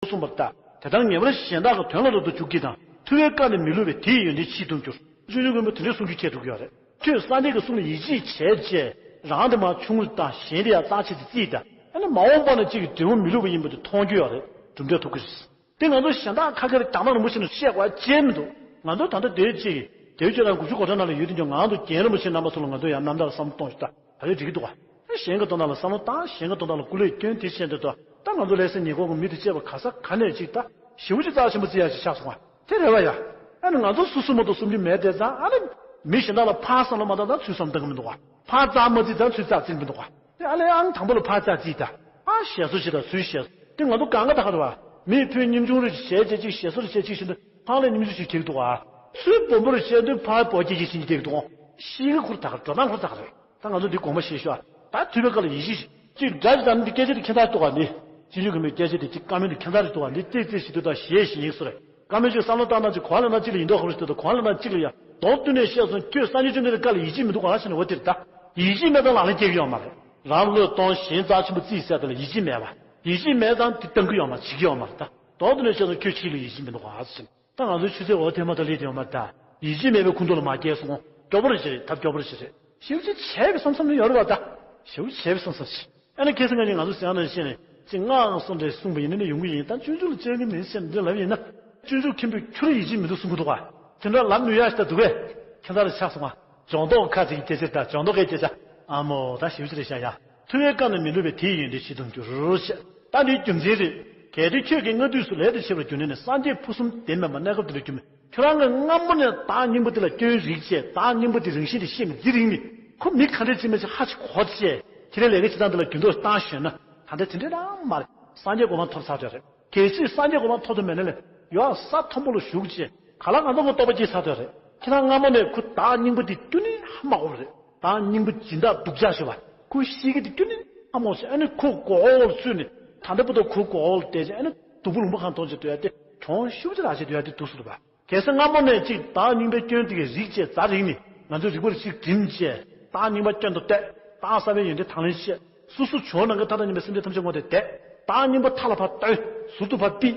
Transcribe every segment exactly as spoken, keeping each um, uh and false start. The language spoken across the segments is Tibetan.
གསུངས་པ་ལྟར། དེ་ལྟར་ངེས་པར་གཞན་དག་གི་དོན་ལ་རབ་ཏུ་འཇུག་གྱིས་དང་། ཐུབ་པས་བཀའ་ནི་མི་བསླུ་བས། དེ་ཡི་ཡོན་ཏན་ཕྱིས་ལྡོག་འགྱུར། སྤྱོད་འཇུག་མགོན་པོ་དེ་འདྲའི་གསུང་རྒྱུ་ཁྱེད་འགྲོ་གི་ཡོད་རེད། ཁྱོད་སངས་རྒྱས་ཀྱི་གསུང་ལ་ཡིད་ཆེས་བྱས་རྗེས་རང་དེ་མར་ཆུང་ངུ་དང་གཞན་དེ་ཡང་རྩ་ཆེ་ཙམ་བརྩིས་དང་། ཨ་ནི་མ་འོངས་པ་ན་གཅིག་གི་འབྲས་བུ་མི་བསླུ་བ་ཡིན་པ་དེ་མཐོང་རྒྱུ་ཡོད་རེད། གྲུབ་འབྲས་ཐོབ་ཀྱི་རེད། དེ་ང་ཚོ་གཞན་དག་ཁ་ཁེར་རྒྱ་ནག་རིན་པོ་ཆེ་ནས་བཤད་དགོས་ཅེས་མི་འདུག་ང་ཚོ་ད་ལྟ་དེའི་གཅིག་གི་དེའི་སྤྱོད་ལམ་དགུ་བཅུ་གོ་གྲངས་ནང་ལ་ཡོད་དེ་ཀྱང་ང་ཚོ་རྒན་རིན་པོ་ཆེ་རྣམ་པ་ཚོ་ལ་ང་ཚོ་ཡང་རྣམ་ཐར་བསམ་བློ་གཏོང་ཞིག་ད་ད་རེས་འགྲིག་གི་འདུག་ག་གཞན་གྱི་དོན་དག་ལ་བསམ་བློ་བཏང་། གཞན་གྱི་དོན་དག་ལ་སྐུ་ལས་སྐྱོན་དེ་བཤད་འདོད་དོ། ད་ང་ཚོ་ལས་སེ་ཉེ་འཁོར་གྱི་མི་དེ་བཅས་པ་ག་ས་ག་ནས་ཅིག་ད་ཞེ་པོ་ཅིག་རྩ་ཆེན་པོ་བརྩི་ཡ་ཅིག་ཆགས་སོང་བ་དེ་རེད་བ་ཡ། ཨ་ནི་ང་ཚོ་སོ་སོ་མ་གཏོགས་བསམ་རྒྱུ་མེད་དེ་ཙང་ཨ་ནི་མི་གཞན་དག་ལ་ཕར་བསམ་བློ་མ་བཏང་ཙང་ཚུར་བསམ་བཏང་གི་མི་འདུག་བ། ཕར་རྩ་མ་བརྩིས་ཙང་ཚུར་རྩ་བརྩི་གི་མི་འདུག་བ། དེ་ཨ་ལས་ཨང་དང་པོ་ལ་ཕར་རྩ་བརྩིས་ད། ཕར་ཞེ་སོ་ཞིག་དང་ཚུར་ཞེ་སོ། དེ་ང་ཚོ་གང་ག་ད་ག་རེད་བ། མི་ཕོ་ཉམ་ཆུང་རེ་ཞིག་བྱས་བྱས་ཅིག་ཞེ་སོ་རེ་བྱས་ཅིག་བཞིན་དུ་ཕར་ལ་ཉམ་ཆུང་ཞིག་བྱེད་ཀྱི་འདུག་བ། ཚུར་སྦོམ་པོ་རེ་བྱས་དུས་ཕར་བོ་སྐྱེ་ཅིག་བྱིན་གྱི་བསྡད་ཀྱི་འདུག་ག་ཤེས་ཀྱི་ཁུར་ད་ག་འགྲོ་སྟངས་ཁུར་ད་ག་རེད། ད་ང་ཚོ་འདི་དགོངས་པ་བཞེས་ཤོག་ད་ཐུབ་པའི་བཀའ་ལ་ཡིད་ཆེས་ཤིག་ཅིག་འདྲ་ཞིག་དང་འདི་སྐད་ཆ་འདི་ཁྱད་མཚར་འདུག་ག་འདི། སྤྱི་འཇུག་གི་མི་སྐད་ཆ་འདི་ཅིག་བཀའ་མོལ་འདི་ཁྱད་མཚར་རེད་འདུག་ག་འདི་ཏིག་ཏིག་ཞིག་འདུག་ད་ཞེས་ཞིག་ཡིན་སོ་རེད། བཀའ་མོལ་ཅིག་བསམ་བློ་བཏང་ན་ཅིག་གོ་བ་ལེན་ན་གཅིག་ལ་ཡིན་མདོག་ཁ་པོ་ཞིག་འདུག་ད་གོ་བ་ལེན་ན་གཅིག་ལ་ཡ་མདོག་བསྟན་ནས་བཤད་སོང་། ཁྱོད་སངས་རྒྱས་བཅོམ་ལྡན་འདས་བཀའ་ལ་ཡིད་ཆེས་མི་འདུག་ག་ཞེས་ནས་འོ་དེར་ད་ཡིད་ཆེས་མེད་དང་ལག་ལེན་སྐྱེལ་གྱི་ཡོད་མ་རེད། རང་བློས་གཏོང་གཞན་རྩ་ཆེན་པོ་བརྩིས་ཟེར་དེ་ལ་ཡིད་ཆེས་མེད་པ། ཡིད་ཆེས་མེད་ཙང་དེ་བཏང་གི་ཡོད་མ་བྱེད་ཀྱི་ཡོད་མ་རེད་ད། མདོག་བསྟན་ནས་བཤད་སོང་ཁྱོད་ཅིག་ལ་ཡིད་ཆེས་མི་འདུག་ག་ཟེར། ད་ང་ཚོའི་ཆུ་ཚོད་འོ་དེ་མ་གཏོགས་སླེབས་ཡོད་མ་རེད་ད། ཡིད་ཆེས་མེད་པའི་ཁུངས་གཏུགས་ལ་མ་སྐྱེལ་སོང་། སྐྱོ་པོ་རེ་ཞིག་རེད། ཐབས་སྐྱོ་པོ་རེ་ཞིག་རེད། ཞེ་པོ་ཅིག་བྱས་པའི་བསམ་བསམ་ནི་ཡོད་རེད་བ་ད། ཞེ་པོ་བྱས་པའི་བསམ་བསམ་ཞིག་ཨ་ནི་ཁ་སང་ང་ནི་ང་ཚོ་ཟེར་ཡང་ནང་བཞིན་ནས་ཅིག་སྔགས་སུ་འདྲ་གསུངས་པ་ཡིན་ན་ནི་ཡོང་གི་ཡིན། ད་སྤྱོད་འཇུག་ལ་སྤྱོད་ཀྱི་མིན་ཟེར་འདི་ལབ་ཡིན་ན། སྤྱོད་འཇུག་མཁན་པོས་ཁྱོད་རང་ཡིད་ཆེས་མི་འདུག་གསུང་གི་འདུག་ག་དེ་འདྲ་ལབ་ནུས་ཡ་ཞིག་ད་འདུག་གས། ཁྱེད་རང་ལ་ཆགས་སོང་ང་། ལྗོངས་མདོག་ཁ་ཅིག་གི་སྐད་ཆ་ད་ལྗོངས་མདོག་གི་སྐད་ཆ། ཨ་མོ་ད་ཞིབ་ཅིག་རེད་ཤག་ཡ། ཐུབ་པའི་བཀའ་ནི་མི་བསླུ་བས། དེ་ཡི་ཡོན་ཏན་ཕྱིས་ལྡོག་འགྱུར་ཞེས། ད་འདིའི་རྒྱུ་མཚན་རེད། གལ་ཏེ་ཁྱོད་ཀྱིས་སྔ་དུས་སུ་ལས་དེ་བྱས་པར་གྱུར་ནས་ནི། སངས་རྒྱས་ཕུན་སུམ་ལྡན་མེད་པ་གནས་སྐབས་འདི་འདྲར་གྱུར་མིན། ཁྱོད་རང་གིས་སྔ་མོ་ནས་བདག་རྙིང་པ་འདི་ལ་སྐྱོན་རིག་བྱས། བདག་རྙིང་པ་འདི་རང་བཞིན་དེ་ཤེས་མི་འཛིན་རིག་མི། ཁོ་མི་ག་འདྲས་ཅིག་མ་ཅིག་ཧ་ཅིག་གོ་བྱས། ཁྱེད་རའི་ལས་ཀ་བྱེད་སྟངས་འདི་ལ་འགྱུར་ལྡོག་བཏང་ཞོན་ན། ད་ལྟ་དེ་འདྲས་རང་མ་རེད། སངས་རྒྱས་གོ་འཕང་ཐོབ་ཚར་དོན་རེད། གལ་སྲིད་སངས་རྒྱས་གོ་འཕང་ཐོབ་ཐུབ་མེད་ན་ལས་ཡོད་ས་མཐོན་པོ་ལ་བཞུགས་བྱས། ག་ལ་གང་འདྲ་ངོ་རྟོགས་པ་སྐྱེས་ཚར་དོན་རེད། ཁྱེད་རང་སྔ་མོ་ནས་ཁོ་བདག་རྙིང་པ་འདི་ཁྱོན་ནས་ཧ་མ་གོ་བ་རེད། བདག་རྙིང་པ་སྦྱིན་བདག་སྡུག་ཅག་ཞེས་པ། ཁོའི་གཤིས་ཀ་འདི་ཁྱོན་ནས་ཧ་མ་གོ་བྱས། ཨ་ནི་ཁོ་མགོ་འོག་ལ་ཚུད་ནས་ད་ལྟ་བར་དུ་ཁོ་མགོ་འོག་ལ་བསྡད་བྱས། ཨ་ནི་སྡུག་པོ་ལུང་པ་གང་མཐོང་བྱས་སྡོད་ཡ་དེ་གྱོང་ཤུགས་ཆེ་རག་བྱས་སྡོད་ཡ་དེ་འདུག་ཟེར་བ། གལ་སྲིད་སྔ་མོ་ནས་ཅིག་བདག་རྙིང་པའི་སྐྱོན་དེ་གའི་རིག་བྱས་རྩ་རིག་ནས་ང་ཚོའི་རིག་པ་ལ་ཅིག་བསྒྲིམས་བྱས། བདག་རྙིང་པ་སྐྱོན་དུ་བལྟས། བདག་གསར་པའི་ཡོན་ཏན་དང་ལེན་བྱས། སོ་སོ་བྱུང་ནང་གི་མཐའ་དང་མཉམ་པའི་སེམས་ཅན་ཐམས་ཅད་ངོ་དེ་བསྡད། བདག་རྙིང་པ་མཐའ་ལ་ཕར་བཏོན། ཟུར་དུ་ཕར་ཕུད།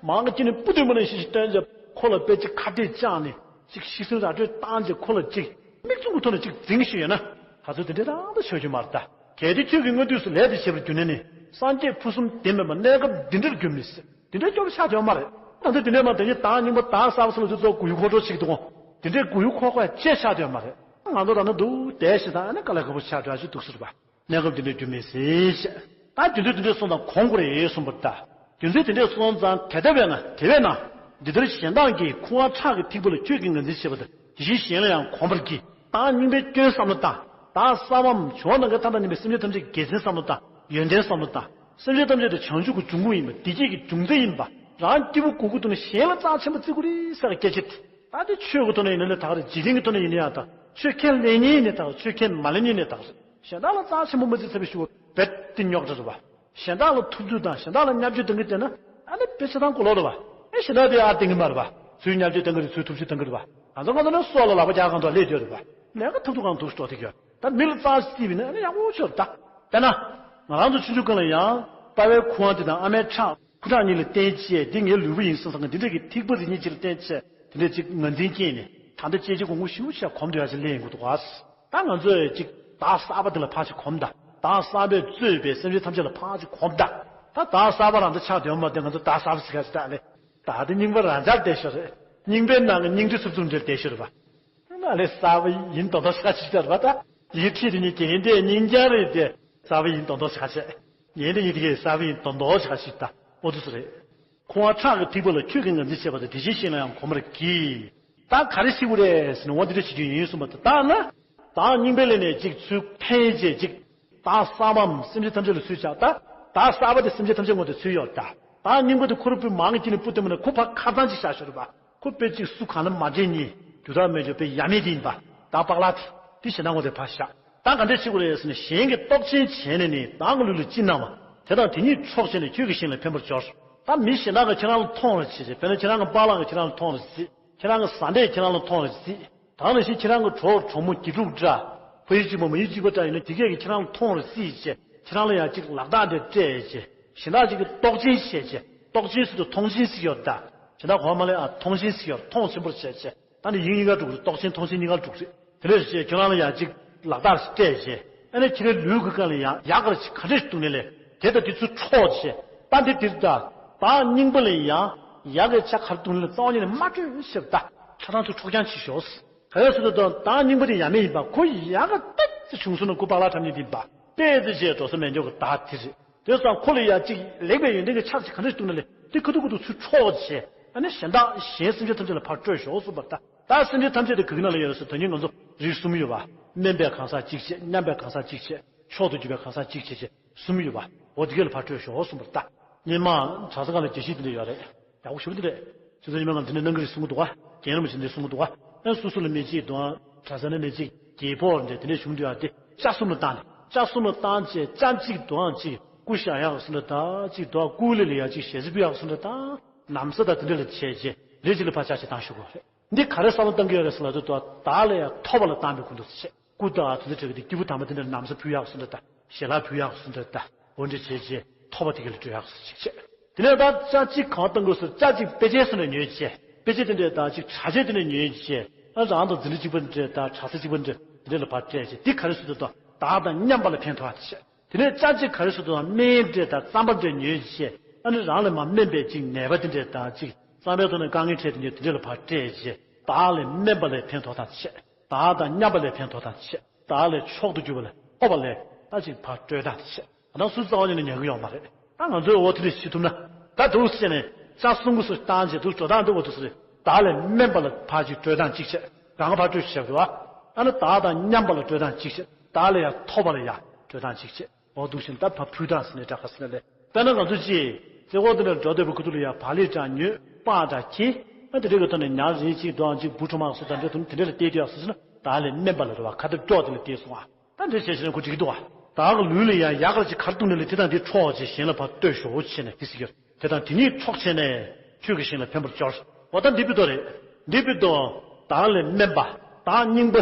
མང་གི་དཀྱིལ་ནས་སྤུ་ལྡེ་མོ་ནང་བཞིན་ཞིག་བཏོན་བྱས་ཁོ་ལ་དཔེ་ཅིག་ཁ་གཏད་བཅག་ནས་ཅིག་ཤི་གསོན་ར་སྤྲོད་བཏང་བྱས་ཁོ་ལ་ཅིག་མིག་བཙུམ་གྱི་ཐོག་ནས་ཅིག་འཛིང་ཞུས་ཡོད་ན། ག་ཚོད་དེ་འདྲའི་རང་ད་ཆོག་རྒྱུ་མ་རེད་ད། གལ་ཏེ་ཁྱོད་ཀྱིས་སྔ་དུས་སུ་ལས་དེ་བྱས་པར་གྱུར་ནས་ནི། སངས་རྒྱས་ཕུན་སུམ་བདེ་མེད་པ་གནས་སྐབས་འདི་འདྲར་གྱུར་མིན་ཟེར། དེ་འདྲའི་སྐྱོ་པོ་ཆགས་ཡོད་མ་རེད། ད་ལྟ་དེ་འདྲའི་མ་དེ་ཉིད་བདག་རྙིང་པ་བདག་གསར་པ་ཟེར་ལ་དེ་ཚོ་མགོ་ཡུ་ཁོག་འགྲོ་ཞིག་འདུག་གོ། དེ་འདྲའི་མགོ་ཡུ་ཁོག་པ་ཅེས་ཆགས་ཡོད་མ་རེད། ང་ཚོ་ད་ནི་འདུག་བསྡད་ཞིག་དང་ཨ་ནི་དཀའ་ལས་ཁག་པོ་ཆགས་འདྲ་ཞིག་འདུག་ཟེར་བ། གནས་སྐབས་འདི་འདྲའི་རྒྱུ་མེད་ཟེར་བཤད། ད་རྒྱུ་མཚན་དེ་འདྲའི་གསུངས་དང་གོང་བཀུར་ཡས་གསུངས་པ་ལྟ། རྒྱུ་མཚན་དེ་འདྲའི་གསུངས་ཙང་དེ་ལྟ་བས་ན་དེ་བས་ན། འདི་ལྟར་གཞན་དག་གིས་ཁུ་བ་ཁྲག་གི་ཐིགས་པ་ལ་ཁྱོད་ཀྱིས་ངོས་འཛིན་བྱེད་པ་དང་དེ་བཞིན་གཞན་ལ་ཡང་གོམས་པར་གྱིས། བདག་རྙིང་པའི་སྐྱོན་བསམ་བློ་བཏང་། བདག་གསར་པའམ་བྱུང་ནང་གི་མཐའ་དང་མཉམ་པའི་སེམས་ཅན་ཐམས་ཅད་དགེ་མཚན་བསམ་བློ་བཏང་། ཡོན་ཏན་བསམ་བློ་བཏང་། སེམས་ཅན་ཐམས་ཅད་དེ་བྱང་ཆུབ་ཀྱི་འབྱུང་ཁུངས་ཡིན་པ་བདེ་སྐྱིད་ཀྱི་འབྱུང་རྩ་ཡིན་པ་རང་སྐྱིད་པོ་དགོས་ཀྱི་འདུག་ན་གཞན་ལ་རྩ་ཆེན་པོ་བརྩི་དགོས་རེད་ཟེར་བའི་སྐད་ཆ་དེ། ད་དེ་ཆོས་ཀྱི་ཐོག་ནས་ཡིན་ན་ལས་ད་ག་རེད། འཇིག་རྟེན་གྱི་ཐོག་ནས་ཡིན་ན་ཡང་ད་ཆོས་ཁས་ལེན་མཁན་ཡིན་ན་ད་ག་རེད། ཆོས་ཁས་མ་ལེན་མཁན་ཡིན་ན་ད་ག་རེད། གཞན་དག་ལ་རྩ་ཆེན་པོ་མ་བརྩི་ཚར་བའི་ཤུགས་རྦད་དེ་རྙོག་དྲ་རེད་བ། གཞན་དག་ལ་ཐུབ་ཚོད་དང་གཞན་དག་ལ་བརྙས་བཅོས་གཏོང་གི་བསྡད་ན་ཨ་ནི་དཔེ་ཆ་ཚང་གོ་ལོག་རེད་བ། ཨེ་གཞན་དག་དེ་ཨ་བསྟན་གི་མ་རེད་བ། ཚུར་བརྙས་བཅོས་གཏོང་གི་རེད། ཚུར་ཐུབ་ཚོད་གཏོང་གི་རེད་བ། ང་ཚོ་ང་ཚོ་ནི་སྲོག་ལ་ལག་པ་རྒྱག་གང་དུ་སླེབས་བསྡད་རེད་བ། ལས་ཀ་ཐུབ་ཐུབ་གང་ཐུབ་འགྲོ་བསྡད་ཀྱི་ཡོད། ད་མི་ལ་རྩ་བརྩིས་པ་ཡིན་ན་ཨ་ནི་ཡག་པོ་ཆགས་རེད་ད། དཔེར་ན། ང་རང་ཚོ་ཆུང་ཆུང་སྒང་ལ་ཡང་པ་ཕའི་ཁུ་བ་འདི་དང་ཨ་མའི་ཁྲག་ཁུ་ཁྲག་གཉིས་ལ་བརྟེན་བྱས་འདི་ངའི་ལུས་པོ་ཡིན་བསམ་བསམ་གི་འདི་འདྲ་གི་ཐིགས་པ་རེ་གཉིས་ཅིག་ལ་བརྟེན་བྱས་དེ་འདྲ་ཅིག་ངོས་འཛིན་སྐྱེས་ནས་ད་ལྟ་སྐྱེ་འཆི་གོང་ཁུ་ཞེ་པོ་ཞིག་གོམས་འདོད་ཡ་ཅིག་སླེབས་ཡོང་གི་འདུག་ག་ད་ང་ཚོས་ཅིག་བདག་གསར་པ་འདི་ལ་ཕར་ཅིག་གོམས་དང་། བདག་གསར་པས་གཙོས་པའི་སེམས་ཅན་ཐམས་ཅད་ལ་ཕར་ཅིག་གོམས་དང་། ད་བདག་གསར་པ་རང་འདི་ཆགས་བསྡད་ཡོད་མ་རེད། ང་ཚོ་བདག་གསར་པ་ཟེར་ག་ཅིག་ད་ལས་ད་དེ་རྙིང་པ་རང་འཇགས་བསྡད་ཤོར་རེད། རྙིང་པའི་ནང་གི་རྙིང་རྗེ་ཚུབ་ཚུབ་འདྲ་བསྡད་ཤོར་རེད་པ། ང་ལས་གསར་པ་ཡིན་མདོག་མདོག་ཞིག་ཅིག་ལྟར་བ་ད། ཡིན་ཁྲིད་དེ་ཉིད་རྒན་དེ་རྙིང་རྐྱང་རེད་དེ། གསར་པ་ཡིན་མདོག་མདོག་ཞིག་ཅིག་རྒན་དེ་ཉིད་དེ་གས་གསར་པ་ཡིན་མདོག་མདོག་ཞིག་ཅིག་ད་ཨོ་དུ་སུ་རེད། ཁུ་བ་ཁྲག་གི་ཐིགས་པ་ལ་ཁྱོད་ཀྱིས་ངོས་འཛིན་བྱེད་པ་དང་དེ་བཞིན་གཞན་ལ་ཡང་གོམས་པར་གྱིས། ད་ག་རེ་ཤེས་དགོས་རེད་ཟེར་ན་འོ་འདི་འདྲ་བྱེད་རྒྱུ་ཡིན་གསུངས་པ་དང་། ད་ན་བདག་རྙིང་པའི་ལས་ནས་ཅིག་ཚུར་འཕེན་བྱས་ཅིག་བདག་གསར་པའམ་སེམས་ཅན་ཐམས་ཅད་ལ་ཚུར་བཞག་ད་བདག་གསར་པ་དེ་སེམས་ཅན་ཐམས་ཅད་ངོ་དེ་ཚུར་ཡོད་ད། བདག་རྙིང་པ་དེ་ཁོ་རང་སྤུ་མང་གི་དཀྱིལ་ནས་སྤུ་ལྡེ་མོ་ནས་ཁོ་ཕར་ཁ་ཚང་ཅིག་བཞག་ཤོར་བ། ཁོ་དཔེ་གཅིག་སུ་གང་ལ་མ་འདྲེས་ཉེ། རྒྱུ་དག་མེད་ཀྱང་དཔེ་ཡ་མེད་དེ་ཡིན་པ། ད་པག་ལག་དེ། དེ་ཞེ་ན་ངོ་དེ་ཕར་བཞག་ད་ག་འདྲས་བྱེད་དགོས་རེད་ཟེར་ན་གཞན་གྱིས་རྟོག་ཅན་བྱས་ནས་ནི་བདག་གི་ལུས་ལ་ཅི་གནང་བ། དེ་དང་དེ་ཉིད་འཕྲོག་བྱས་ནས་ཁྱོད་ཀྱིས་གཞན་ལ་ཕན་པར་སྦྱོར། ད་མི་གཞན་དག་གིས་ཁྱེད་རང་ལ་མཐོང་རེ་བྱེད་ཅེས། དཔེར་ན་ཁྱེད་རང་གི་པཱ་ལགས་ཀྱིས་ཁྱེད་རང་ལ་མཐོང་རེ་བྱེད། ཁྱེད་རང་གི་བཟའ་ཟླས་ཁྱེད་རང་ལ་མཐོང་རེ་བྱེད། ད་ནང་བཞིན་ཁྱེད་རང་གི་གྲོགས་གྲོགས་མོ་དགེ་ཕྲུག་འདྲ། ཕ་ཡུལ་གཅིག་པ་མ་ཡུལ་གཅིག་པ་འདྲ་ཡིན་ན་དེ་གས་ཀྱིས་ཁྱེད་རང་ལ་མཐོང་རེ་བྱེད་ཅེས། ཁྱེད་རང་ལ་ཡང་ཅིག་ལག་རྟགས་འདྲ་སྤྲད་ཅེས། གཞན་དག་ཅིག་གིས་རྟོག་ཅན་བྱས་ཅེས། རྟོག་ཆེན་ཟེར་དུས་མཐོང་ཆེན་ཟེར་ཡོད་ད། གཞན་དག་གོ་མ་ལས་ཨ་མཐོང་ཆེན་ཟེར་ཡོད། མཐོང་ཆེན་པོར་བྱས་བྱས། ད་ནི་དབྱིངས་གཉིས་ཀ་འགྲུབ་རེད། རྟོག་ཆེན་མཐོང་ཆེན་གཉིས་ཀ་འགྲུབ་རེད། དེ་འདྲ་བྱས་ཁྱོད་རང་ལ་ཡང་ཅིག་ལག་རྟགས་སྤྲད་བྱས། ཨ་ནི་ཁྱེད་རའི་ལུས་ཀྱི་སྒང་ལ་ཡང་ཡག་ག་རེ་ཅིག་ག་འདྲས་ཤིག་འདུག་ནས་ལས་དེ་དང་དེ་ཚུར་འཕྲོག་བྱས། ད་འདི་འདིར་ད་བདག་རྙིང་པ་ལ་ཡང་ཡག་གི་ཆ་ག་རེ་འདུག་ནས་ལས་རྩ་བ་ཉིད་ནས་མ་སྤྲོད་ཤེས་པ་ད། ཆ་ཚང་ཚུར་འཕྲོག་རྐྱང་བྱེད་ཤོག་ག་རེ་ཟེར་དུས་ད་བདག་རྙིང་པ་དེ་ཡ་མེད་ཡིན་པ། ཁོ་ཡག་ག་ཏོག་ཙམ་བྱུང་སོང་ན་སྐུ་པཱ་ལགས་ཁྲ་མིག་དེ་ཡིན་པ། ཏོག་ཙམ་བྱས་འགྲོ་ས་མེད་འཇོག་གི་བདག་དེ་རེད། དེ་སང་ཁོ་ལ་ཡ་གཅིག་ལེགས་པའི་ཡོན་ཏན་གྱི་ཆ་གཅིག་ག་འདྲ་ཞིག་འདུག་ན་ལས་དེ་ཁ་ཐུག་ཁ་ཐུག་ཚུར་འཕྲོག་བྱས། ཨ་ནི་གཞན་དག་གཞན་སེམས་ཅན་ཐམས་ཅད་ལ་ཕར་སྤྲོད་ཤོག་གསུངས་པ་ད། ད་སེམས་ཅན་ཐམས་ཅད་དེ་ག་གི་ནང་ལ་ཡོད་རེད་ཟེར་དོན་སྙིང་ང་ཚོ་རིགས་གསུམ་ཡོད་པ། དམན་པའི་གང་ཟག་གཅིག་བྱས། མཉམ་པའི་གང་ཟག་གཅིག་བྱས། མཆོག་ཏུ་གྱུར་པའི་གང་ཟག་གཅིག་བྱས་བྱས་གསུམ་ཡོད་པ། འོ་དེ་ག་ལ་ཕར་སྤྲོད་ཤོག་གསུངས་པ་ད། སྔོན་མ་གྲྭ་ས་སྒང་ལ་རྒྱས་བཤད་དེ་འདྲ་ཡོད་རེད། ཡག་པོ་ཞེ་པོ་དེ་རེད། ཆུ་ཚོད་ཉི་མ་ངམ་དེ་ནས་གནང་གི་རེད་གསུང་གི་འདུག་ག་རྒན་རིན་པོ་ཆེ་འདི་གསུང་གི་འདུག་ག་ཨ་སོ་སོ་ལ་མི་གཅིག་དང་གྲྭ་ས་ནས་མི་གཅིག་རྒྱལ་པོ་འདྲ་དེ་འདྲ་བྱུང་འདུག་ཨ། དེ་ལྕགས་གསུམ་ལ་བཏང་ནས། ལྕགས་གསུམ་ལ་བཏང་བྱས་ལྕགས་གཅིག་དང་གཅིག་སྐུ་བཞག་ཡག་སུ་འདྲ་ད། གཅིག་དང་སྐུ་ལས་ལ་ཡ་གཅིག་ཞལ་གཟིགས་ཕུལ་ཡག་སུ་འདྲ་ད། ན་བཟའ་དང་དེ་འདྲ་ལ་བྱས་རྗེས་ལས་གཅིག་ལ་ཕར་ལྕགས་གཅིག་བཏང་ཞུ་དགོས་རེད། འདི་ག་རེ་བསམ་བློ་བཏང་གི་ཡོད་རེད་ཟེར་ལབ་དུས་ད་བདག་ལ་ཡ་ཐོབ་པ་ལ་བཏང་བའི་ཁུངས་འདུག་ཟེར་བྱས། སྐུ་དང་དེ་ཚོ་གྲས་ཀྱི་སྐྱེས་བུ་དམ་པ་དེ་འདྲར་ན་བཟའ་ཕུལ་ཡག་སུ་འདྲ་ད། ཞལ་ལག་ཕུལ་ཡག་སུ་འདྲ་ད། འོ་འདྲ་བྱས་རྗེས་ཐོབ་པ་དེ་ག་ལ་སྤྲོད་ཡག་སུ་ཅིག་བྱས། དེ་ནས་ད་ལྕགས་གཅིག་གང་བཏང་དགོས་ཟེར་ལྕགས་གཅིག་དཔེ་ཆའི་སུ་འདྲ་ཉོས་བྱས། དཔེ་ཆ་དེ་འདྲས་ད་ཅིག་དྲ་རྒྱ་དེ་འདྲ་ཉོས་བྱས། ཨ་རང་དང་འཛིན་གྲྭ་གཅིག་པ་འདྲ་ད་གྲྭ་ས་གཅིག་པ་འདྲ་དེ་འདྲ་ལ་ཕར་སྤྲད་བྱས། དེ་ག་རེ་སུ་འདྲ་ད་བདག་དང་མཉམ་པ་ལ་ཕན་ཐོགས་ཡག་དེ་བྱས། དེ་ནས་ལྕགས་གཅིག་ག་རེ་སུ་འདྲ་ད་སྨན་འདྲ་ད་རྩམ་པ་འདྲ་ཉོས་བྱས། ཨ་ནི་རང་ལ་མ་སྨན་པའི་ཅིག་ནད་པ་དེ་འདྲས་ད་ཅིག་རྩམ་པའི་ཐོག་ནས་དཀའ་ངལ་འཕྲད་དེ་འདྲ་དེ་འདྲ་ལ་ཕར་སྤྲད་བྱས། བདག་ལ་སྨན་པ་ལ་ཕན་ཐོགས་ཡག་དེ་བྱས། བདག་དང་མཉམ་པ་ལ་ཕན་ཐོགས་ཡག་དེ་བྱས། བདག་ལ་མཆོག་ཏུ་གྱུར་པ་ལ་ཐོབ་པ་ལ་ད་ཅིག་ཕར་སྤྲོད་སྟངས་དེ་བྱས། ད་སུ་རྩ་བ་ཉིད་ནས་ཉན་གི་ཡོད་མ་རེད། ད་ང་ཚོས་འོ་དེ་འདྲ་བྱེད་ཐུབ་ན། ད་འདུག་སེ་བྱས་ནས་ལྕགས་གསུམ་གྱི་སུ་བཏང་བྱས་འདུག་འགྲོ་སྟངས་འདི་འོ་འདུག་སེ་རེད། བདག་ལ་སྨན་པ་ལ་ཕར་ཅིག་སྤྲོད་སྟངས་གཅིག་བྱས། རང་ག་ཕར་སྤྲོད་བྱས་འདུག་ཨ། ཨ་ནི་བདག་དང་མཉམ་པ་ལ་སྤྲོད་སྟངས་གཅིག་བྱས། བདག་ལ་ཡང་ཐོབ་པ་ལ་ཡང་སྤྲོད་སྟངས་གཅིག་བྱས། འོ་འདུག་བཞིན་ད་ཕར་ཕུལ་སྟངས་ཟེར་ནས་འདྲ་ག་ཟེར་ན་ལས། དཔེར་ན་ང་ཚོ་ཅིག་རྩེ་ཁོག་འདི་འདྲ་འགྲོ་སྡོད་པའི་ཁུ་ཐུག་ལ་ཡང་བག་ལེབ་འདྲ་ཉོས། སྤགས་འདྲ་ཁྱེར། ཨ་དེ་འདྲ་གི་ཐོག་ནས་ཉ་རིལ་གཅིག་དང་གཅིག་འབུ་ཕྲུག་མ་སོགས་དང་འདྲ་དུ་དེ་འདྲ་ལ་བལྟས་དུས་ཡག་སོ་ཟེར་ན་བདག་ལ་སྨན་པ་ལ་རེད་བ། ཁ་ཐུག་ཀྱོག་དེ་ལ་བལྟས་སོང་ཨ། ད་འདྲ་བྱས་བྱས་ན་ཁོ་འགྲིག་གི་འདུག་བ། བདག་གི་ལུས་ལ་ཡང་ཡག་ག་ཅིག་ག་རེ་འདུག་ན་ལས་དེ་དང་དེ་འཕྲོག་བྱས་གཞན་ལ་ཕར་སྤྲོད་ཤོག་བྱས་ནས་དེ་ཟེར་གྱི་རེད། དེ་དང་དེ་གཉིས་འཕྲོག་བྱས་ནས་ཁྱོད་ཀྱིས་གཞན་ལ་ཕན་པར་འགྱུར། འོ་ད་འདི་བི་དོ་རེད། འདི་བི་དོ། བདག་ལ་སྨན་པ། བདག་རྙིང་པ།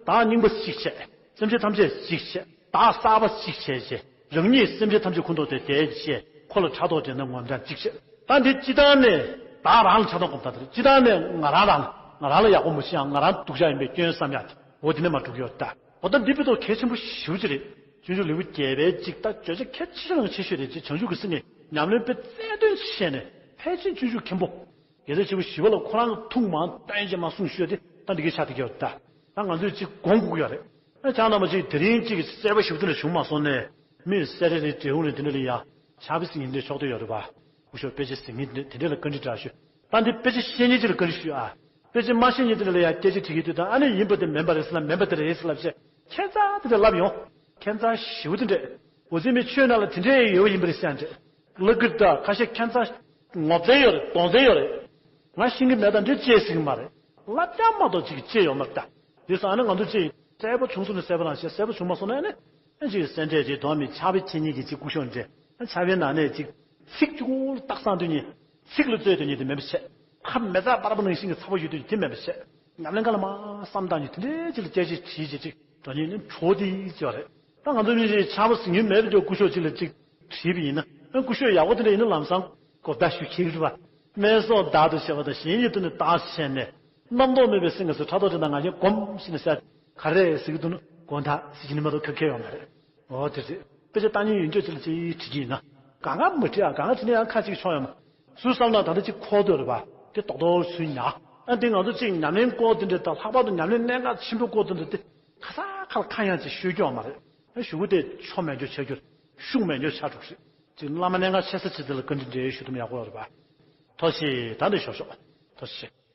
བདག་རྙིང་པ་གཅིག་བྱས། སེམས་ཅན་ཐམས་ཅད་གཅིག་བྱས། བདག་གསར་པ་གཅིག་བྱས་བྱས། རང་ཉིད་སེམས་ཅན་ཐམས་ཅད་ཁོ་ཐོག་དེ་དེ་བྱས། ཁོ་ལ་ཕྲག་དོག་དྲན་ན་ངོམ་སྟངས་གཅིག་བྱས། ད་འདི་སྤྱི་བཏང་ནས་བདག་རང་ལ་ཕྲག་དོག་སྒོམ་སྟངས་དེ་རེད། སྤྱི་བཏང་ནས་ང་རང་རང་ལ་ང་རང་ལ་ཡག་པོ་མ་བྱེད་ཡང་ང་རང་སྡུག་ཅག་ཡིན་པའི་སྐྱོན་བསམ་ཡག་དེ་འོ་དེ་ནས་མར་འགྲོ་གི་ཡོད་ད། འོ་ད་འདི་བི་དོ་གལ་ཆེན་པོ་ཞེ་པོ་ཅིག་རེད། སྤྱོད་འཇུག་ལེའུ་བརྒྱད་པའི་གཅིག་ད་བརྗོད་བྱ་གལ་ཆེ་ཤོས་ནང་ཆེ་ཤོས་དེ་ཅིག་བྱང་ཆུབ་ཀྱི་སེམས་ནི་ཉམས་ལེན་དཔེ་རྩལ་འདོན་བྱས་ནས་ཕལ་ཆེར་སྤྱོད་འཇུག་མཁན་པོ། རྒྱལ་སྲས་ཆེན་པོ་ཞི་བ་ལྷ་ཁོ་རང་གི་ཐུགས་མང་བསྟན་གྱི་མ་གསུངས་ཞུས་ཏེ་ད་འདི་གའི་ཆ་དེ་གའི་ད། ད་ང་ཚོས་ཅིག་དགོངས་དགོས་ཀྱི་ཡོད་རེད། ཨ་ཅག་རྣམ་པ་ཅིག་དེ་རིང་ཅིག་གསལ་པོ་ཞིབ་ཏུ་ལ་བྱུང་མ་སོང་ནས་མི་སེ་རེ་རེ་འབྲས་བུ་ནས་དེ་འདྲ་ལ་ཡ་ཕྱག་དཔེ་ཟེར་མཁན་འདྲ་ཕྱོགས་དེ་ཡོད་རེད་པ། སྐུ་ཞབས་དཔེ་ཆ་ཟེར་མཁན་དེ་འདྲ་ལ་བཀའ་འདྲི་འདྲ་ཞུ། ད་འདི་དཔེ་ཆ་ཤེས་མཁན་ཅིག་ལ་བཀའ་འདྲི་ཞུ་ཨ། དཔེ་ཆ་མ་ཤེས་མཁན་དེ་འདྲ་ལ་ཡ་སྐད་ཆ་དྲི་གི་འདུག་ད་ཨ་ནི་ཡིན་པ་དེ་མིན་པ་རེད་ཟེར་ན་མིན་པ་དེ་རེད་ཟེར་ལབ་བྱས་ཁྱད་མཚར་དེ་འདྲ་ལབ་ཡོང་། ཁྱད་མཚར་ཞེ་པོ་དེ་འདྲ། འོ་ཙི་མི་ཆོས་ནང་ལ་དེ་འདྲ་ཡོད་པ་ཡིན་པ་རེད་ཟེར་ཡང་འདྲ། ལབ་ཀྱི་འདུག་ད་ཁ་ཤས་ཁྱད་མཚར་ངོ་མཚར་ཡོད་རེད་མདོག་མཚར་ཡོད་རེད། ང་ཤེས་ཀྱི་མེད་ད་འདྲ་ཅེས་ཟེར་གྱི་མ་རེད། ལབ་ཀྱང་མ་གཏོགས་ཅིག་ཅེས་ཡོད་མ་རེད་ད། དེ་སོང་ཨ་ནི་ང་ཚོ་ཅིག་གསལ་པོ་བྱུང་སོང་ན་གསལ་པོ་རང་བཤད་གསལ་པོ་བྱུང་མ་སོང་ན་ཨ་ནི། ཨ་ཅིག་སེ་འབྲས་ཅིག་དོགས་མེད་ཕྱག་དཔེ་འཁྱེར་མཁན་གྱི་ཅིག་སྐུ་ཞབས་འདྲ། ཨ་ཕྱག་དཔེ་ནང་ནས་ཅིག་ཚིག་གཅིག་པོ་རྟགས་བཟང་འདོད་མཁན། ཚིག་ལ་རྩོད་འདོད་མཁན་དེ་མིན་པ་བྱས། ཁ་མེ་བཙའ་སྤར་པ་ནང་བཞིན་གྱི་ཚ་བོ་ཡོད་དུས་དེ་མིན་པ་བྱས། ཉམས་ལེན་ག་ལ་མ་བསམ་བཏང་མཁན་དེ་འདྲའི་ཅིག་ལ་སྐད་ཆ་དྲིས་བྱས་ཅིག་འགྲོ་མཁན་ནི་གྲོགས་དེ་ཅིག་ཡོད་རེད། ད་ང་ཚོ་མི་ཞིག་ཕྱག་དཔེ་ཟེར་མཁན་མེད་པའི་སྐུ་ཞབས་ཅིག་ལ་ཅིག་དྲིས་པ་ཡིན་ན། ཨ་སྐུ་ཞབས་ཡག་པོ་དེ་འདྲ་ཡིན་ན་ལམ་སང་གོ་བརྡ་ཞུ་ཁྱེད་རེད་པ། སྨན་སོགས་བདག་ཏུ་བྱས་པ་དང་གཞན་ཉིད་དུ་ནི་བདག་བྱས་ནས། རྣམ་རྟོག་མེད་པའི་སེམས་ཀྱི་སུ་ཕྲག་དོག་དེ་དང་ང་རྒྱལ་སྒོམ་ཞེས་ནས་ཟེར། ག་རེ་ཟེར་གྱི་འདུག་ན་དགོང་དག་ཟེར་གྱི་ནི་མ་གཏོགས་ཁ་ཁེལ་ཡོད་མ་རེད། འོ་དེ་རེད། དཔེ་ཆ་ལྟ་མཁན་ཡོད་འགྱོད་ཅིག་ལ་ཅིག་དྲི་གི་ཡིན་ན། གང་ག་མི་དྲི་ཨ་གང་ག་དྲི་ན་ཡང་ཁ་ཅིག་ཆོག་ཡོད་མ། སུ་བསམ་ན་ད་ལྟ་ཅིག་འཁོར་འདུག་རེད་པ། དེ་རྡོག་རྡོག་སུས་ཉར། ཨ་འདི་ང་ཚོ་ཅིག་ཉམས་ལེན་སྐོར་དེ་འདྲ་དང་ལྷག་པར་དུ་ཉམས་ལེན་གནད་འགག་ཆེན་པོའི་སྐོར་དེ་འདྲ་དེ་ག་ས་ག་ལ་ཁ་ཡང་ཅིག་ཤོད་རྒྱུ་ཡོད་མ་རེད། ཨ་གཞུག་གུ་དེ་ཆོ་མེད་འགྱོ་བྱས་རྒྱུར་ཤུགས་མེད་འགྱོ་ཆགས་འགྲོ་གི་རེད། ཅིག་བླ་མ་གནད་འགག་ཆེ་ས་ཅིག་དེ་ལ་བཀའ་འདྲི་འདྲ་ཞུ་ཐུབ་ན་ཡག་པོ་ཡོད་རེད་པ། ཐུགས་རྗེ་ཆེ། ད་འདི་ཞོག་ཞོག་ཐུགས་རྗེ་ཆེ།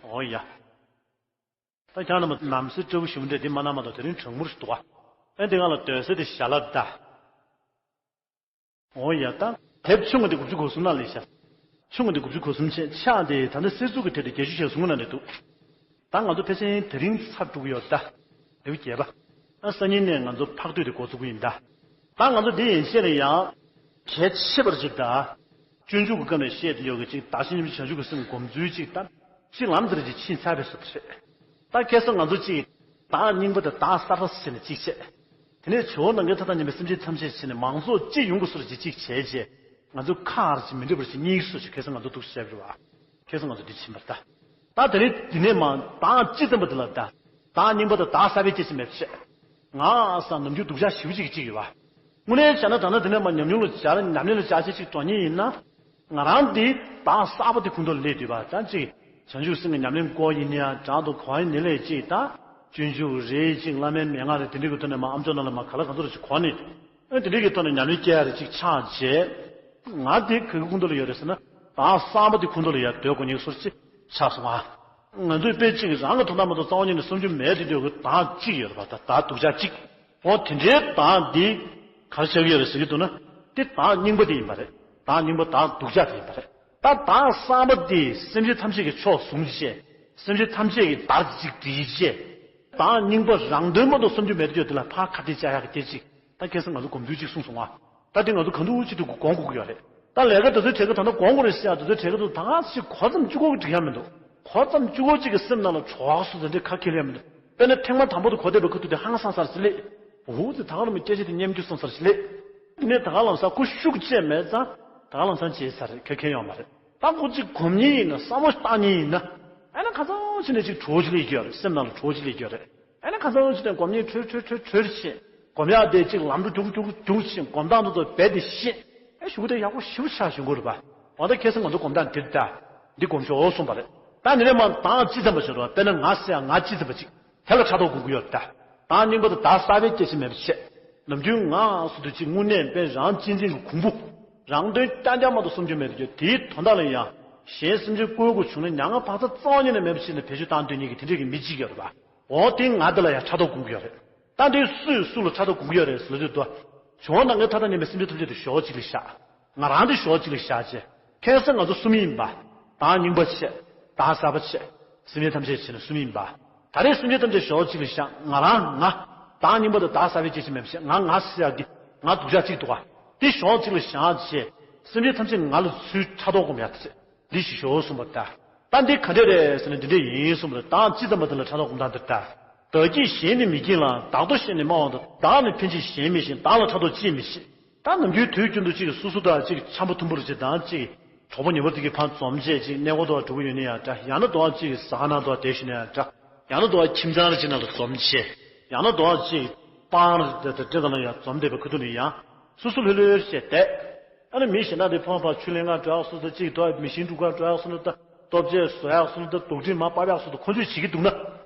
འོ་ཡ། ད་ཁྱེད་རྣམ་པ་ནམ་སེ་སྤྲོ་པོ་ཞུ་འདྲ་འདི་མ་གནང་མ་གཏོགས་དེ་རིང་གྲང་མོ་རེད་འདུག་ག་ཨེ་འདི་སྒང་ལ་སྡོད་ས་དེ་ཞལ་ལག་ད། འོ་ཡ་ད། དེབ་ཆུང་ངུ་དེ་དགུ་བཅུ་གོ་གསུམ་ནང་ལས་ཤག་ཆུང་ངུ་དེ་དགུ་བཅུ་གོ་གསུམ་བྱས་ཕྱག་དེ་ད་ལྟ་གསེར་གཟུགས་ཀྱི་ཐད་དུ་བརྒྱད་ཅུ་ཞེ་གསུམ་ནང་ལས་འདུག་ད་ང་ཚོ་ཕལ་ཆེར་དེ་རིང་ཚར་འགྲོ་གི་ཡོད་ད། ལེའུ་བརྒྱད་པ། ཨ་སང་ཉིན་ནས་ང་ཚོ་ཕག་ཐོད་དེ་འགོ་ཚུགས་ཀྱི་ཡིན་ད། ད་ང་ཚོ་འདི་ཡན་ཆད་ལ་ཡང་། གལ་ཆེ་བར་ཅིག་ད། སྤྱོད་འཇུག་གི་སྐབས་ནས་བཤད་དེ་ཡོད་ཀྱི་ཅིག་བདག་གཞན་མཉམ་བརྗེ་བྱང་ཆུབ་ཀྱི་སེམས་སྒོམ་ཚུལ་ཅིག་ད། ཅིག་ལམ་དེར་ཅིག་ཕྱིན་ཚར་བའི་བཟོ་འདྲ་རེད། ད་ཁ་སང་ང་ཚོ་ཅིག་བདག་རྙིང་པ་དང་བདག་གསར་པ་ཟེར་ནས་ཅིག་བྱས། དེ་ནས་བྱེ་བ་ནམ་མཁའི་མཐའ་དང་མཉམ་པའི་སེམས་ཅན་ཐམས་ཅད་བྱས་ནས་མང་ཚོགས་སྤྱི་ཡོངས་ཀྱི་བཟོ་འདྲ་ཅིག་བྱས་རྗེས། ང་ཚོ་ཁ་ཨར་ཅིག་མི་འགྲིག་པར་ཅིག་གཉིས་སུ་ཞིག་ཁ་སང་ང་ཚོ་འདུག་བཤད་པ་རེད་བ། ཁ་སང་ང་ཚོ་འདི་ཕྱིན་པར་ད། ད་དེ་རིང་འདི་ནས་མ་དང་ཅི་ཙམ་པ་འདི་ལ་ད། དང་རྙིང་པ་དང་དག་ས་པའི་སྐྱེ་ཕྱིན་མེད་བཤད། ང་ས་ནམ་རྒྱུན་སྡུག་ཅག་ཞེ་པོ་ཅིག་ཅིག་ཡོད་བ། དངོས་གནས་བྱས་ན་ད་ནི་འདི་ནས་མ་ཉམས་མྱོང་ལ་སྦྱར་ཉམས་ལེན་ལ་སྦྱར་བྱེད་ཅིག་འགྲོ་ཉེན་ཡིན་ན། ང་རང་འདི་དག་ས་པ་འདི་ཁུངས་ཐོག་ལ་སླེབས་དུས་བ་ད་ཅིག་བྱང་ཆུབ་སེམས་ཀྱི་ཉམས་ལེན་སྐོར་ཡིན་ཡང་དྲང་དུ་གོ་ཡིན་ནི་ལས་ཅིག་ད། སྤྱོད་འཇུག་རེད་ཅིག་བླ་མའི་མན་ངག་རེད་དེ་འདྲའི་གི་ཐོག་ནས་མ་ཨམ་ཅོག་ནང་ལ་མ་ག་ལ་ག་ཚོད་རེ་ཅིག་གོ་ནས། ཨེ་དེ་འདྲའི་གི་ཐོག་ནས་ཉམས་ལེན་སྐྱེལ་ཡ་རེ་ཅིག་ཆགས་རྗེས། ང་དེ་ག་གི་ཁུངས་ཐོག་ལ་ཡོད་རེད་ཟེར་ན། དག་ས་པ་དེ་ཁུངས་ཐོག་ལ་ཡར་སྡོད་དགོས་ཉེན་བཟོ་ཅིག་ཆགས་སོང་ང་། ང་ཚོས་དཔེ་གཅིག་རང་གི་དོན་དག་མ་གཏོགས་རྩ་བ་ཉིད་ནས་བསམ་རྒྱུ་མེད་དེ་འདོད་གི་དག་གཅིག་ཡོད་རེད་པ། ད་དག་སྡུག་ཅག་གཅིག་འོ་དེ་འདྲའི་དག་འདི་ག་རེ་ཆགས་ཀྱི་ཡོད་རེད་ཟེར་གྱི་འདུག་ན། དེ་དག་རྙིང་པ་དེ་ཡིན་པ་རེད། དག་རྙིང་པ་དག་སྡུག་ཅག་དེ་ཡིན་པ་རེད། ད་དག་ས་པ་དེ་སེམས་ཅན་ཐམས་ཅད་ཀྱི་ཕྱོགས་བཟུང་བྱས། སེམས་ཅན་ཐམས་ཅད་ཀྱི་བདག་ཅིག་སྒྲིལ་བྱས། དག་རྙིང་པ་རང་དོན་མ་གཏོགས་བསམ་རྒྱུ་མེད་དེ་འདོད་དེ་ལ་ཕར་ཁ་གཏད་བཅག་ཡག་གི་སྐད་ཅིག་ད་ཁ་སང་ང་ཚོ་གོམས་འདྲིས་གཅིག་གསུངས་སོང་ང་། ད་དེ་ང་ཚོ་ག་འདུག་ཅི་འདུག་གི་སྒོམ་དགོས་ཀྱི་ཡོད་རེད། ད་ལས་ཀ་དེ་ཚོའི་གྲས་ཀ་ད་ལྟ་སྒོམ་དགོས་རེད་ཟེར་ཡ་དེ་ཚོའི་གྲས་ཀ་དུ་ད་ག་ཞིག་གོ་ཙམ་གཅིག་པོ་གི་འགྲིག་ཡ་མི་འདུག་གོ་ཙམ་གཅིག་པོ་གཅིག་གི་སེམས་ནང་ལ་གྲོགས་སུ་དེ་འདྲའི་ཁ་ཁྱེར་ཡ་མི་འདུག་དཔེར་ན་ཐེངས་མ་དང་པོ་དུ་གོ་བསྡད་པའི་ཁ་ཐུག་དེ་ཧང་སང་སར་ཞིག་སླེབས། འུ་ཚོ་ད་ག་རང་མི་སྐད་ཆ་དེ་སྙན་རྒྱུ་སོང་སར་ཞིག་སླེབས། དེ་ནས་ད་ག་ལམ་སང་ཁོ་ཤུགས་ཆེ་མེད་ཙང་ད་ག་ལམ་སང་བྱས་ས་རེད། ཁ་ཁྱེར་ཡོང་མ་རེད། ད་ཁོ་གཅིག་གོམས་ཉིན་ཡིན་ན་བསམ་བློ་བཏང་ཉིན་ཡིན་ན། ཨ་ནི་ཁ་ཚང་ཕྱི་ནས་གཅིག་གྲོགས་ཅིག་སླེབས་ཀྱི་ཡོད་རེད། སེམས་ནང་ལ་གྲོགས་ཅིག་སླེབས་ཀྱི་ཡོད་རེད། ཨ་ནི་ཁ་སང་ཕྱི་ནས་སྒོམ་ཉིན་ཁྲོལ་ཁྲོལ་ཁྲོལ་ཁྲོལ་ཕྱིན། སྒོམ་ཡག་དེ་གཅིག་ལམ་འགྲོ་རྒྱུག་རྒྱུག་རྒྱུག་ཕྱིན། སྒོམ་སྟངས་དེ་ཚོ་རྦད་དེ་ཤེས། ཨེ་ཞུ་གི་དེ་ཡག་པོ་ཞེ་པོ་ཆགས་བཞིན་གོ་རེད་པ། འོ་ད་ཁ་སང་ང་ཚོ་སྒོམ་སྟངས་འདིར་ད། འདི་སྒོམ་ཤོག་གསུངས་པ་རེད། ད་ནི་རེ་མ་དང་ཅི་ཙམ་པ་ཞིག་རེད་པ། དཔེར་ན་ང་ཟེར་ཡག་ང་ཅི་ཙམ་པ་ཅིག་དེ་ལ་ཕྲག་དོག་སྒོམ་གི་ཡོད་རེད་ད། དང་རྙིང་པ་དང་དག་ས་པའི་སྐྱེ་ཕྱིན་མེད་པ་བྱས། ནམ་རྒྱུན་ང་སུ་དུ་ཅིག་དངོས་གནས་དཔེ་རང་གཅེས་འཛིན་གྱི་གོང་བུ། རང་དོན་རྐྱང་རྐྱང་མ་གཏོགས་བསམ་རྒྱུ་མེད་དུ་གྱུར། དེའི་དོན་དག་ལ་ཡང་གཞན་སེམས་ཅན་བཀོལ་དགོས་བྱུང་ན་མྱ་ངན་བག་ཚ་རྩ་བ་ཉིད་ནས་མེད་པ་ཞིག་ནས་བེད་སྤྱོད་བཏང་འདོད་མཁན་གྱི་དེ་འདྲས་ཀྱི་མི་གཅིག་ཡོད་རེད་པ། འོ་དེ་ང་འདི་ལ་ཡང་ཕྲག་དོག་སྒོམ་གྱི་ཡོད་རེད། ད་འདི་སུས་སུ་ལ་ཕྲག་དོག་སྒོམ་གྱི་ཡོད་རེད་ཟེར་ལབ་དུས་དོ། བྱུང་ན་ངས་ཐ་ཐ་ཉན་པའི་སེམས་ཅན་ཐམས་ཅད་དུ་ཞོག་གཅིག་ལ་བཞག་ང་རང་འདི་ཞོག་གཅིག་ལ་བཞག་བྱས། ཁ་སང་ང་ཚོ་གསུམ་ཡིན་པ། དང་རྙིང་པ་བྱས། དག་ས་པ་བྱས། སེམས་ཅན་ཐམས་ཅད་བྱས་ནས་གསུམ་ཡིན་པ། ད་རེས་སེམས་ཅན་ཐམས་ཅད་ཞོག་གཅིག་ལ་བཞག་ང་རང་ང་། དང་རྙིང་པ་དང་དག་ས་པའི་སྐྱེ་ཕྱིན་མེད་པ་བྱས། ང་ང་ཟེར་ཡག་གི་ང་སྡུག་ཅག་གཅིག་འདུག་ག་འདི་ཞོག་གཅིག་ལ་བཞག་བྱས། སེམས་ཅན་ཐམས་ཅད་ང་ལ་ཚུར་ཕྲག་དོག་སྒོམ་ཡག་དེ་བྱས། འདི་ཞིག་ཞོག་གསུངས་པ་ད། ད་འདི་ག་འདྲ་རེད་ཟེར་ན་འདི་འདྲ་ཡིན་གསུངས་པ་ད། དང་ཅི་ཙམ་པ་འདི་ལ་ཕྲག་དོག་སྒོམ་སྟངས་འདི་ལྟར། བདག་གིས་གཞན་ནི་མི་བགྱིད་ལ། བདག་ལྟོ་གཞན་ནི་སྨྲ་བ་དང་། བདག་ནི་ཕན་ཕྱིར་གཞན་མི་ཤེས། བདག་ལ་ཕྲག་དོག་ཅིས་མི་བྱེད། ད་ནམ་རྒྱུན་དུས་རྒྱུན་དུ་གཅིག་སོ་སོ་དང་གཅིག་འཆམ་པོ་མཐུན་པོ་རེ་བྱེད་དང་གཅིག་གྲོགས་པོ་ཉེ་པོ་དེ་གི་ཕར་འཛོམས་བྱས་གཅིག་གནས་སྐོར་དུ་འགྲོ་གི་ཡོད་ན་ཡང་འདྲ། ཡང་ན་དུ་གཅིག་ཟ་ཁང་ནང་དུ་བསྡད་ཞུ་ན་ཡང་འདྲ། ཡང་ན་དུ་ཁྱིམ་ཚང་རེ་གཅིག་ནང་ལ་འཛོམས་བྱས། ཡང་ན་དུ་གཅིག་སྤང་རེ་དེ་དེ་འདྲ་ལ་ཡང་འཛོམས་བསྡད་པའི་ཁུ་ཐུག་ནས་ཡང་སོ་སོ་ལྷོད་ལྷོད་བྱས་བསྡད། ཨ་ནི་མི་གཞན་དག་དེ་ཕོན་པ་ཆུ་ལེན་ག་འགྲོ་ཡག་སོ་སོ་གཅིག་དུ་མི་ཤིང་འབྲུ་ག་འགྲོ་ཡག་སོ་ན་ད་ལྟོ་ཆས་བཟོ་ཡག་སོ་ན་ད་དུག་སྦྲུལ་མར་ཕབ་ཡག་སོ་ད་ཁོ་ཚོས་བྱེད་ཀྱི་འདུག་ན།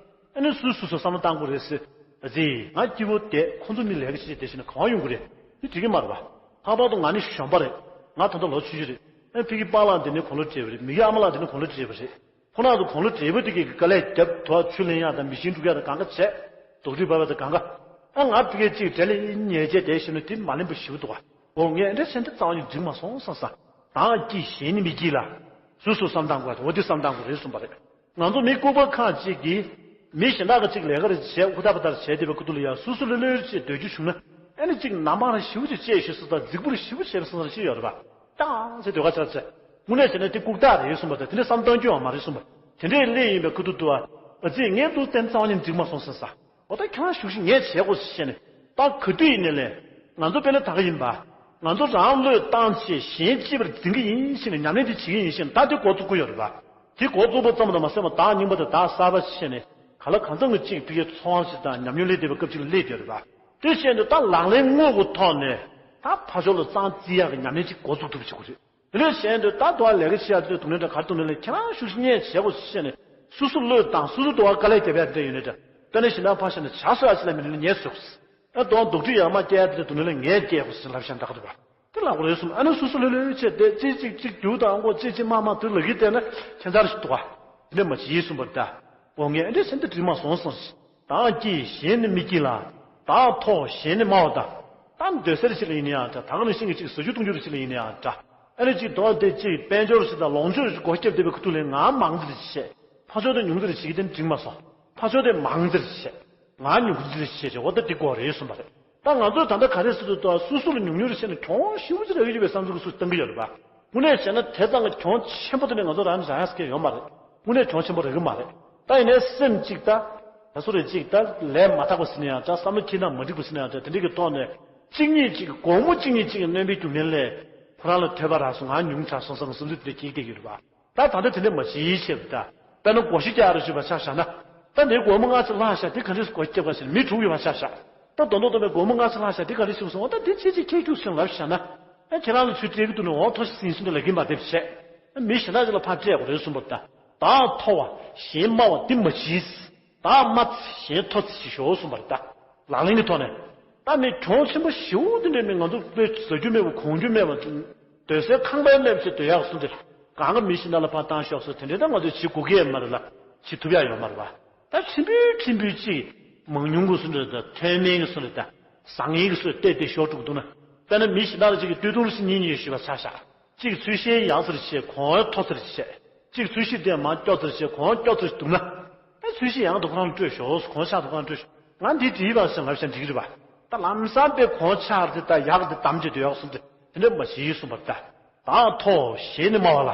ཨ་ནི་སུས་སུ་སུ་བསམ་བློ་བཏང་དགོས་རེད་ཟེར། ཨ་ཙི། ང་སྐྱིད་པོ་བསྡད། ཁོ་ཚོ་མི་ལས་ཀ་བྱེད་བསྡད་ཤེ་ན་གང་བ་ཡོང་གི་རེད། འདི་འགྲིག་གི་མ་རེད་པ། ལྷག་པར་དུ་ང་ནི་གཞོན་པ་རེད། ང་ད་ལྟ་ལོ་ཆུང་ཆུང་རེད། ཨ་ཕ་གི་པཱ་ལགས་འདི་ནས་དགུང་ལོ་བགྲེས་པ་རེད། མི་གི་ཨ་མ་ལགས་འདི་ནས་དགུང་ལོ་བགྲེས་པ་རེད། ཁོ་རང་ཚོ་དགུང་ལོ་བགྲེས་པོ་དེ་གི་དཀའ་ལས་རྒྱབ་དོ་ཆུ་ལེན་ཡག་དང་མི་ཤིང་འབྲུ་ག་ཡག་དང་གང་ག་བྱས། དུག་སྦྲུལ་ཕབ་ཡག་དང་གང་ག་ཨ་ང་ཕ་གི་གཅིག་འབྲེལ་ལས་ཉལ་བྱས་བསྡད་ཤེ་ན་དེ་མ་ལེན་པ་ཞིག་འདུག་ག་འོ་ངས་འདྲ་བྱས་འདི་རྩ་བ་ནས་འགྲིག་མ་སོང་བསམ་ས། བདག་གིས་གཞན་ནི་མི་བགྱིད་ལ། སུས་སུ་བསམ་བཏང་དགོས་འོ་འདི་བསམ་བཏང་དགོས་རེད་གསུངས་པ་རེད། ང་ཚོ་མི་ལྐུགས་པ་ཁག་ཅིག་གིས་མི་གཞན་དག་གིས་ཅིག་ལས་ཀ་རེ་བྱས་ཧུར་ཐག་པ་ལྟར་བྱས་བསྡད་པའི་ཁུ་ཐུག་ལ་ཡང་སུ་སུ་ལྷོད་ལྷོད་ཅིག་སྡོད་རྒྱུ་བྱུང་ན། ཨ་ནི་ཅིག་ནང་པ་རང་ཞེ་པོ་ཅིག་བཅད་ཤེས་སུ་དང་རྫིག་པོ་རེ་ཞེ་པོ་བྱས་པའི་སོང་ས་ཞིག་ཡོད་རེད་པ། ཏང་ཟེར་སྡོད་ཁ་ཆགས་ཆེ། དངོས་གནས་བྱས་ན་དེ་ལྐུགས་རྟགས་རེད་གསུངས་པ་དང་དེ་འདྲའི་བསམ་བཏང་རྒྱུ་ཡང་མ་རེད་གསུངས་པ། དེ་འདྲའི་སླེབས་ཡིན་པའི་ཁུ་ཐུག་ཏུ་ཨ་ཙི་ངས་འདུག་བསྟན་རྩ་བ་ཉིད་འགྲིག་མ་སོང་ཟེར་ས། འོ་ད་ཁྱེད་རང་ཞུགས་ཤིག་ངས་བྱས་དགོས་ཟེར་བཤད་ནས། ད་ག་དུས་ཡིན་ནའི་ལས། ང་ཚོ་དཔེར་ན་ད་ག་ཡིན་པ། ང་ཚོ་རང་བློས་བཏང་བྱས་གཞན་གཅེས་པར་འཛིན་གྱི་ཡིན་ཞེས་ནས་ཉམས་ལེན་དེ་བྱེད་ཀྱི་ཡིན་ཞེས་ནས་ད་དེ་འགོ་བཙུགས་ཀྱི་ཡོད་རེད་པ། དེ་འགོ་བཙུགས་པ་ཙམ་དུ་མ་ཟད་པར་བདག་རྙིང་པ་དང་བདག་གསར་པ་བྱས་ནས་ག་ལ་གང་འཚམ་གྱི་གཅིག་ཕ་གིའི་འཚོ་བ་ཞིག་དང་ཉམས་མྱོང་སླེབས་བསྡད་པའི་སྐབས་ཅིག་ལ་སླེབས་བསྡད་ཡོད་རེད་པ། དེ་བྱས་ནས་ད་ལག་ལེན་དངོས་ཀྱི་ཐོག་ནས་ད་ཕར་ཕྱོགས་ལ་རྩ་བ་བརྩི་ཡག་གི་ཉམས་ལེན་ཅིག་འགོ་བཙུགས་ཐུབ་པ་བྱེད་དགོས་རེད། དེ་ལས་གཞན་དུ་ད་དུ་བ་ལས་ཀ་བྱེད་ཡ་དེ་དུ་ནས་འདྲ་གར་དུ་ནས་ལས་ཁྱེད་རང་ཤུགས་ཤིག་ཉན་བྱེད་དགོས་ཟེར་ནས་སུ་སུ་བློས་བཏང་སུ་སུ་དུ་བ་དཀའ་ལས་རྒྱབ་ཡ་དེ་འདྲ་ཡོད་ནས་འདྲ། དཔེར་ན་ཞིག་ན་ཕ་ཤ་ནས་བྱ་སོ་ཡ་ཅི་ལ་མི་ནི་ཉེས་སོགས། ཨ་དུ་བ་དུག་སྦྲུལ་ཡར་མར་སྐྱེ་ཡ་དེ་དུ་ནས་ལས་ངས་སྐྱེ་དགོས་ཟེར་ལབ་བཞག་འདྲ་ག་དུ་བ་དེ་ལ་གོ་རེ་གསུམ་ཨ་ནི་སུ་སུ་ལྷོད་ལྷོད་བྱས་ཏེ་ཅི་ཅིག་ཅིག་རྒྱུ་དང་མགོ་ཅི་ཅི་མ་མ་དུ་ལ་གི་བལྟས་ན་ཁྱད་མཚར་ཞིག་འདུག་བ། དེ་འདྲ་མ་བྱེད་གསུམ་པ་ད། འོ་ངས་ཨ་འདྲ་སེམས་དེ་འགྲིག་མ་སོང་སོང་ཞིག་བདག་གིས་གཞན་ནི་མི་བགྱིད་ལ། བདག་ཐོག་གཞན་ནི་སྨྲ་བ་དང་། གཏམ་སྡོད་སར་ཅིག་ལ་ཡིན་ན་ཡང་འདྲ། ད་ག་ནང་བཞིན་གྱི་ཅིག་ཟ་རྒྱུ་བཏུང་རྒྱུ་རེ་ཅིག་ལ་ཡིན་ན་ཡང་འདྲ། ཨ་ནི་ཅིག་དོག་དེ་ཅིག་དཔལ་འབྱོར་ཞིག་དང་ལོངས་སྤྱོད་ཞིག་སྒོ་བརྒྱབ་བསྡད་པའི་ཁུ་ཐུག་ལས་ང་མང་ཙི་རེ་བྱས། ཕ་ཕྱོགས་དེ་ཉུང་ཙི་རེ་བྱེད་ཀྱི་དེ་འགྲིག་མ་སོང་། ཕ་ཕྱོགས་དེ་མང་ཙི་རེ་བྱས། ང་ཉུང་ཙི་རེ་བྱས་ཅེས་འོ་ད་འདི་དགོས་རེད་གསུངས་པ་རེད། ད་ང་ཚོས་ད་ལྟ་ག་རེ་ཟེར་དུས་ད་སུ་སུ་ལ་ཉུང་ཉུང་རེ་བྱས་ནས་གྱོང་ཞེ་པོ་ཅིག་རག་གི་ཡོད་པའི་བསམ་ཚུལ་གྱི་སུ་བཏང་གི་ཡོད་རེད་པ། དངོས་གནས་བྱས་ན་དེ་ཙམ་གྱི་གྱོང་ཆེན་པོ་དེ་ནི་ང་ཚོ་རང་རང་ཡ་སྐད་ཡོད་མ་རེད། དངོས་གནས་གྱོང་ཆེན་པོ་རེད་གི་མ་རེད། ད་ཡིན་ནའི་སེམས་གཅིག་ད། ད་སུ་རེ་གཅིག་ད་ལས་མ་དག་པ་ཟེར་ན་ཡང་འདྲ། བསམ་བློ་འཁྱེར་སྟངས་མ་འགྲིག་པ་ཟེར་ན་ཡང་འདྲ། དེ་འདྲའི་གི་ཐོག་ནས་གཅིག་གཉིས་གཅིག་སྒོར་མོ་གཅིག་གཉིས་གཅིག་གི་སྣོན་པའི་རྒྱུ་མཚན་ལས་ ཁོ་རང་ལ་ཐོས་པ་རག་སོང་། ང་ཉུང་དྲགས་སོང་བསམ་བསམ་ཚུལ་དེ་འདྲ་སྐྱེ་གི་བསྡད་ཡོད་རེད་པ། ད་ད་ལྟ་དེ་འདྲ་མ་བྱེད་ཡིན་བྱས་པ་ད། དཔེར་ན་སྒོར་བཞི་བརྒྱ་རེ་ཞུས་པ་ཆ་བཞག་ན། ད་འདིའི་སྒོར་མོ་ལྔ་ཙམ་བླངས་བཞག་དེ་ག་འདྲས་སྒོར་བརྒྱབ་ག་ཟེར་མི་དྲུག་ཡོད་པ་ཆ་བཞག་ད་མདོ་མདོ་སྟོན་པས་སྒོར་མོ་ལྔ་ཙམ་བླངས་བཞག་དེ་ག་འདྲས་བྱུང་སོང་། ད་འདི་ཅི་ཅི་ཁྱེད་ཁྱུག་སོང་ལབ་བཞག་ན། ཨ་ཁྱེད་རང་ལ་ཚུར་སྤྲད་ཀྱི་འདུག་ན། འོ་ཐོ་ཞིག་ཟིན་སོང་། ད་ལབ་ཀྱིན་པ་དེ་བྱས། ཨ་མི་གཞན་དག་ཅིག་ལ་ཕར་སྤྲད་དགོས་རེད་གསུངས་པ་ད། བདག་མཐོ་བ་གཞན་དམའ་བ་འདི་མ་བྱེད། བདག་དམའ་ཚེ་གཞན་མཐོ་ཚེ་ཞེས་ཞོག་གསུངས་པ་རེད་ད། ལག་ལེན་གྱི་ཐོག་ནས། ད་མི་གྱོང་ཆེན་པོ་ཞེ་པོ་འདི་འདྲའི་མི་ང་ཚོ་དཔེ་ཟ་རྒྱུ་མེད་པ་གོན་རྒྱུ་མེད་པ། སྡོད་སའི་ཁང་པའི་མེད་པ་ཞིག་སྡོད་ཡག་སོང་སྟེ། གང་ག་མི་ཞིག་ནང་ལ་ཕར་བཏང་ཤོག་སོགས་དེ་འདྲའི་ད་ང་ཚོས་བྱེད་དགོས་ཀྱི་ཡོད་མ་རེད་ལ། བྱེད་ཐུབ་ཡག་ཡོད་མ་རེད་པ། ད་ཕྲན་བུ་ཕྲན་བུ་ཅིག་མང་ཉུང་གི་སུ་འདྲ་ད་མཐོ་དམན་གྱི་སུ་འདྲ་ད་བཟང་ངན་གྱི་སུ་བལྟས་ཏེ་ཤོར་འགྲོ་གི་འདུག་ན། དཔེར་ན་མི་ཞིག་ནང་ལ་ཅིག་གིས་སྟོད་ཐུང་ཞིག་གཉིས་གཉིས་ཞུས་པ་ཆ་བཞག་གཅིག་ཚུལ་ཤིང་ཡག་ཚུལ་བྱས་གོང་མཐོ་ཚུལ་བྱས། གཅིག་ཚུལ་ཤིང་དེ་མར་སྐྱོ་ཚུལ་བྱས་གོང་སྐྱོ་ཚུལ་འདུག་ན། ཨེ་ཚུལ་ཤིང་ཡག་འདུག་ཁོ་རང་སྤྲོད་ཤོག་གོང་ཆག་འདུག་ཁོ་རང་སྤྲོད་ཤོག་ང་འདི་བྲིས་པ་ཟེར་ལབ་བཞག་འགྲིག་གི་རེད་པ། ད་ལམ་སང་དཔེ་གོང་ཆག་དེ་ད་ཡག་དེ་བདམས་བྱས་སྡོད་ཡག་སོང་དེ་དེ་འདྲ་མ་བྱེད་གསུངས་པ་ད། བདག་མཐོ་གཞན་ནི་དམའ་བ་ལ།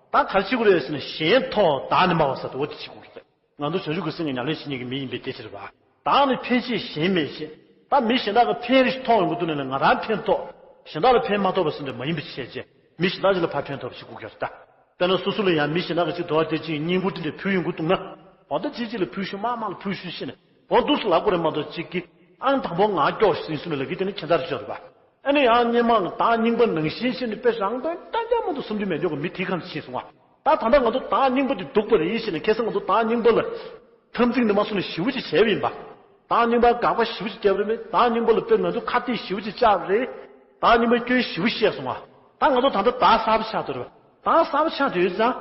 ད་ག་རེ་བྱེད་དགོས་རེད་ཟེར་ན་གཞན་མཐོ་བདག་ནི་དམའ་བ་ཟེར་དུས་འོ་དེ་བྱེད་དགོས་རེད། ང་ཚོ་བྱང་ཆུབ་ཀྱི་སེམས་ཀྱི་ཉམས་ལེན་བྱེད་མཁན་གྱི་མི་ཡིན་པའི་སྐད་ཆ་རེད་པ། བདག་ནི་ཕན་ཕྱིར་གཞན་མེད་ཅེས། ད་མི་གཞན་དག་གི་ཕན་རེ་ཞིག་ཐོགས་ཡོང་གི་འདུག་ན་ནི་ང་རང་ཕན་ཐོགས། གཞན་དག་ལ་ཕན་མ་ཐོགས་པ་ཟེར་འདྲ་མ་ཡིན་པ་བྱས་རྗེས་མི་གཞན་དག་ཅིག་ལ་ཕར་ཕན་ཐོགས་པ་ཞིག་དགོས་ཀྱི་རེད་ད། དཔེར་ན་སོ་སོ་ལ་ཡང་མི་གཞན་དག་གི་ཅིག་འདོར་བ་དེ་ཅིག་བསྙེན་བཀུར་དེ་འདྲ་ཕུལ་ཡོང་གི་འདུག་ན། འོ་ད་ཅིག་ཅིག་ལ་ཕུལ་ཤོག་མང་མང་ལ་ཕུལ་ཤོག་ཟེར་ནས་འོ་འདུག་སེ་ལབ་དགོས་རེད་མ་གཏོགས་ཅིག་གིས་ཨང་དང་པོ་ང་སྐྱོ་ཟིན་སོང་ནས་ལབ་ཀྱི་དེ་ནི་ཁྱད་མཚར་ཅིག་རེད་པ། ཨ་ནི་ཡང་སྔོན་མ་བདག་རྙིང་པ་ནང་བཞིན་བྱས་ནས་དཔེ་རང་དོན་ཏན་ཏན་མ་གཏོགས་བསམ་རྒྱུ་མེད་འཇོག་གི་མི་དེའི་ཁ་ཕྱིན་སོང་བ། ད་ད་ལྟ་ང་ཚོ་བདག་རྙིང་པ་དེ་སྡུག་པ་རེད་ཟེར་ནས་ཁ་སང་ང་ཚོ་བདག་རྙིང་པ་ལ་འཐབ་འཛིང་དེ་མ་སོང་ནས་ཞེ་པོ་ཅིག་བྱས་པ་ཡིན་པ། བདག་རྙིང་པ་དགག་པ་ཞེ་པོ་ཅིག་བརྒྱབ་རེད་མེད། བདག་རྙིང་པ་ལ་དཔེ་ང་ཚོ་ཁ་གཏད་ཞེ་པོ་ཅིག་བཅག་རེད། བདག་རྙིང་པའི་སྐྱོན་ཞེ་པོ་བཤད་སོང་བ། ད་ང་ཚོ་ད་ལྟ་བདག་གསར་པ་ཆགས་འདུག་རེད་པ། བདག་གསར་པ་ཆགས་འདུག་ཡོད་ཙང་།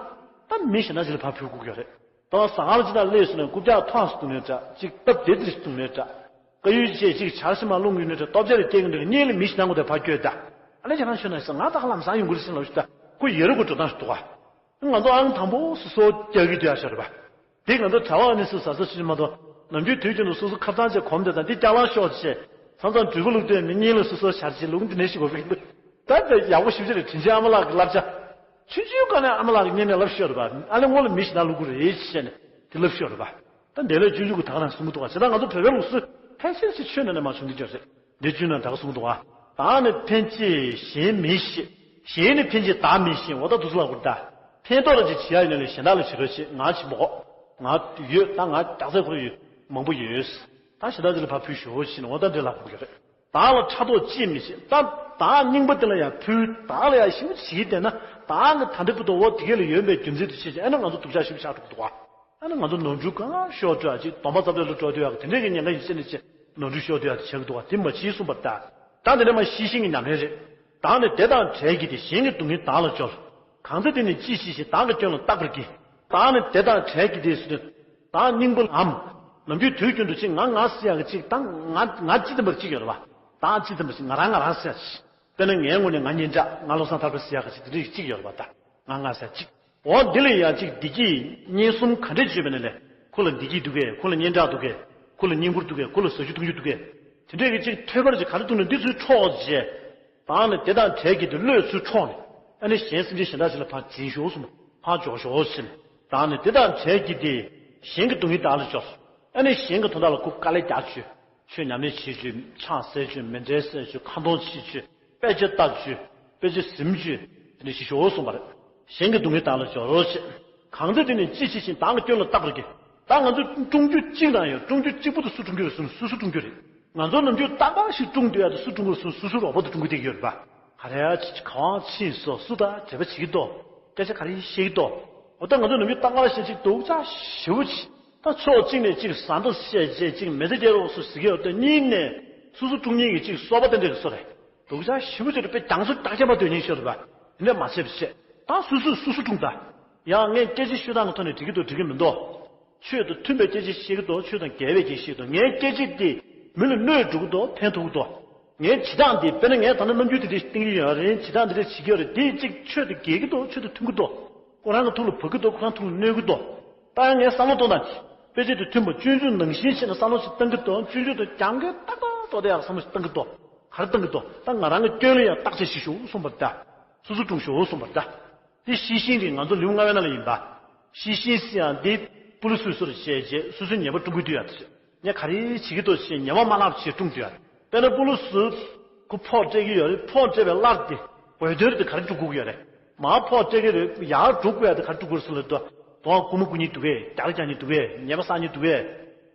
ད་མི་གཞན་དག་ཅིག་ལ་ཕར་ཕུལ་དགོས་ཀྱི་རེད། ད་ཟ་ཁང་ཅིག་ནང་སླེབས་སོང་ན་རྐུབ་བཀྱག་ཐོག་སུ་བརྡུངས་ནའི་འདྲ། གཅིག་སྟབས་བདེ་བདེ་ཞིག་བརྡུངས་ནའི་འདྲ། དཀར་ཡོལ་བཅས་གཅིག་ཆར་ཞིམ་མ་རླུང་ཡོད་ནའི་འདྲ། ལྟོ་ཆས་རེ་སྟེར་གི་འདུག་གཉིས་ལ་མི་ཞིག་ནང་ངོ་དེ་ཕར་བསྐྱོད་ད། ཨ་ལས་ཁྱེད་རང་ཤོད་ན་ཟེར། ང་ད་ག་ལམ་སང་ཡོང་གི་རེད་ཟེར་ལབ་ཞུ་ད། ཁོ་ཡ་རབས་ཀྱི་འགྲོ་སྟངས་ཤིག་འདུག་ག་ང་ཚོ་ཨང་དང་པོ་སོ་སོ་རྒྱག་གི་འདུག་ཡ་ཤོད་རེད་པ། འདི་ང་ཚོ་གྲྭ་པ་ཨ་ནི་སུ་ཟ་ས་སུ་ཞིག་མ་གཏོགས་ནམ་རྒྱུན་དུས་རྒྱུན་དུ་སོ་སོ་ཁ་གཏམ་བྱས་གོམས་དེ་དང་འདི་སྐྱག་ལང་ཤོག་བྱས། མཚམས་མཚམས་འབྲུས་ཁུ་བླུགས་དུས་མི་གཉིས་ལ་སོ་སོ་ཆར་ཆེ་ལུགས་འདི་ནས་ཤིག་གོ་བིག་འདུག་ད་ལྟ་ཡག་པོ་ཞིབ་ཆ་རེ་དྲིན་ཆེན་ཨ་མ་ལགས་ཀྱི་བསླབ་བྱ། ཆུང་ཆུང་སྒང་ནས་ཨ་མ་ལགས་ཀྱི་སྙན་ནས་ལབ་ཤོར་བ། ཨ་ལས་སྔོན་ལ་མི་ཞིག་ན་ལུག་གུ་རེད་ཅེས་ནས་དེ་ལབ་ཤོར་བ། ད་འདས་ལས་ཆུང་ཆུང་གི་ད་ག་རང་གསུང་གི་འདུག་བ། བྱས་ཙང་ང་ཚོ་བོད་པའི་ལུགས་སྲོལ་ཕལ་ཆེར་ཞིག་ཆོས་ནང་ནས་མ་བྱུང་གི་འདུག་རེད། འདི་ཆོས་ནང་ད་ག་གསུང་གི་འདུག་བ། བདག་ནི་ཕན་ཕྱིར་གཞན་མི་ཤེས། གཞན་ནི་ཕན་ཕྱིར་བདག་མི་ཤེས། འོ་ད་འདུག་སེ་ལབ་དགོས་རེད་ད། ཕན་ཐོགས་ལ་ཅིག་བྱེད་ཡ་ཡོད་ན་ལས་གཞན་དག་ལ་བྱེད་རོགས་བྱེད། ང་བྱེད་མི་དགོས། ང་ཡོད་ད། ང་རྒྱག་ཚད་ཁོ་རང་ཡོད། མང་པོ་ཡོད། ད་གཞན་དག་ཅིག་ལ་ཕར་ཕུལ་ཤོག་ཅེས་ནས་འོ་ད་འདི་ལབ་དགོས་ཀྱི་རེད། བདག་ལ་ཕྲག་དོག་ཅིས་མི་བྱེད། ད་བདག་རྙིང་པ་དེ་ལ་ཡང་ཕུལ། བདག་ལ་ཡང་ཞེ་པོ་བྱེད་ཀྱི་བསྡད་ན་བདག་གི་ད་འདྲ་པོ་དང་འོ་དེ་ག་ལ་ཡོད་པའི་རྒྱུ་མཚན་དུ་བྱེད་ཅེས་ཨ་ནི་ང་ཚོ་སྡུག་ཅག་ཞེ་པོ་ཆགས་འགྲོ་གི་འདུག་བ། ཨ་ནི་ང་ཚོ་ནོར་འཁྲུལ་གང་ཤོར་འགྲོ་ཡ་ཅིག་སྡོམ་པ་རྩ་བྲལ་ལ་འགྲོ་འདོད་ཡག་དེ་འདྲས་ཀྱི་ཉེན་ཁ་ཡིན་ཟེར་ནས་ཅིག་ནོར་འཁྲུལ་ཤོར་འདོད་ཡག་དེ་བྱེད་ཀྱི་འདུག་བ། དེ་མ་བྱེད་གསུངས་པ་ད། ད་འདི་ནས་མ་ཤེས་ཤིང་གི་ཉམས་ལེན་རེད། བདག་ནི་དེ་དང་བྲལ་གྱི་སྟེ་གཞན་གྱི་སྡུག་བསྔལ་བདག་ལ་སྦྱོར། གང་ཚེ་དེ་ནི་ཅི་ཞིག་བཞིན་བདག་གི་སྐྱོན་ལ་བརྟག་པར་གྱིས། བདག་ནི་དེ་དང་བྲལ་གྱི་དེ་སུ་དེ། བདག་སྙིང་པོ་འམ། ནམ་རྒྱུན་དུས་རྒྱུན་དུ་ཅིག་ང་ང་ཟེར་ཡག་གི་ཅིག་ད་ང་ང་ཅི་ཙམ་པར་ཅིག་ཡོད་རེད་བ། བདག་ཅི་ཙམ་པར་ཅིག་ང་རང་ང་རང་ཟེར་ཡག་ཅིག་དཔེར་ན་ངའི་ངོས་ནས་ང་སྙན་གྲགས་ང་བློ་བཟང་ཐར་པ་ཟེར་ཡག་གི་ཅིག་དེ་འདྲ་ཅིག་ཡོད་རེད་བ། ད་ང་ང་ཟེར་ཡག་ཅིག་འོ་འདི་ལ་ཡང་ཅིག་བདེ་སྐྱིད་གཉེན་གསུམ་ག་འདྲས་བྱས་པ་ནས་ལས་ཁོ་ལ་བདེ་སྐྱིད་འདུག་གས། ཁོ་ལ་སྙན་གྲགས་འདུག་གས། ཁོ་ལ་བསྙེན་བཀུར་འདུག་གས། ཁོ་ལ་ཟ་རྒྱུ་འཐུང་རྒྱུ་འདུག་གས། དེ་འདྲས་ཀྱི་ཅིག་ཐོས་པར་ཅིག་ག་རེ་འདུག་ན་འདི་ཚུར་འཕྲོག་བྱས། བདག་ནི་དེ་དང་བྲལ་གྱི་དེ་བློས་ཚུར་འཕྲོག་ནས། ཨ་ནི་གཞན་སེམས་ཅན་གཞན་དག་ཅིག་ལ་ཕར་འཛིན་ཤོག་གསུངས། ཕར་འཇོག་ཤོག་ཟེར་ནས། བདག་ནི་དེ་དང་བྲལ་གྱི་དེ། གཞན་གྱི་སྡུག་བསྔལ་བདག་ལ་སྦྱོར། ཨ་ནི་གཞན་གྱི་དོན་དག་ལ་ཁོ་དཀའ་ལས་རྒྱག་བྱོས། ཆོས་ཉམས་ལེན་བྱེད་བྱོས། ཕྱག་འཚལ་བྱོས། མཎྜལ་གསོལ་བྱོས། ཁ་འདོན་བྱེད་བྱོས། དཔེ་ཆ་ལྟ་བྱོས། དཔེ་ཆ་ཟིན་བྱོས། དེ་ནས་ཞིག་ཤོག་གསུངས་པ་རེད། གཞན་གྱི་སྡུག་བསྔལ་བདག་ལ་སྦྱོར་རོ་ཞེས། གང་ཚེ་དེ་ནི་ཅི་ཞིག་བཞིན་བདག་གི་སྐྱོན་ལ་བརྟག་པར་གྱིས། ད་ང་ཚོ་སྲུང་རྒྱུ་གཅིག་རང་ཡོད། སྲུང་རྒྱུ་གཅིག་པུ་དེ་སུ་སྲུང་རྒྱུ་རེད་ཟེར་ན་སོ་སོ་སྲུང་རྒྱུ་རེད། ང་ཚོ་ནམ་རྒྱུན་རྟག་པར་ཞིག་སྲུང་སྡོད་ཡ་དེ་སུ་སྲུང་གི་རེད་ཟེར་ན་སོ་སོ་རོགས་པ་དེ་སྲུང་གི་བསྡད་ཀྱི་ཡོད་རེད་པ། ག་རེ་ཡ་ཅིག་ག་བ་ཕྱིན་སོང་། སུ་དང་འབྲེལ་བ་བྱེད་ཀྱི་འདུག་སྐད་ཆ་ག་རེ་བཤད་ཀྱི་འདུག་འོ་ད་ང་ཚོ་ནམ་རྒྱུན་རྟག་པར་ཞིག་ཅིག་སྡུག་ཅག་ཞེ་པོ་ཅིག་ད་ཕྱོགས་གཅིག་ནས་ཅིག་ཟ་འདྲ་བཤད་བྱས་ཅིག་མི་ཚེ་སྐྱེལ་རོགས་སུ་ཟེར་གྱི་ཡོད་དེ། གཉིས་ནས་སོ་སོ་སྲུང་མཁན་གྱི་ཅིག་སོ་པ་དེ་འདྲ་གི་སུ་རེད། སྡུག་ཅག་ཞེ་པོ་ཅིག་རེད་པས། རྒྱང་སོ་རྒྱག་རྒྱག་པ་སྡོད་མཁན་ཤོར་རེད་པ། དེ་འདྲ་མ་བྱེད་པ་བྱེད། ད་སོ་སོས་སོ་སོ་སྲུང་ད། ཡང་ངས་སྐད་ཆ་ཤོད་སྟངས་ཀྱི་ཐོག་ནས་འགྲིག་གི་འདུག་འགྲིག་གི་མི་འདུག་ཆོས་དང་མཐུན་པའི་སྐད་ཆ་བཤད་ཀྱི་འདུག་ཆོས་དང་འགལ་བའི་སྐད་ཆ་བཤད་ཀྱི་འདུག་ངའི་སྐད་ཆ་དེ་མི་ལ་གནོད་འགྲོ་གི་འདུག་ཕན་ཐོགས་ཀྱི་འདུག་ངའི་བྱེད་སྟངས་དེ་དཔེར་ན་ངས་ད་ནི་རྣམ་འགྱུར་དེ་འདྲ་བསྟན་གྱི་ཡོད་རེད། བྱེད་སྟངས་དེ་འདྲ་བྱེད་ཀྱི་ཡོད་རེད། དེ་གཅིག་ཆོས་དང་འགལ་གྱི་འདུག་ཆོས་དང་མཐུན་གྱི་འདུག་ཁོ་རང་གི་ཐུགས་ལ་བབས་ཀྱི་འདུག་ཁོ་རང་ཐུགས་ལ་གནོད་ཀྱི་འདུག་ད་ཡང་ངས་བསམ་བློ་གཏོང་སྟངས་དེ་དཔེ་ཆ་དེ་མཐུན་པ་སྤྱོད་འཇུག་ནང་བཞིན་བྱས་ནས་བསམ་བློ་ཞིག་གཏང་གི་འདུག་སྤྱོད་འཇུག་དང་རྒྱབ་འགལ་ཏག་ཏག་ཏོག་ཏོ་ཡག་བསམ་བློ་ཞིག་གཏང་གི་འདུག་ག་རེ་གཏང་གི་འདུག་ད་ང་རང་གི་སྐྱོན་ལ་ཡང་བརྟག་དཔྱད་ཞིག་ཞུ་གསུངས་པ་རེད་ད། སོ་སོ་སྲུང་ཤོག་གསུངས་པ་རེད་ད། འདི་ཤེས་བཞིན་རེད། ང་ཚོ་ལེའུ་ལྔ་པའི་ནང་ལ་ཡིན་པ། ཤེས་བཞིན་ཟེར་ཡང་འདི་སྤུ་ལུ་སུས་སུར་བྱས་རྗེས་སོ་སོའི་ཉེས་པ་སྲུང་གི་འདུག་ཡ། དེ་ངས་ག་རེ་བྱེད་ཀྱི་འདུག་ཅེས་ཉེས་པ་མ་ལབ་ཅེས་སྲུང་འདུག་ཡ། དཔེར་ན་སྤུ་ལུ་སུ་ཁོ་ཕོགས་སྤྲད་ཀྱི་ཡོད་རེད། ཕོགས་སྤྲད་པའི་སླར་དེ་ འོས་འདོན་དེ་ག་རེ་སྒྲུབ་དགོས་ཀྱི་ཡོད་རེད། མར་ཕོགས་སྤྲད་ཀྱི་རེད། ཡར་འགྲོ་དགོས་ཡ་དེ་ག་རེ་སྒྲུབ་དགོས་རེད་ཟེར་ལབ་དུས། དོ་སྐུ་མ་སྐུ་ཉིད་འདུག་གས། རྒྱ་ར་རྒྱ་ཉིད་འདུག་གས། ཉེས་པ་བསགས་ཉིད་འདུག་གས།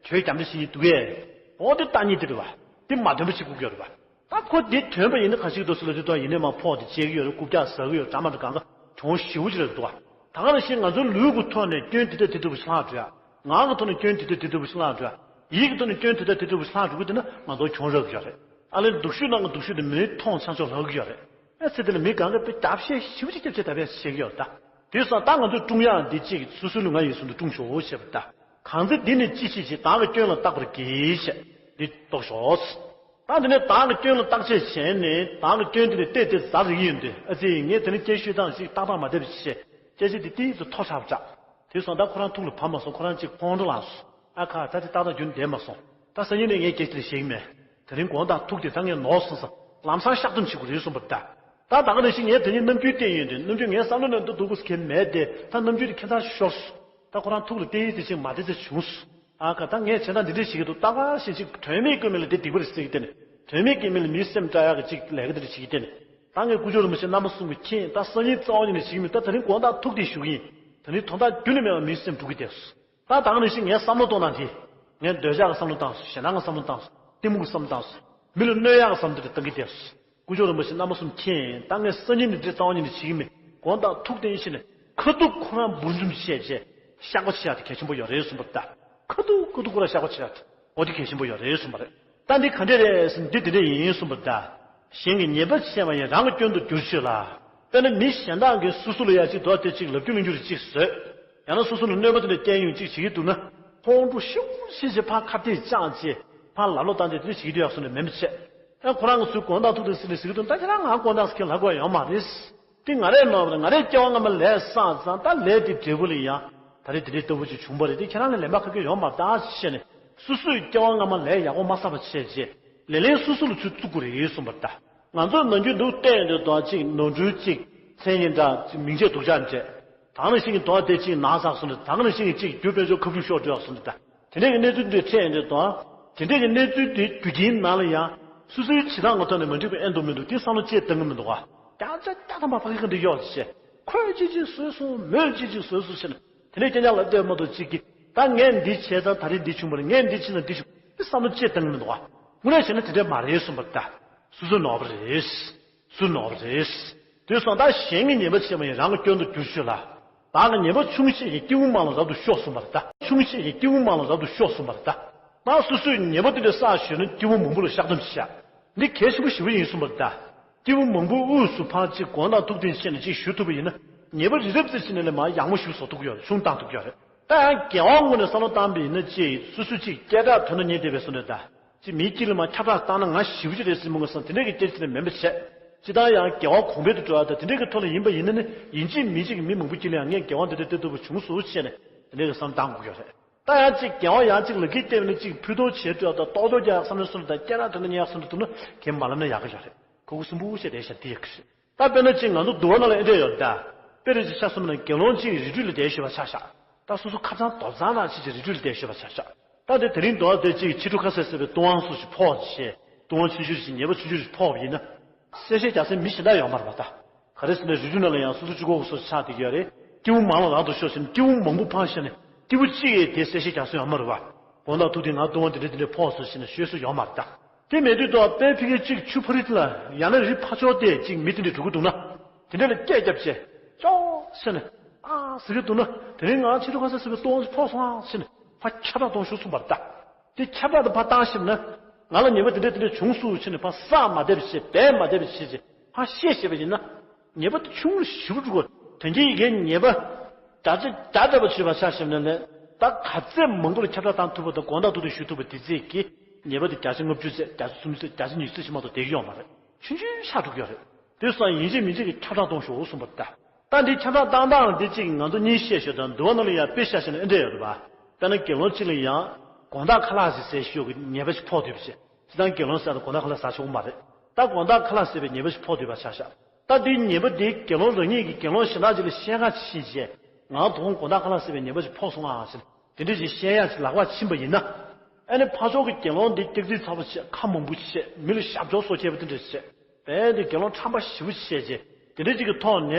གྱོད་རྒྱ་མི་བྱེད་ཉིད་འདུག་གས། འོ་དེ་བཏང་ཉིད་དེ་རེད་བ། དེ་མ་འདོན་པ་བྱེད་དགོས་ཀྱི་ཡོད་རེད་བ། ད་ཁོ་འདི་ཐོན་པ་ཡིན་ན་ག་ཞིག་འདུག་ཟེར་ལབ་དུས། ད་ཡིན་ནའི་མར་ཕོགས་དེ་བཅད་ཀྱི་ཡོད་རེད། རྐུབ་བཀྱག་ཟ་གི་ཡོད། གྲ་མ་འདྲ་གང་ག་གྱོང་ཞེ་པོ་ཅིག་རེད་འདུག་བ། ད་ག་ནང་བཞིན་ང་ཚོའི་ལུས་ཀྱི་ཐོག་ནས་སྐྱོན་དེ་འདྲ་དེ་འདྲ་བ་ཞིག་ལྷག་འགྲོ་ཡ། ངག་གི་ཐོག་ནས་སྐྱོན་དེ་འདྲ་དེ་འདྲ་བ་ཞིག་ལྷག་འགྲོ་ཡ། ཡིད་ཀྱི་ཐོག་ནས་སྐྱོན་དེ་འདྲ་དེ་འདྲ་བ་ཞིག་ལྷག་འགྲོ་གི། དེ་ན་ང་ཚོར་གྱོང་རག་གི་ཡོད་རེད། ཨ་ལས་སྡུག་ཤོས་ནང་གི་སྡུག་ཤོས་དེ་མིའི་མཐོང་ཆ་ཆོག་ལྷག་གི་ཡོད་རེད། ཨ་ཚེ་འདི་ལ་མི་གང་ག་དཔེ་རྒྱབ་བཤད་ཞེ་པོ་ཅིག་རྒྱབ་བཤད་ད་བཤད་ཀྱི་ཡོད་རེད་ད། དེ་སོང་ད་ང་ཚོས་སྲུང་ཡག་འདི་གཅིག་སོ་སོའི་ལུས་ངག་ཡིད་གསུམ་དུ་སྲུང་ཤོག་ཞེས་པ་ད། གང་ཚེ་འདི་ནི་ཅི་ཞིག་བྱེད། བདག་གི་སྐྱོན་ལ་བརྟག་པར་གྱིས་ཞེས་འདི་རྟོགས་ཤོག། ད་འདི་ནས་བདག་གི་སྐྱོན་ལ་བརྟག་དཔྱད་བྱས་ནས། བདག་གི་སྐྱོན་འདི་ནི་བལྟས་ཏེ་ཟ་རེ་ཡིན་ཏེ། ཨ་ཙི་ངས་དེ་ནི་སྐྱེ་ཤོད་སྟངས་ཤིག་ཏག་ཏག་མ་བསྡད་པ་བྱས། སྐྱེ་ཤོད་འདི་ཏིག་ཙམ་མཐོ་དྲགས་པ་འདྲ། དེ་སོང་ད་ཁོ་རང་ཐུགས་ལ་བབས་མ་སོང་། ཁོ་རང་གཅིག་ཁོང་ཁྲོ་ལངས་སོང་། ཨ་ཁ། ད་དེ་ཏག་ཏག་རྒྱུན་བསྡད་མ་སོང་། ད་སང་ཉིན་ནས་ངས་སྐད་ཆ་དེ་བཤད་ཀྱི་མེད། དེ་རིང་དགོངས་དག་ཐུགས་དེ་ད་ངས་ནོར་སོང་ཟེར་ལམ་སང་བཤགས་སྡོམ་བྱེད་དགོས་རེད་གསུངས་པ་རེད་ད། ད་ད་ག་ནང་བཞིན་ངས་དེ་ཉིན་ནམ་རྒྱུན་བལྟས་ཡོང་དུས། ནམ་རྒྱུན་ངའི་བསམ་བློ་ནང་དུ་འདུག་དགོས་ཟེར་མཁན་མེད་དེ། ད་ནམ་རྒྱུན་དེ་ཁྱད་མཚར་ཤོར་སོང་། ད་ཁོ་རང་ཐུགས་ལ་བལྟས་ཡིན་དེ་ཅིག་མ་བདེ་ཚེ་བྱུང་སོང་། ཨ་ཁ། ད་ངས་བྱས་ན་འདི་འདྲ་བྱེད་ཀྱི་འདུག་ད་ག་ཞིག་ཅིག་དོན་མེད་ཀྱི་མི་ལ་འདི་སྡིག་པ་རེད་ཟེར་གྱི་བསྡད་ནས། དོན་མེད་ཀྱི་མི་ལ་མིའི་སེམས་བཀྲ་ཡག་གི་ཅིག་ལས་ཀ་འདི་འདྲ་བྱེད་ཀྱི་བསྡད་ནས། ད་ངས་སྐུ་ཞབས་རིན་པོ་ཆེ་རྣམ་པ་གསུམ་གྱི་མཁྱེན། ད་སང་ཉིན་རྩ་བ་ཉིད་ནས་བྱེད་ཀྱི་མིན། ད་དེ་རིང་དགོངས་དག་ཐུགས་དེ་ཞུ་གི་ཡིན། དེ་རིང་དོན་དག་རྒྱུན་ལས་མེད་པ་མིའི་སེམས་སྒྲུབ་ཀྱི་བསྡད་སོང་། ད་ད་ག་ནང་བཞིན་ངས་བསམ་བློ་གཏོང་སྟངས་དེ། ངས་འདོད་ཆགས་ཀྱི་བསམ་བློ་བཏང་སོང་། ཞེ་སྡང་གི་བསམ་བློ་བཏང་སོང་། གཏི་མུག་གི་བསམ་བློ་བཏང་སོང་། མི་ལ་གནོད་ཡག་གི་བསམ་བློ་དེ་འདྲ་བཏང་གི་བསྡད་སོང་། སྐུ་ཞབས་རིན་པོ་ཆེ་རྣམ་པ་གསུམ་མཁྱེན། ད་ངས་སང་ཉིན་ནས་འདི་རྩ་བ་ཉིད་ནས་བྱེད་ཀྱི་མིན། དགོངས་དག་ཐུགས་བདེན་བྱས་ནས་ཁ་ཐུག་ཁོ་རང་འབུར་འཇོམས་བྱས་བྱས་བཤགས་པ་བྱེད་ཡག་དེ་གལ་ཆེན་པོ་ཡོད་རེད་གསུངས་པ་རེད་ད། ཁ་ཐུག་ཁ་ཐུག་ཁོ་རང་བཤགས་པ་བྱེད་ཡག་དེ། འོ་དེ་གལ་ཆེན་པོ་ཡོད་རེད་གསུངས་པ་རེད། ད་འདི་ག་འདྲས་རེད་ཟེར་ན། འདི་འདི་འདྲས་ཡིན་གསུངས་པ་རེད་ད། གཞན་གྱི་ཉེས་པ་ཆེ་བ་ཡང་། རང་གི་སྐྱོན་དུ་འགྱུར་ཕྱིར་ལ། དཔེར་ན་མི་གཞན་དག་གིས་སོ་སོ་ལ་ཡ་ཅིག་དོ་དེ་ཅིག་ལབ་རྒྱུ་གླེང་རྒྱུ་རེ་ཅིག་བཟོས། ཡང་ན་སོ་སོ་ལ་གནོད་པ་དེ་འདྲ་བསྐྱལ་ཡོང་ཅིག་བྱེད་ཀྱི་འདུག་ན། ཁོང་ཁྲོ་ཤུགས་ཆེ་ཆེ་ཕར་ཁ་གཏད་བཅག་བྱས། ཕར་ལབ་ལོ་བཏང་སྟེ་དེ་འདྲ་བྱེད་ཀྱི་འདུག་ཡག་སོང་ནས་མེད་མི་བྱེད། ཨ་ཁོ་རང་གིས་ཚུར་དགོངས་དག་ཐུགས་དེ་ཟེར་ནས་ཟེར་གྱི་འདུག་ད་ཁྱེད་རང་ང་དགོངས་དག་ཟེར་མཁན་ལབ་དགོས་ཡོད་མ་རེད། དེ་ང་རས་ནོར་བ་རེད། ང་རས་སྐྱེ་བ་སྔ་མ་ལས་བསགས་ཙང་། ད་ལས་དེ་འབྲས་བུ་ལ་ཡང་ད་རེས་དེ་འདྲའི་ལྟ་བུ་ཅིག་བྱུང་བ་རེད། དེ་ཁྱེད་རང་ལ་ལན་པ་ག་གེ་ཡོད་མ་རེད་ད་ཅེས་ནས། སོ་སོས་སྐྱེ་བ་སྔ་མ་ལས་ཡག་པོ་མ་བསགས་པ་བྱས་རྗེས། ལེ་ལན་སོ་སོ་ལ་ཚུར་བཙུགས་དགོས་རེད་གསུངས་པ་རེད་ད། ང་ཚོ་ནམ་རྒྱུན་འདུག་བལྟས་ཡོང་དུས་དོ་ཅིག་ནོར་འཁྲུལ་ཅིག་མཚན་ཉིད་འདྲ་ཅིག་མིང་ཆད་སྡུག་ཅག་འདྲ། ད་ནང་བཞིན་གྱི་དོ་དེ་ཅིག་ན་ཚར་སོང་ནས། ད་ནང་བཞིན་གྱི་ཅིག་རྒྱུ་དཔལ་འབྱོར་ཁ་ཕྱུགས་ཤོར་འགྲོ་ཡག་སོང་ནས་ད། དེ་འདྲས་ཀྱི་གནས་ཚུལ་འདི་འཕྲད་ཡོང་དུས་དོ། དེ་འདྲས་ཀྱི་གནས་ཚུལ་དེ་རྒྱུ་རྐྱེན་ནང་ལ་ཡང་སོ་སོའི་བྱེད་སྟངས་ངོ་ཐོག་ནས་མ་འགྲིག་པ་ཨེ་འདུག་མི་འདུག་དེ་བསམ་བློ་ཅིག་བཏང་གི་མི་འདུག་ག་རྒྱ་ཆ་རྒྱ་ཐམ་པ་ཕ་གི་ག་འདི་གཡོག་བྱས། ཁོས་ཅིག་ཅིག་བཟོས་སོང་། མོས་ཅིག་ཅིག་བཟོས་སོང་ཟེར་ནས། དེ་ནས་རྐྱང་རྐྱང་ལ་བལྟས་མ་གཏོགས་ཅིག་གིས། ད་ངས་འདི་བྱས་ཙང་ད་རེས་འདི་བྱུང་བ་རེད། ངས་འདི་བྱས་ཙང་འདི་བྱུང་། དེ་བསམ་བློ་ཅིག་བཏང་གི་མི་འདུག་ག་དངོས་གནས་བྱས་ན་དེ་འདྲས་མ་རེད་གསུངས་པ་རེད་ད། སོ་སོ་ནོར་བ་རེད། སོ་སོ་ནོར་བ་རེད། དེ་སོང་ད་གཞན་གྱི་ཉེས་པ་ཆེ་བ་ཡང་རང་གི་སྐྱོན་དུ་འགྱུར་ཕྱིར་ལ། བདག་གི་ཉེས་པ་ཆུང་ཤས་ཀྱིས་སྐྱེ་བོ་མང་ལ་རབ་ཏུ་ཤོག་གསུངས་པ་རེད་ད། ཆུང་ཤས་ཀྱིས་སྐྱེ་བོ་མང་ལ་རབ་ཏུ་ཤོག་གསུངས་པ་རེད་ད། ད་སོ་སོས་ཉེས་པ་དེ་འདྲ་བསགས་ཞོར་ན་སྐྱེ་བོ་མང་པོ་ལ་བཤགས་སྡོམ་བྱེད་ཡག་འདི་གལ་ཆེན་པོ་ཞེ་པོ་ཡིན་གསུངས་པ་རེད་ད། སྐྱེ་བོ་མང་པོའི་དབུས་སུ་ཕར་ཅིག་དགོངས་དག་ཐུགས་རྟེན་བཞེས་ནས་ཅིག་ཞུ་ཐུབ་པ་ཡིན་ན། ཉེས་པ་རི་རབ་ཙམ་ཞིག་ནས་ལས་མར་ཡག་མོ་ཞིག་བཟོ་ཐུབ་ཀྱི་ཡོད་རེད། ཆུང་བཏང་ཐུབ་ཀྱི་ཡོད་རེད། ད་ཡང་དགེ་བ་ངོས་ནས་བསམ་བློ་བཏང་པ་ཡིན་ན་ཅིག་སོ་སོ་ཅིག་སྐད་གྲགས་ཐོན་ན་ཉེ་བསྡད་པའི་བཟོ་འདྲ་ད། ཅིག་མིའི་དཀྱིལ་ལ་མར་ཁྱབ་བསྒྲགས་བཏང་ན་ང་ཞེ་པོ་ཅིག་རེད་ཟེར་མི་དགོས་བསམ། དེ་འདྲས་ཀྱི་སྐད་ཆ་དེ་མིན་པ་བྱས། ཅི་ལྟར་ཡང་དགེ་བ་གོང་འཕེལ་དུ་འགྲོ་ཡག་ད་དེ་འདྲས་ཀྱི་ཐོག་ལ་ཡིན་པ་ཡིན་ན་ནི། ཡིན་གཅིག་མིན་གཅིག་གི་མི་མང་པོ་དཀྱིལ་ལ་ཡང་ངས་དགེ་བ་འདི་འདྲ་ལྟ་ཐུབ་པ་བྱུང་སོང་བྱས་ནས་དེ་འདྲས་ཀྱི་བསམ་བློ་བཏང་དགོས་ཀྱི་ཡོད་རེད། ད་ཡང་ཅིག་དགེ་བ་ཡང་ཅིག་ལ་ཁེལ་བལྟས་པ་ནི་ཅིག་ཕུད་གཏོང་བྱེད་འགྲོ་ཡག་ད། ཏོག་ཏོག་རྒྱག་ཡག་བསམ་བློ་སོང་ད། སྐད་གྲགས་ཐོན་ན་ཉེ་ཡག་བསམ་བློ་འདུག་ན་གན་མ་ལབ་ན་ཡག་གི་ཡོད་རེད། གོ་གི་སུན་པོ་བྱས་བསྡད་ཤག་དེ་ཡག་གི་རེད། ད་དཔེར་ན་ཅིག་ང་ཚོ་འདུལ་བ་ནང་ལ་ཨེ་འདྲས་ཡོད་རེད་ད། དཔེ་རེ་ཅིག་ཆ་བཞག་ན་དགེ་སློང་གཅིག་རི་ཁྲོད་ལ་བསྡད་ཤོད་པ་ཆ་བཞག་ད་སོ་སོ་ཁ་ཚང་རྡོ་ཚང་ནང་ཆེད་ཅིག་རི་ཁྲོད་ལ་བསྡད་ཤོད་པ་ཆ་བཞག་ད་དེ་དེ་རིང་འདུལ་བ་དེ་ཅིག་ཕྱི་དྲོ་ཁ་ཟས་ཟེར་བའི་ལྟུང་བ་སོགས་ཤིག་ཕོག་བྱས། ལྟུང་བ་ཆུང་ཆུང་ཞིག་ཉེས་པ་ཆུང་ཆུང་ཞིག་ཕོག་པ་ཡིན་ན། གསལ་བཤད་རྒྱག་སའི་མི་གཞན་དག་ཡོད་མ་རེད་པ་ད། ག་རེ་ཟེར་ན་རི་ཁྲོད་ནང་ལ་ཡང་སོ་སོ་གཅིག་པོ་སོ་སོ་ཆགས་བསྡད་ཀྱི་ཡོད་རེད། སྐྱེ་བོ་མང་བ་རང་དུ་ཤོར་ཟིན། སྐྱེ་བོ་མང་པོ་ཕངས་བཞག་ནས་སྐྱེ་བོ་གཅིག་གིས་དེ་གསལ་བཤད་རྒྱག་ས་ཡོད་མ་རེད་པ། དགོངས་དག་ཐུགས་རྟེན་ང་ལྟུང་བ་འདི་འདྲ་འདི་འདྲ་ཕོག་སོང་ཟེར་ནས་ཤོད་ས་ཡོད་མ་རེད་ད། དེ་མེད་དུས་དོ་དཔེ་ཕ་གིའི་གཅིག་ཆུ་ཕ་རི་ལ་ཡང་ན་རི་ཕ་ཕྱོགས་དེ་གཅིག་མི་དེ་འདྲ་འགྲོ་གི་འདུག་ན། དེ་འདྲ་ལ་སྐད་བརྒྱབ་བྱས། ཅོག་ཟེར་ནས། ཨ་ཟེར་གྱི་འདུག་ན། དེ་རིང་ང་ཕྱི་དྲོ་ཁ་ཟས་ཟེར་བའི་ལྟུང་བ་ཕོག་སོང་ཨ་ཟེར་ནས་ཕར་ཁྱབ་བསྒྲགས་གཏོང་ཤོག་གསུངས་པ་རེད་ད། དེ་ཁྱབ་བསྒྲགས་དེ་ཕར་བཏང་ཞིབ་ན། ང་ལ་ཉེས་པ་དེ་འདྲ་དེ་འདྲ་བྱུང་སོང་ཟེར་ནས་ཕར་བསགས་མ་བསྡད་པ་བྱས། འབད་མ་བསྡད་པ་བྱས་བྱས་ཕར་བཤད་ཤེས་པ་ཡིན་ན། ཉེས་པ་དེ་ཆུང་ངུ་ཞེ་པོ་འགྲོ་གི། དོན་གྱི་ཡི་གེའི་ཉེས་པ་བརྒྱ་ཆ་བརྒྱ་འདྲ་པོ་བྱས་པ་ཆ་བཞག་ན་ལས། ད་ག་ཚད་མང་པོ་ལ་ཁྱབ་བསྒྲགས་བཏང་ཐུབ་པ་དང་དགོངས་དག་ཐུགས་རྟེན་ཞུ་ཐུབ་པ་དེ་ཚད་ཀྱིས་ཉེས་པ་དེ་བརྒྱ་ཆ་ལྔ་བཅུ་ཙམ། བརྒྱ་ཆ་སུམ་ཅུ་ཙམ། བརྒྱ་ཆ་ཉི་ཤུ་ཙམ་ཞིག་མ་གཏོགས་བསྡད་ཀྱི་ཡོད་མ་རེད། ཆུང་ཆུང་ཆགས་འགྲོ་གི་ཡོད་རེད། དེ་སོང་ཡིན་གཅིག་མིན་གཅིག་གིས་ཁྱབ་བསྒྲགས་གཏོང་ཤོག་གསུངས་པ་རེད་ད། ད་འདི་ཁྱབ་བསྒྲགས་བཏང་སྟངས་འདི་གཅིག་ང་ཚོ་གཉིས་བཤད་ཤོད་དང་། འདུལ་བ་ནང་ལ་ཡང་དཔེ་བཞག་བཞག་ན་ཨེ་འདྲ་ཡོད་རེད་པ། དཔེར་ན་དགེ་སློང་གཅིག་ལ་ཡང་དགོང་དག་ཁ་ལག་ཟིག་ཟས་ཤོག་གི་ཉེས་པ་ཞིག་ཕོག་སྡོད་པ་བྱས། སྤྱིར་བཏང་དགེ་སློང་ཟེར་ན་དགོང་དག་ཁ་ལག་ཟ་ཆོག་གི་མ་རེད། ད་དགོང་དག་ཁ་ལག་ཟས་པའི་ཉེས་པ་ཞིག་ཕོག་སྡོད་པ་ཆ་བཞག་ད་འདིའི་ཉེས་པ་འདི་དགེ་སློང་རང་ཉིད་ཀྱིས་དགེ་སློང་གཞན་དག་ཅིག་ལ་བཤད་ག་ཕྱིན་བྱས། ང་དགོང་དགོང་དག་ཁ་ལག་ཟས་པའི་ཉེས་པ་ཞིག་ཕོག་སོང་ཨ་ཟེར། དེ་འདྲ་ཞིག་བཤད་ཡག་ཅིག་ལག་པར་ཕྱིན་པ་ཡིན་ན། ཨ་ནི་ཕར་ཕྱོགས་ཀྱི་དགེ་སློང་འདི་སྐྱག་རྫུན་ཚ་པོ་བྱས། ཁ་མང་པོ་བྱས། མི་ལ་ཞབས་འཇོག་སོགས་བྱས་པ་དེ་འདྲ་བྱས། བས་འདི་དགེ་སློང་ཁྲམ་པ་ཞེ་པོ་བྱས་རྗེས། དེ་འདྲའི་ཅིག་གི་ཐོག་ནས།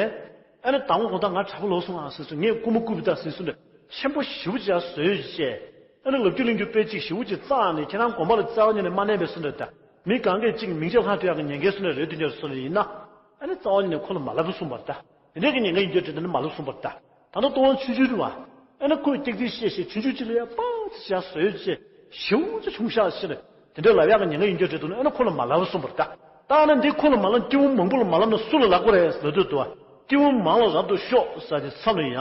ཨ་ནི་དང་པོ་དགོང་དག་ང་དྲག་པོ་ལོག་སོང་ཨ་ཟེར་སོང་། ངས་རྐུན་མ་རྐུས་པ་ད་ཟེར་སོང་ནས་ཆེན་པོ་ཞེ་པོ་ཅིག་ཡར་བཟོས་བྱས། ཨ་ནི་ལབ་རྒྱུ་གླེང་རྒྱུ་དཔེ་ཅིག་ཞེ་པོ་ཅིག་བཙགས་ནས་ཁྱེད་རང་དགོན་པ་ལ་རྩ་བ་ཉིད་ནས་མ་གནས་པའི་སོང་ནས་ད། མི་གང་གས་ཅིག་མིང་ཆད་ལྷག་ཐུབ་ཡག་གི་ཉེན་ཁའི་སོང་ནས་རེད་དུས་ཉར་སོང་ནས་ཡིན་ན། ཨ་ནི་རྩ་བ་ཉིད་ནས་ཁོ་ལ་མ་ལབ་གསུངས་པར་ད། དེ་འདྲའི་གི་ཉེན་ཁ་ཡིན་རྒྱུ་དྲན་དེ་ནི་མ་ལབ་གསུངས་པར་ད། ད་ལྟ་ལྟོ་དབང་ཆུང་ཆུང་རེད་བ། ཨ་ནི་ཁོས་སྐྱག་རྫུན་བཤད་བཤད་ཆུང་ཆུང་ཅིག་ལ་ཡ་པང་ཅིག་བཞག་བཟོས་བྱས་ཞེ་པོ་ཅིག་ཆུང་ཤག་ཟེར་ནས་དེ་འདྲའི་ལབ་ཡག་གི་ཉེན་ཁ་ཡིན་རྒྱུ་དྲན་འདུག་ན། ཨ་ནི་ཁོ་ལ་མ་ལབ་གསུངས་པར་ད། ད་ཨ་ནི་འདི་ཁོ་ལ་མ་ལབ། སྐྱེ་བོ་མང་པོ་ལ་མ་ལབ་ན་སུ་ལ་ལབ་དགོས་རེད་ལབ་དུས་འདུག་བ། སྐྱེ་བོ་མང་ལ་རབ་ཏུ་ཤོག་ཟེར་ཏེ་མཚམས་ལ་ཡང་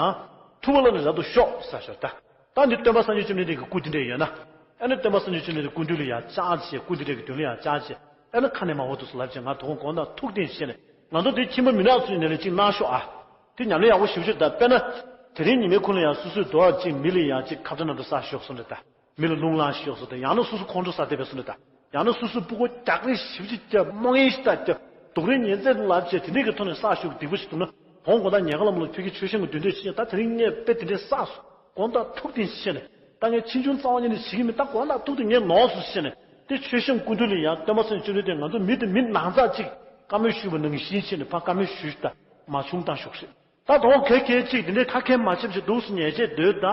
ཐུབ་པ་ལ་ནི་རབ་ཏུ་ཤོག་ཟེར་ཞོར་ད། ད་འདི་སྟོན་པ་སངས་རྒྱས་བཅོམ་ལྡན་འདས་ཀྱི་སྐུ་དེ་འདྲ་ཡོད་ན། ཨ་ནི་སྟོན་པ་སངས་རྒྱས་བཅོམ་ལྡན་འདས་སྐུ་མདུན་ལ་ཡང་བཅར་བྱས། སྐུ་དེ་འདྲ་གི་མདུན་ལ་ཡང་བཅར་བྱས། ཨ་ནི་ཁ་ནས་མ་འོ་འདུག་སེ་ལབ་བྱས། ང་དོ་དགོང་དག་ཐུགས་བདེན་བྱས་ནས། ང་ཚོ་འདི་ཁྱིམ་པ་མི་ནག་ཚོའི་ནང་ལ་གཅིག་གནང་ཤོག་ཨ། དེ་ཉམས་ལེན་ཡག་པོ་ཞེ་པོ་ཅིག་ད། དཔེར་ན། དེ་རིང་ཉི་མའི་ཁོ་ལ་ཡང་སོ་སོའི་རྡོ་བ་གཅིག་མི་ལ་ཡང་གཅིག་ཁ་བྲལ་ནང་དུ་ས་ཞོག་སོང་རེད་ད། མི་ལ་རླུང་ལངས་ཞོག་སོང་ད། ཡང་ན་སོ་སོ་ཁོང་ཁྲོ་ཟ་བསྡད་པའི་སོང་རེད་ད། ཡང་ན་སོ་སོའི་སྤུ་གུ་རྒྱག་རེས་ཞེ་པོ་ཅིག་བརྒྱབ། རྨོངས་དབྱེ་ཞིག་ད་བརྒྱབ། སྡུག་རུས་ཉེས་འཛུགས་ལབ་བྱས། དེ་འདྲའི་གི་ཐོག་ནས་ས་ཞོག་སྡིག་པ་ཞིག་འདུག་ན། དགོང་དག་ཉལ་ཁ་ལམ་ལ་ཕ་གི་ཆོས་སྐྱོང་གི་མདུན་དུ་ཕྱིན། ད་དེ་རིང་ངས་དཔེ་དེ་འདྲའི་བསགས་སོང་། དགོང་དག་ཐུགས་བདེན་བྱས་ནས། ད་ངས་ཕྱིས་འབྱུང་རྩ་བ་ཉིད་ནས་བྱེད་ཀྱི་མིན། ད་དགོང་དག་ཐུགས་དེ་ངས་ནོར་སོང་བྱས་ནས། དེ་ཆོས་སྐྱོང་སྐུ་མདུན་ལ་ཡང་སྟོན་པ་སངས་རྒྱས་བཅོམ་ལྡན་འདས་ང་ཚོ་མི་དང་མི་ནང་ཚགས་གཅིག་བཀའ་མོལ་ཞུས་པ་ནང་བཞིན་བྱས་ནས་ཕར་བཀའ་མོལ་ཞུས་ཤིག་ད། མ་བྱུང་བཏང་ཤོག་ཟེར། ད་དོ་གལ་གལ་ཅིག་དེ་འདྲའི་ཁ་སྐད་མ་བྱེད་བྱེད་འདུག་སེ་ཉལ་བྱས་སྡོད་ད། དོ་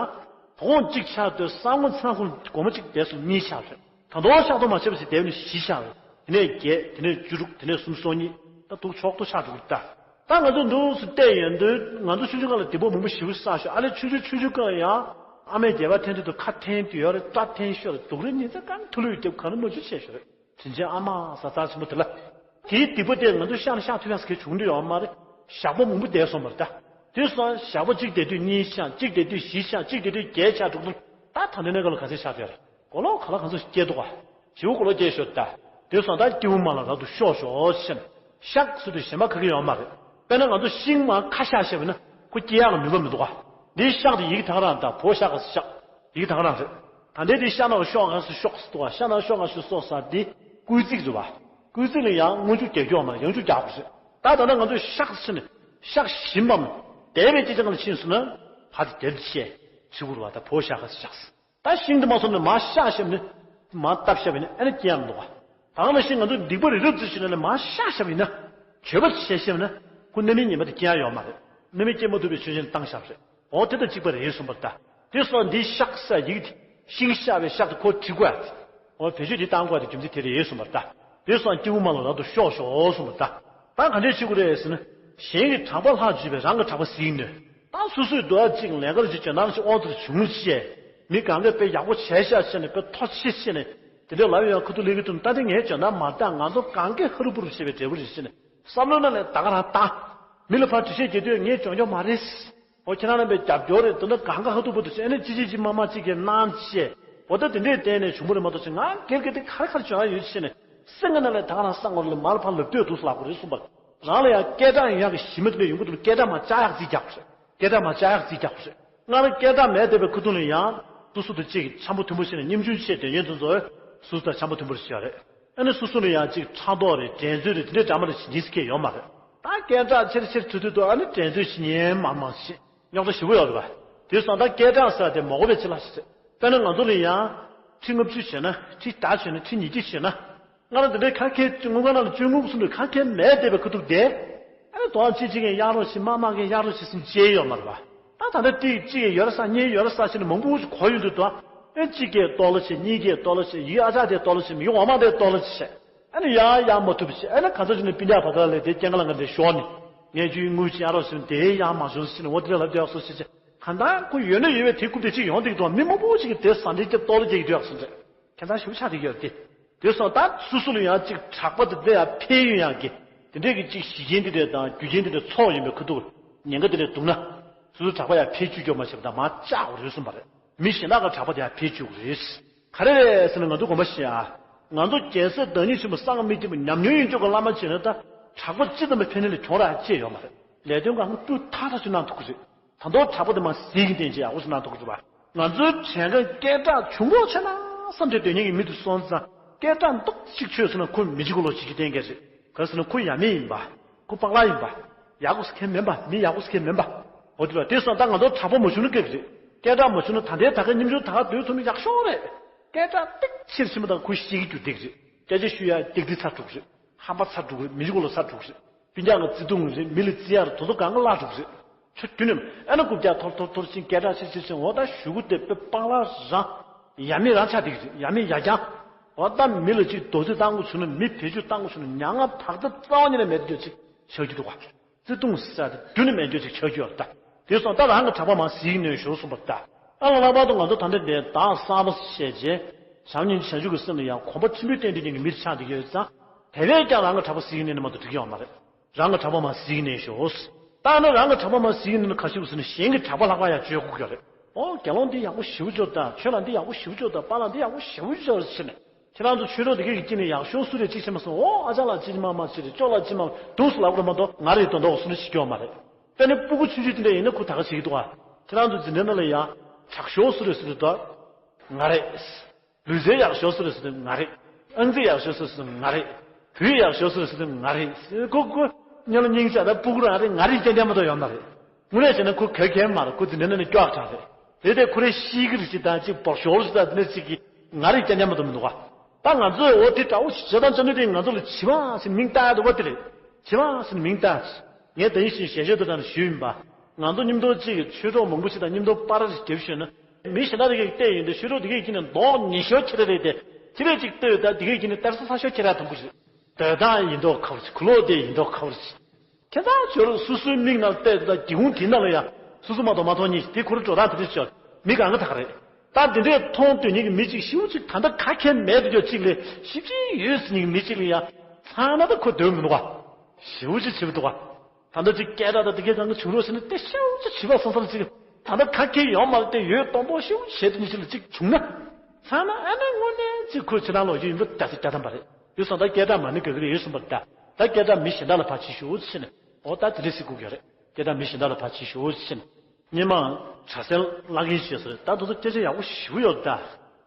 དགོང་གཅིག་ཆགས་སྡོད། སང་ཉིན་སང་ཁོང་སྒོར་མོ་གཅིག་བསྡད་སོང་། གཉིས་ཆགས་སྡོད། ད་དོ་ཤག་ཏུ་མ་བྱས་པ་ཞིག་བསྡད་ནས་བཞི་ཆགས། དེ་ནས་བརྒྱད། དེ་ནས་བཅུ་དྲུག། དེ་ནས་སུམ་ཅུ་སོ་གཉིས། ད་དུང་ཆོག་ཏུ་ཆགས་འགྲོ་གི་ད། ད་ང་ཚོ་འདུག་སེ་བལྟས་ཡོང་དུས་ང་ཚོ་ཆུང་ཆུང་སྒང་ལ་སྡིག་པ་མང་པོ་ཞེ་པོ་བསགས་ཤག་ཨ་ལས་ཆུང་ཆུང་ཆུང་ཆུང་སྒང་ཡང་ཨ་མས་སྡེ་བ་འཐེན་དུས་དུ་ཁ་འཐེན་དུས་ཡོད་རེད། སྐྲ་འཐེན་ཤོར་རེད། སྡུག་རུས་ཉེས་འཛུགས་གང་ཐུ་ལུ་ཡོད་རྒྱབ་གང་རུ་མ་བྱུང་བྱས་ཤོར་རེད། དྲིན་ཆེན་ཨ་མ་ཟེར་རྩ་ཆེན་པོ་དེ་ལ། དེའི་སྡིག་པ་དེ་ང་ཚོ་བཤགས་ན་བཤགས་ཐུབ་ཡག་ཟེར་མཁན་བྱུང་འདྲི་ཡོད་མ་རེད། ཞག་པོ་མང་པོ་བསྡད་སོང་བ་རེད་ད། དེ་སོང་ཞག་པོ་གཅིག་བསྡད་དུས་གཉིས་ཆགས། གཅིག་བསྡད་དུས་བཞི་ཆགས། གཅིག་བསྡད་དུས་བརྒྱད་ཆགས་འགྲོ་གི་འདུག་ད་ད་ལྟ་གནས་སྐབས་ལ་ག་ཚད་ཆགས་བསྡད་རེད། གོ་ལོག་ག་ལ་ག་ཚོད་སྐྱེས་འདུག་ག་བྱིའུ་གོ་ལོག་སྐྱེས་ཤོག་ད། དེ་སོང་ད་སྐྱེ་བོ་མང་ལ་རབ་ཏུ་ཤོག་ཤོག་ཟེར་ནས། ཤག་ཟེར་དུས་གཞན་པ་ག་གི་ཡོད་མ་རེད། དཔེར་ན་ང་ཚོ་ཤིང་མར་ཁ་བཤགས་བཤགས་པ་ཡིན་ན་ཁོ་སྐྱེ་ཡག་ལ་ནུས་པ་མི་འདུག་ག་འདིའི་ཤག་དེ་ཡི་གེ་ད་ག་རང་ད། བོ་ཤ་ག་ས་ཤག་ཡི་གེ་ད་ག་རང་རེད། ད་ལྟའི་དེ་ཤ་ནང་ཤོག་ག་ས་ཤོག་ཟེར་འདུག་ག་ཤ་ནང་ཤོག་ག་ཤོག་སོག་ས་དེ་སྐུལ་ཚིག་རེད་བ། སྐུལ་ཚིག་ལ་ཡང་སྔོན་འཇུག་རྒྱག་རྒྱུ་ཡོད་མ་རེད། ཡང་འཇུག་རྒྱག་དགོས་རེད། ད་ད་ལྟ་ང་ཚོས་ཤག་ཟེར་ནས་ཤག་ཞིམ་པའམ་དེ་བས་ཅི་ཅང་ལ་ཕྱིན་སོང་ན་ཕ་དེ་དེར་བཤད་ཚིག་གུ་རུ་བ་ད་བོ་ཤ་ག་ས་ཤག་ཟེར། ད་ཤིང་དེ་མ་སོང་ནས་མར་བཤགས་བཤགས་ནས་མར་བཏབ་བཤགས་པ་ཡིན་ན་ཨ་ནི་སྐྱེ་ཡག་མི་འདུག་ག་ད་ག་ནང་བཞིན་ང་ཚོ་སྡིག་པ་རི་རབ་ཙམ་བྱུང་ན་ནས་མར་བཤགས་བཤགས་པ་ཡིན་ན། བྱོས་པ་བྱས་བཤགས་ན་ཁོ་རྣམ་སྨིན་ངན་པ་དེ་སྐྱེ་ཡག་ཡོད་མ་རེད། རྣམ་སྨིན་སྐྱེ་མ་ཐུབ་པའི་ཆོས་ཅན་བཏང་བཞག་པ་རེད། འོ་དེ་དང་གཅིག་པ་རེད་གསུངས་པ་རེད་ད། དེ་སོགས་འདིའི་ཤག་ས་ཡིག་དེ་ཤིང་བཤགས་པའི་ཤག་དེ་ཁོ་བྲིས་དགོས་ཡ་དེ། འོ་བེད་སྤྱོད་འདི་བཏང་དགོས་ཡ་དེ་རྒྱུ་མཚན་དེ་རེད་གསུངས་པ་རེད་ད། དེ་སོགས་སྐྱེ་བོ་མང་ལ་རབ་ཏུ་ཤོག་ཤོག་གསུངས་པ་རེད་ད། ད་ག་འདྲས་བྱེད་དགོས་རེད་ཟེར་ན། གཞན་གྱི་གྲགས་པ་ལྷག་བརྗོད་པས་རང་གི་གྲགས་པ་ཟིན་ནས། ད་སོ་སོའི་འདོད་པ་གཅིག་ལས་ཀར་གཅིག་བྱོན་ན་ཞིག་དབང་དུ་བྱུང་བྱས། མི་གང་གས་དཔེ་ཡག་པོ་བྱས་ཤག་བྱས་ནས་དཔེ་མཐོ་ཆེ་བྱས་ནས། དེ་འདྲའི་ལབ་ཡོང་ཁུ་ཐུག་ལེགས་ཀྱི་ཐུབ་ན་ད་དེ་ངས་བྱོན་ན་མ་ད་ང་ཚོ་གང་གས་ཧ་རུ་པུ་རུ་བྱས་པའི་འབྲས་བུ་རེད་ཟེར་ནས་བསམ་བློ་ནང་ལས་ད་ག་རང་བཏང་། མི་ལ་ཕར་འགྲེལ་བཤད་རྒྱག་དུས་ངས་བྱོན་ཆོག་མ་རེད། འོ་ཁྱེད་རང་རྣམ་པས་རྒྱབ་སྐྱོར་རེད་འདུག་ན་གང་ག་ཧ་ཐུག་པོ་དུ་བྱས་ནས་ཅི་ཅི་ཅི་མ་མ་ཅི་གས་གནང་བྱས། འོ་ད་དེ་འདྲས་བསྟན་ནས་བྱུང་བ་རེད་མ་གཏོགས་ཅི་ང་སྒེར་གྱི་དེ་ག་རེ་ག་རེ་བྱོན་ཡ་ཡོད་ཟེར་ནས་སེམས་ཀྱི་ནང་ལ་ད་ག་རང་གསང་བ་ལ་མར་ཕར་ལབ་སྡོད་འདུག་ལབ་དགོས་རེད་གསུངས་པ། རང་ལ་ཡང་སྐད་གྲགས་ཡོང་ཡག་གི་གཞི་མ་དེ་འདྲས་ཡོང་གི་འདུག་སྐད་གྲགས་མ་བཅག་ཡག་རྩིས་རྒྱག་དགོས་རེད། སྐད་གྲགས་མ་བཅག་ཡག་རྩིས་རྒྱག་དགོས་རེད། སྔར་སྐད་གྲགས་མེད་བསྡད་པའི་ཁུ་ཐུག་ལ་ཡང་སོ་སོ་དང་གཅིག་འཆམ་པོ་མཐུན་པོ་བྱས་ནས་སྙོམ་ཆུང་བྱས་སྡོད་མཁན་ཚོ་ཚོ་སོ་སོ་དང་འཆམ་པོ་མཐུན་པོར་བྱས་ཡོད་རེད། ཨ་ནི་སོ་སོ་ལ་ཡང་གཅིག་ཕྲག་དོག་རེད་འགྲན་རྩོད་རེད་དེ་འདྲའི་འདྲ་མ་རེད་བྱེད་ཉིས་སྐད་ཡོད་མ་རེད། ད་སྐད་གྲགས་ཆེར་ཆེར་འགྲོ་དུས་དུ་ཨ་ནི་འགྲན་རྩོད་བྱེད་ཉན་མང་མང་བྱེད་རྙོག་དྲ་ཞེ་པོ་ཡོད་རེད་པ། དེ་སོང་ད་སྐད་གྲགས་ཟེར་དེ་མ་གོ་བའི་ཕྱི་ལ་ཞིག་རེད། དཔེར་ན་ང་ཚོ་ལ་ཡང་ཁྲི་ལྔ་བཅུ་བྱས་ན་ཁྲི་བརྒྱ་བྱས་ན་ཁྲི་ཉིས་བརྒྱ་བྱས་ན། ང་རང་འདི་འདྲའི་ཁ་མཁས་དངུལ་ཁང་ནང་ལ་བཅོལ་དངུལ་གསུམ་དུ་ཁ་མཁས་མེད་བསྡད་པའི་ཁུ་ཐུག་དེ། ཨ་ནི་དོ་ཨ་ཅི་ཅི་ངས་གཡར་རོགས་ཞེས་མ་མ་ངས་གཡར་རོགས་ཞེས་སེམས་ཅེས་ཡོད་མ་རེད་པ། ད་ད་ལྟ་ཏིག་ཅིག་ཡོད་རེད་ས་གཉིས་ཡོད་རེད་ས་ཞེས་ནས་མང་པོ་ཞིག་གོ་ཡོང་དུས་དོ། ཨེ་གཅིག་གས་ཏོག་ལ་བྱེད་གཉིས་གས་ཏོག་ལ་བྱེད་ཡི་ཨ་ཅག་དེ་ཏོག་ལ་བྱེད་མི་ཡི་འོ་མ་དེ་ཏོག་ལ་བྱེད། ཨ་ནི་ཡ་ཡ་མ་ཐུབ་བྱེད་ཨ་ནི་ག་ཚོད་ཅིག་ནས་སྤུན་ཀྱག་བ་དག་ལས་དེ་སྐྱེ་ལྔ་ལ་ང་འདྲ་ཞོག་ནི། ངས་རྒྱུའི་དངུལ་ཅིག་གཡར་རོགས་ཞེས་དེ་ཡ་མ་བྱུང་ཞེས་ནས་འོ་དེ་ལ་ལབ་བསྡད་ཡག་སོ་ཞེས་བྱེད། གང་ལྟར་ཁོ་ཡོད་ན་ཡོད་པའི་དེ་རྐུབ་དེ་གཅིག་ཡོང་དེ་གི་དོ་མི་མང་པོ་ཅིག་གིས་དེ་ཟ་འདྲེ་སྐྱབས་ཏོག་ལ་རྒྱག་གི་འདུག་ཡག་སོ་འདྲ། ཁྱད་མཚར་ཞེ་པོ་ཆགས་བསྡད་ཡོད་རེད་དེ། དེ་སོང་ད་སོ་སོ་ལ་ཡང་ཅིག་གྲགས་པ་དེ་འདྲ་ཡང་འཕེལ་ཡོང་ཡག་གི་དེ་འདྲས་ཀྱི་ཅིག་གཞི་རྐྱེན་དེ་འདྲས་དང་རྒྱུ་རྐྱེན་དེ་འདྲས་ཚོགས་ཡོང་བའི་ཁུ་ཐུག་ཉེན་ཁ་དེ་འདྲས་འདུག་ན། སོ་སོ་གྲགས་པ་ཡང་འཕེལ་བཅུག་རྒྱུ་མ་བྱེད་པ་དང་མར་བཅག་དགོས་རེད་གསུངས་པ་རེད། མི་གཞན་དག་གི་གྲགས་པ་དེ་ཡང་འཕེལ་བཅུག་དགོས་རེད། ག་རེ་རེད་ཟེར་ན་ང་ཚོ་དགོངས་པ་བཞེས་ཨ། ང་ཚོ་རྒྱལ་སྲས་བདག་ཉིད་ཆེན་པོ་སངས་རྒྱས་མི་སྐྱེ་བ་ཉམས་མྱོང་ཡོད་ཅོག་གི་བླ་མ་བྱས་ན་ད་གྲགས་པ་ཅི་ཙམ་འཕེལ་ནས་ལས་གྱོང་རག་ཅི་ཡོད་མ་རེད། ལས་དོན་གང་སྤུས་དག་ཐག་ཆོད་གནང་ཐུབ་ཀྱི་རེད། ད་མདོ་དྲག་པོ་དེ་མ་ཟིལ་གྱིས་བསྟན་བྱས་ཡག་པོ་ཞིག་གནང་ཐུབ་ཀྱི་རེད་པ། ང་ཚོའི་དྲན་ཁ་སྐད་གྲགས་བྱུང་དགོས་ཆེ་ན་བསམ་བྱས་སྡོད་མཁན་གྱི་མི་དེ་སོང་ཙང་སྐད་གྲགས་ཏོག་ཅིག་ཆོད་སོང་ན་ཁོ་མི་འཇིགས་གོ་ལོ་བྱེད་རྒྱུ་གཏན་འཁེལ་རེད། ག་རེ་ཟེར་ན་ཁོ་ཡ་མེད་ཡིན་པ། ཁོ་པག་ལག་ཡིན་པ། ཡག་པོ་ཟེར་མཁན་མིན་པ། མི་ཡག་པོ་ཟེར་མཁན་མིན་པ། འོ་དེ་ལ་དེ་སོང་ད་ང་ཚོ་དྲག་པོ་མ་བྱུང་ན་སྐབས་རེད། སྐད་གྲགས་མ་བྱུང་ན་ད་ལྟའི་ད་ག་ཉིན་ཆུང་ད་ག་སྡོད་ཐུབ་ན་ཡག་ཤོས་རེད། སྐད་གྲགས་ཏོག་ཅིག་ཕྱིན་པ་དང་ཁོ་ཤི་གི་རྒྱུ་འདེགས་རེད། སྐད་ཆ་ཤོད་ཡ་སྡིག་སྒྲིབ་ཚ་དྲུག་རེད། ཧམ་པ་ཚ་དྲུག་རེད། མི་འཇིགས་གོ་ལོ་ཚ་དྲུག་རེད། སྤུན་ཀྱག་གི་བརྩེ་དུང་རེད། མི་ལ་བརྩི་ཡག་རེད། དོ་དོ་གང་ག་བརླག་འགྲོ་གི་རེད། ཆུ་དུས་ནས་ཨ་ན་རྐུབ་བཀྱག་འཐོར་འཐོར་འཐོར་ཕྱིན། སྐད་གྲགས་ཆེ་ཆེ་ཕྱིན། འོ་ད་གཞུག་གུ་དེ་དཔེ་སྤང་བླང་རང་ཡ་མེད་རང་ཆགས་བསྡད་ཀྱི་རེད། ཡ་མེད་ཡ་རྐྱང་། འོ་ད་མི་ལ་ཅིག་རྡོག་རྫིས་བཏང་དགོས་བྱུང་ན། མི་བེད་སྤྱོད་བཏང་དགོས་བྱུང་ན། མྱ་ངན་བག་ཚ་རྩ་བ་ཉིད་ནས་མེད་དུ་ཅིག་ཆགས་རྒྱུ་འདུག་ག་བརྩེ་དུང་ཟེར་དེ་དུས་ནས་མེད་རྒྱུ་ཅིག་ཆགས་རྒྱུ་ཡོད་རེད་ད། དེ་སོང་ད་རང་གི་གྲྭ་པ་མར་གཟིགས་ནས་ཞོར་གསུངས་པ་ད། ཨ་ལ་ལྷག་པར་དུ་ང་ཚོ་ད་ལྟ་འདི་བདག་གསར་པ་བྱས་རྗེས་བྱམས་སྙིང་རྗེ་བྱང་ཆུབ་ཀྱི་སེམས་ལ་ཡང་གོམས་པ་ཆེན་པོས་བརྟེན་བསྡད་མཁན་གྱི་མི་ཆགས་བསྡད་ཀྱི་ཡོད་ཙང་། དེ་བས་ཀྱང་རང་གི་གྲྭ་པ་གཟིགས་ནས་ནི་མ་གཏོགས་འགྲིག་གི་ཡོད་མ་རེད། རང་གི་གྲྭ་པ་མར་གཟིགས་ནས་ཤོག་ད་ནི་རང་གི་གྲྭ་པ་མར་གཟིགས་ནས་ནི་ག་ཞིག་ཟེར་ན། གཞན་གྱི་གྲྭ་པ་ལྷག་པར་ཡང་བཅོས་དགོས་ཀྱི་རེད། ཨོ་དགེ་སློང་འདི་ཡག་པོ་ཞེ་པོ་ཅིག་ཡོད་ད། ཆོས་ལ་འདི་ཡག་པོ་ཞེ་པོ་ཅིག་ཡོད་ད། པཱ་ལགས་འདི་ཡག་པོ་ཞེ་པོ་ཅིག་ཡོད་ཟེར་ནས། ཁྱེད་རང་ཚོ་ཆོས་གྲོགས་འདི་གས་ཀྱི་དཀྱིལ་ནས་ཡག་ཤོས་སུ་རེད་ཅིག་བྱས་མ་སོང་། ཨོ་ཨ་ཅག་ལགས་ཅིག་མ་མ་ཅིག་རེད། ཅོག་ལགས་ཅིག་མ་འདུག་ང་རེད་དོན་དག་སུ་ནི་ཞིག་སྐྱོ་མ་རེད། དཔེར་ན་སྤུ་གུ་ཆུང་ཆུང་དེ་འདྲ་ཡིན་ན་ཁོ་ད་ག་བྱེད་ཀྱི་འདུག་ཨ། ཁྱེད་རང་ཚོ་འཛིན་གྲྭ་ནང་ལ་ཡང་དྲག་ཤོས་སུ་རེད་ཟེར་དུས་ད། ང་རེད། ལུས་རྩལ་ཡག་ཤོས་སུ་རེད་ཟེར་དུས་ང་རེད། ཨང་རྩིས་ཡག་ཤོས་སུ་རེད་ཟེར་དུས་ང་རེད། བོད་ཡིག་ཡག་ཤོས་སུ་རེད་ཟེར་དུས་ང་རེད། ཁོ་ཁོ་སྙིང་ལ་སྙིང་རྗེ་ད། སྤུ་གུ་རང་རེད། ང་རེད་རྐྱང་རྐྱང་མ་གཏོགས་ཡོད་མ་རེད། དངོས་གནས་བྱས་ན་ཁོ་ག་གེ་མ་རེད། ཁོ་འཛིན་གྲྭ་ནང་ནས་སྐྱོ་བ་དྲག་རེད། དེ་དེ་ཁོ་རེ་ཤི་གི་རེད་ཅིག་དང་ཅིག་བོག་ཞོར་ཞིག་དང་དེ་འདྲ་ཅིག་གི་ང་རེད་རྐྱང་རྐྱང་མ་གཏོགས་མི་འདུག་ག་ད་ང་ཚོས་འོ་དེ་འདྲ་བོ་ཞེ་སྡང་བཅོམ་ལྡན་འདས་ང་ཚོ་ལ་བྱིས་པ་ཟེར་མིང་བཏགས་ཡ་འདུག་པ། དེ་རེད། བྱིས་པ་ཟེར་མིང་བཏགས། ངས་ད་ཡིན་ཞིང་ཞལ་བཞེས་དུ་དང་ཞུས་ཡིན་པ། ང་ཚོ་མཉམ་དུ་གཅིག་གི་ཆོས་གྲོགས་མང་པོ་ཞིག་དང་མཉམ་དུ་པར་རྒྱབ་ཤོད་ན། མི་གཞན་དག་དེ་གས་བལྟས་ཡོང་དུས་ཆོས་གྲོགས་དེ་གས་ཀྱིས་ནི་མདོག་ཉེས་ཤོས་ཁྱེར་རེད་དེ། ཁྱེད་རས་གཅིག་ལྟོས་ད། དེ་གས་ཀྱིས་ནི་གཏེར་ས་ས་ཤོས་ཁྱེར་ར་དང་པོ་རེད། སྡོད་སྟངས་ཡིན་མདོག་ཁ་པོ་རེད། ཁུ་ལོ་དེ་ཡིན་མདོག་ཁ་པོ་རེད། ཁྱེད་ཚང་ཆོས་རོགས་སོ་སོའི་མིག་ནང་བལྟས་དུས་ད་སྒེའུ་ཁུང་དེ་ནང་ལ་ཡང་སོ་སོ་མ་གཏོགས་མ་མཐོང་མཁན་དེ་ཁོ་རང་འགྲོ་སྟངས་དེ་འདྲ་ཅིག་མི་གང་ག་ད་ག་རེད། ད་དེ་འདྲས་མཐོང་སྡོད་མཁན་གྱི་མི་གཅིག་ཞེ་པོ་ཅིག་ད་ལྟ་ག་གེ་མེད་དུ་ཡོད་གཅིག་ལས་ཞེ་པོ་ཅིག་ཡོད་ཟེར་མཁན་གྱི་མི་གཅིག་ལ་ཡང་ཚང་ན་ད་ཁོ་སྡོད་མི་འདུག་ག་ཞེ་པོ་ཅིག་བྱེད་པ་འདུག་ག་ད་ལྟ་ཅིག་སྐད་གྲགས་དང་དེ་གས་གང་ག་བྱུང་རོགས་ཟེར་ན། དེ་ཞེ་པོ་ཅིག་བྱིས་པ་སོང་ཙང་ཅིག་ད་ལྟ་ག་གེ་ཡོད་མ་རེད་དེ། ཡོད་སྟོང་པོ་ཞེ་པོ་བྱེད་དུ་མི་ཤེས་ལ་ཅིག་བྱུང་ན། ཚང་མ་ཨ་ནི་དངོས་གནས་ཅིག་ཁོས་ཁྱེད་རང་ལོག་རྒྱུ་ཡིན་པ་ད་ཚེ་བརྒྱ་ཐམ་པ་རེད། ཡོད་སོང་ད་སྐད་གྲགས་མ་ཎི་ག་གི་རེད། ཡོད་སོང་པ་ད་ད་སྐད་གྲགས་མི་གཞན་དག་ལ་ཕར་ཕྱིན་ཤོག་ཟེར་ནས། འོ་ད་དེ་འདྲས་ཟེར་དགོས་ཀྱི་རེད། སྐད་གྲགས་མི་གཞན་དག་ལ་ཕར་ཕྱིན་ཤོག་ཟེར་ནས། སྔོན་མ་གྲྭ་སའི་བླ་རྒན་བྱས་སོང་རེད། ད་དེ་ཚོ་སྐད་ཆ་ཡག་པོ་ཞེ་པོ་ཡོད་ད།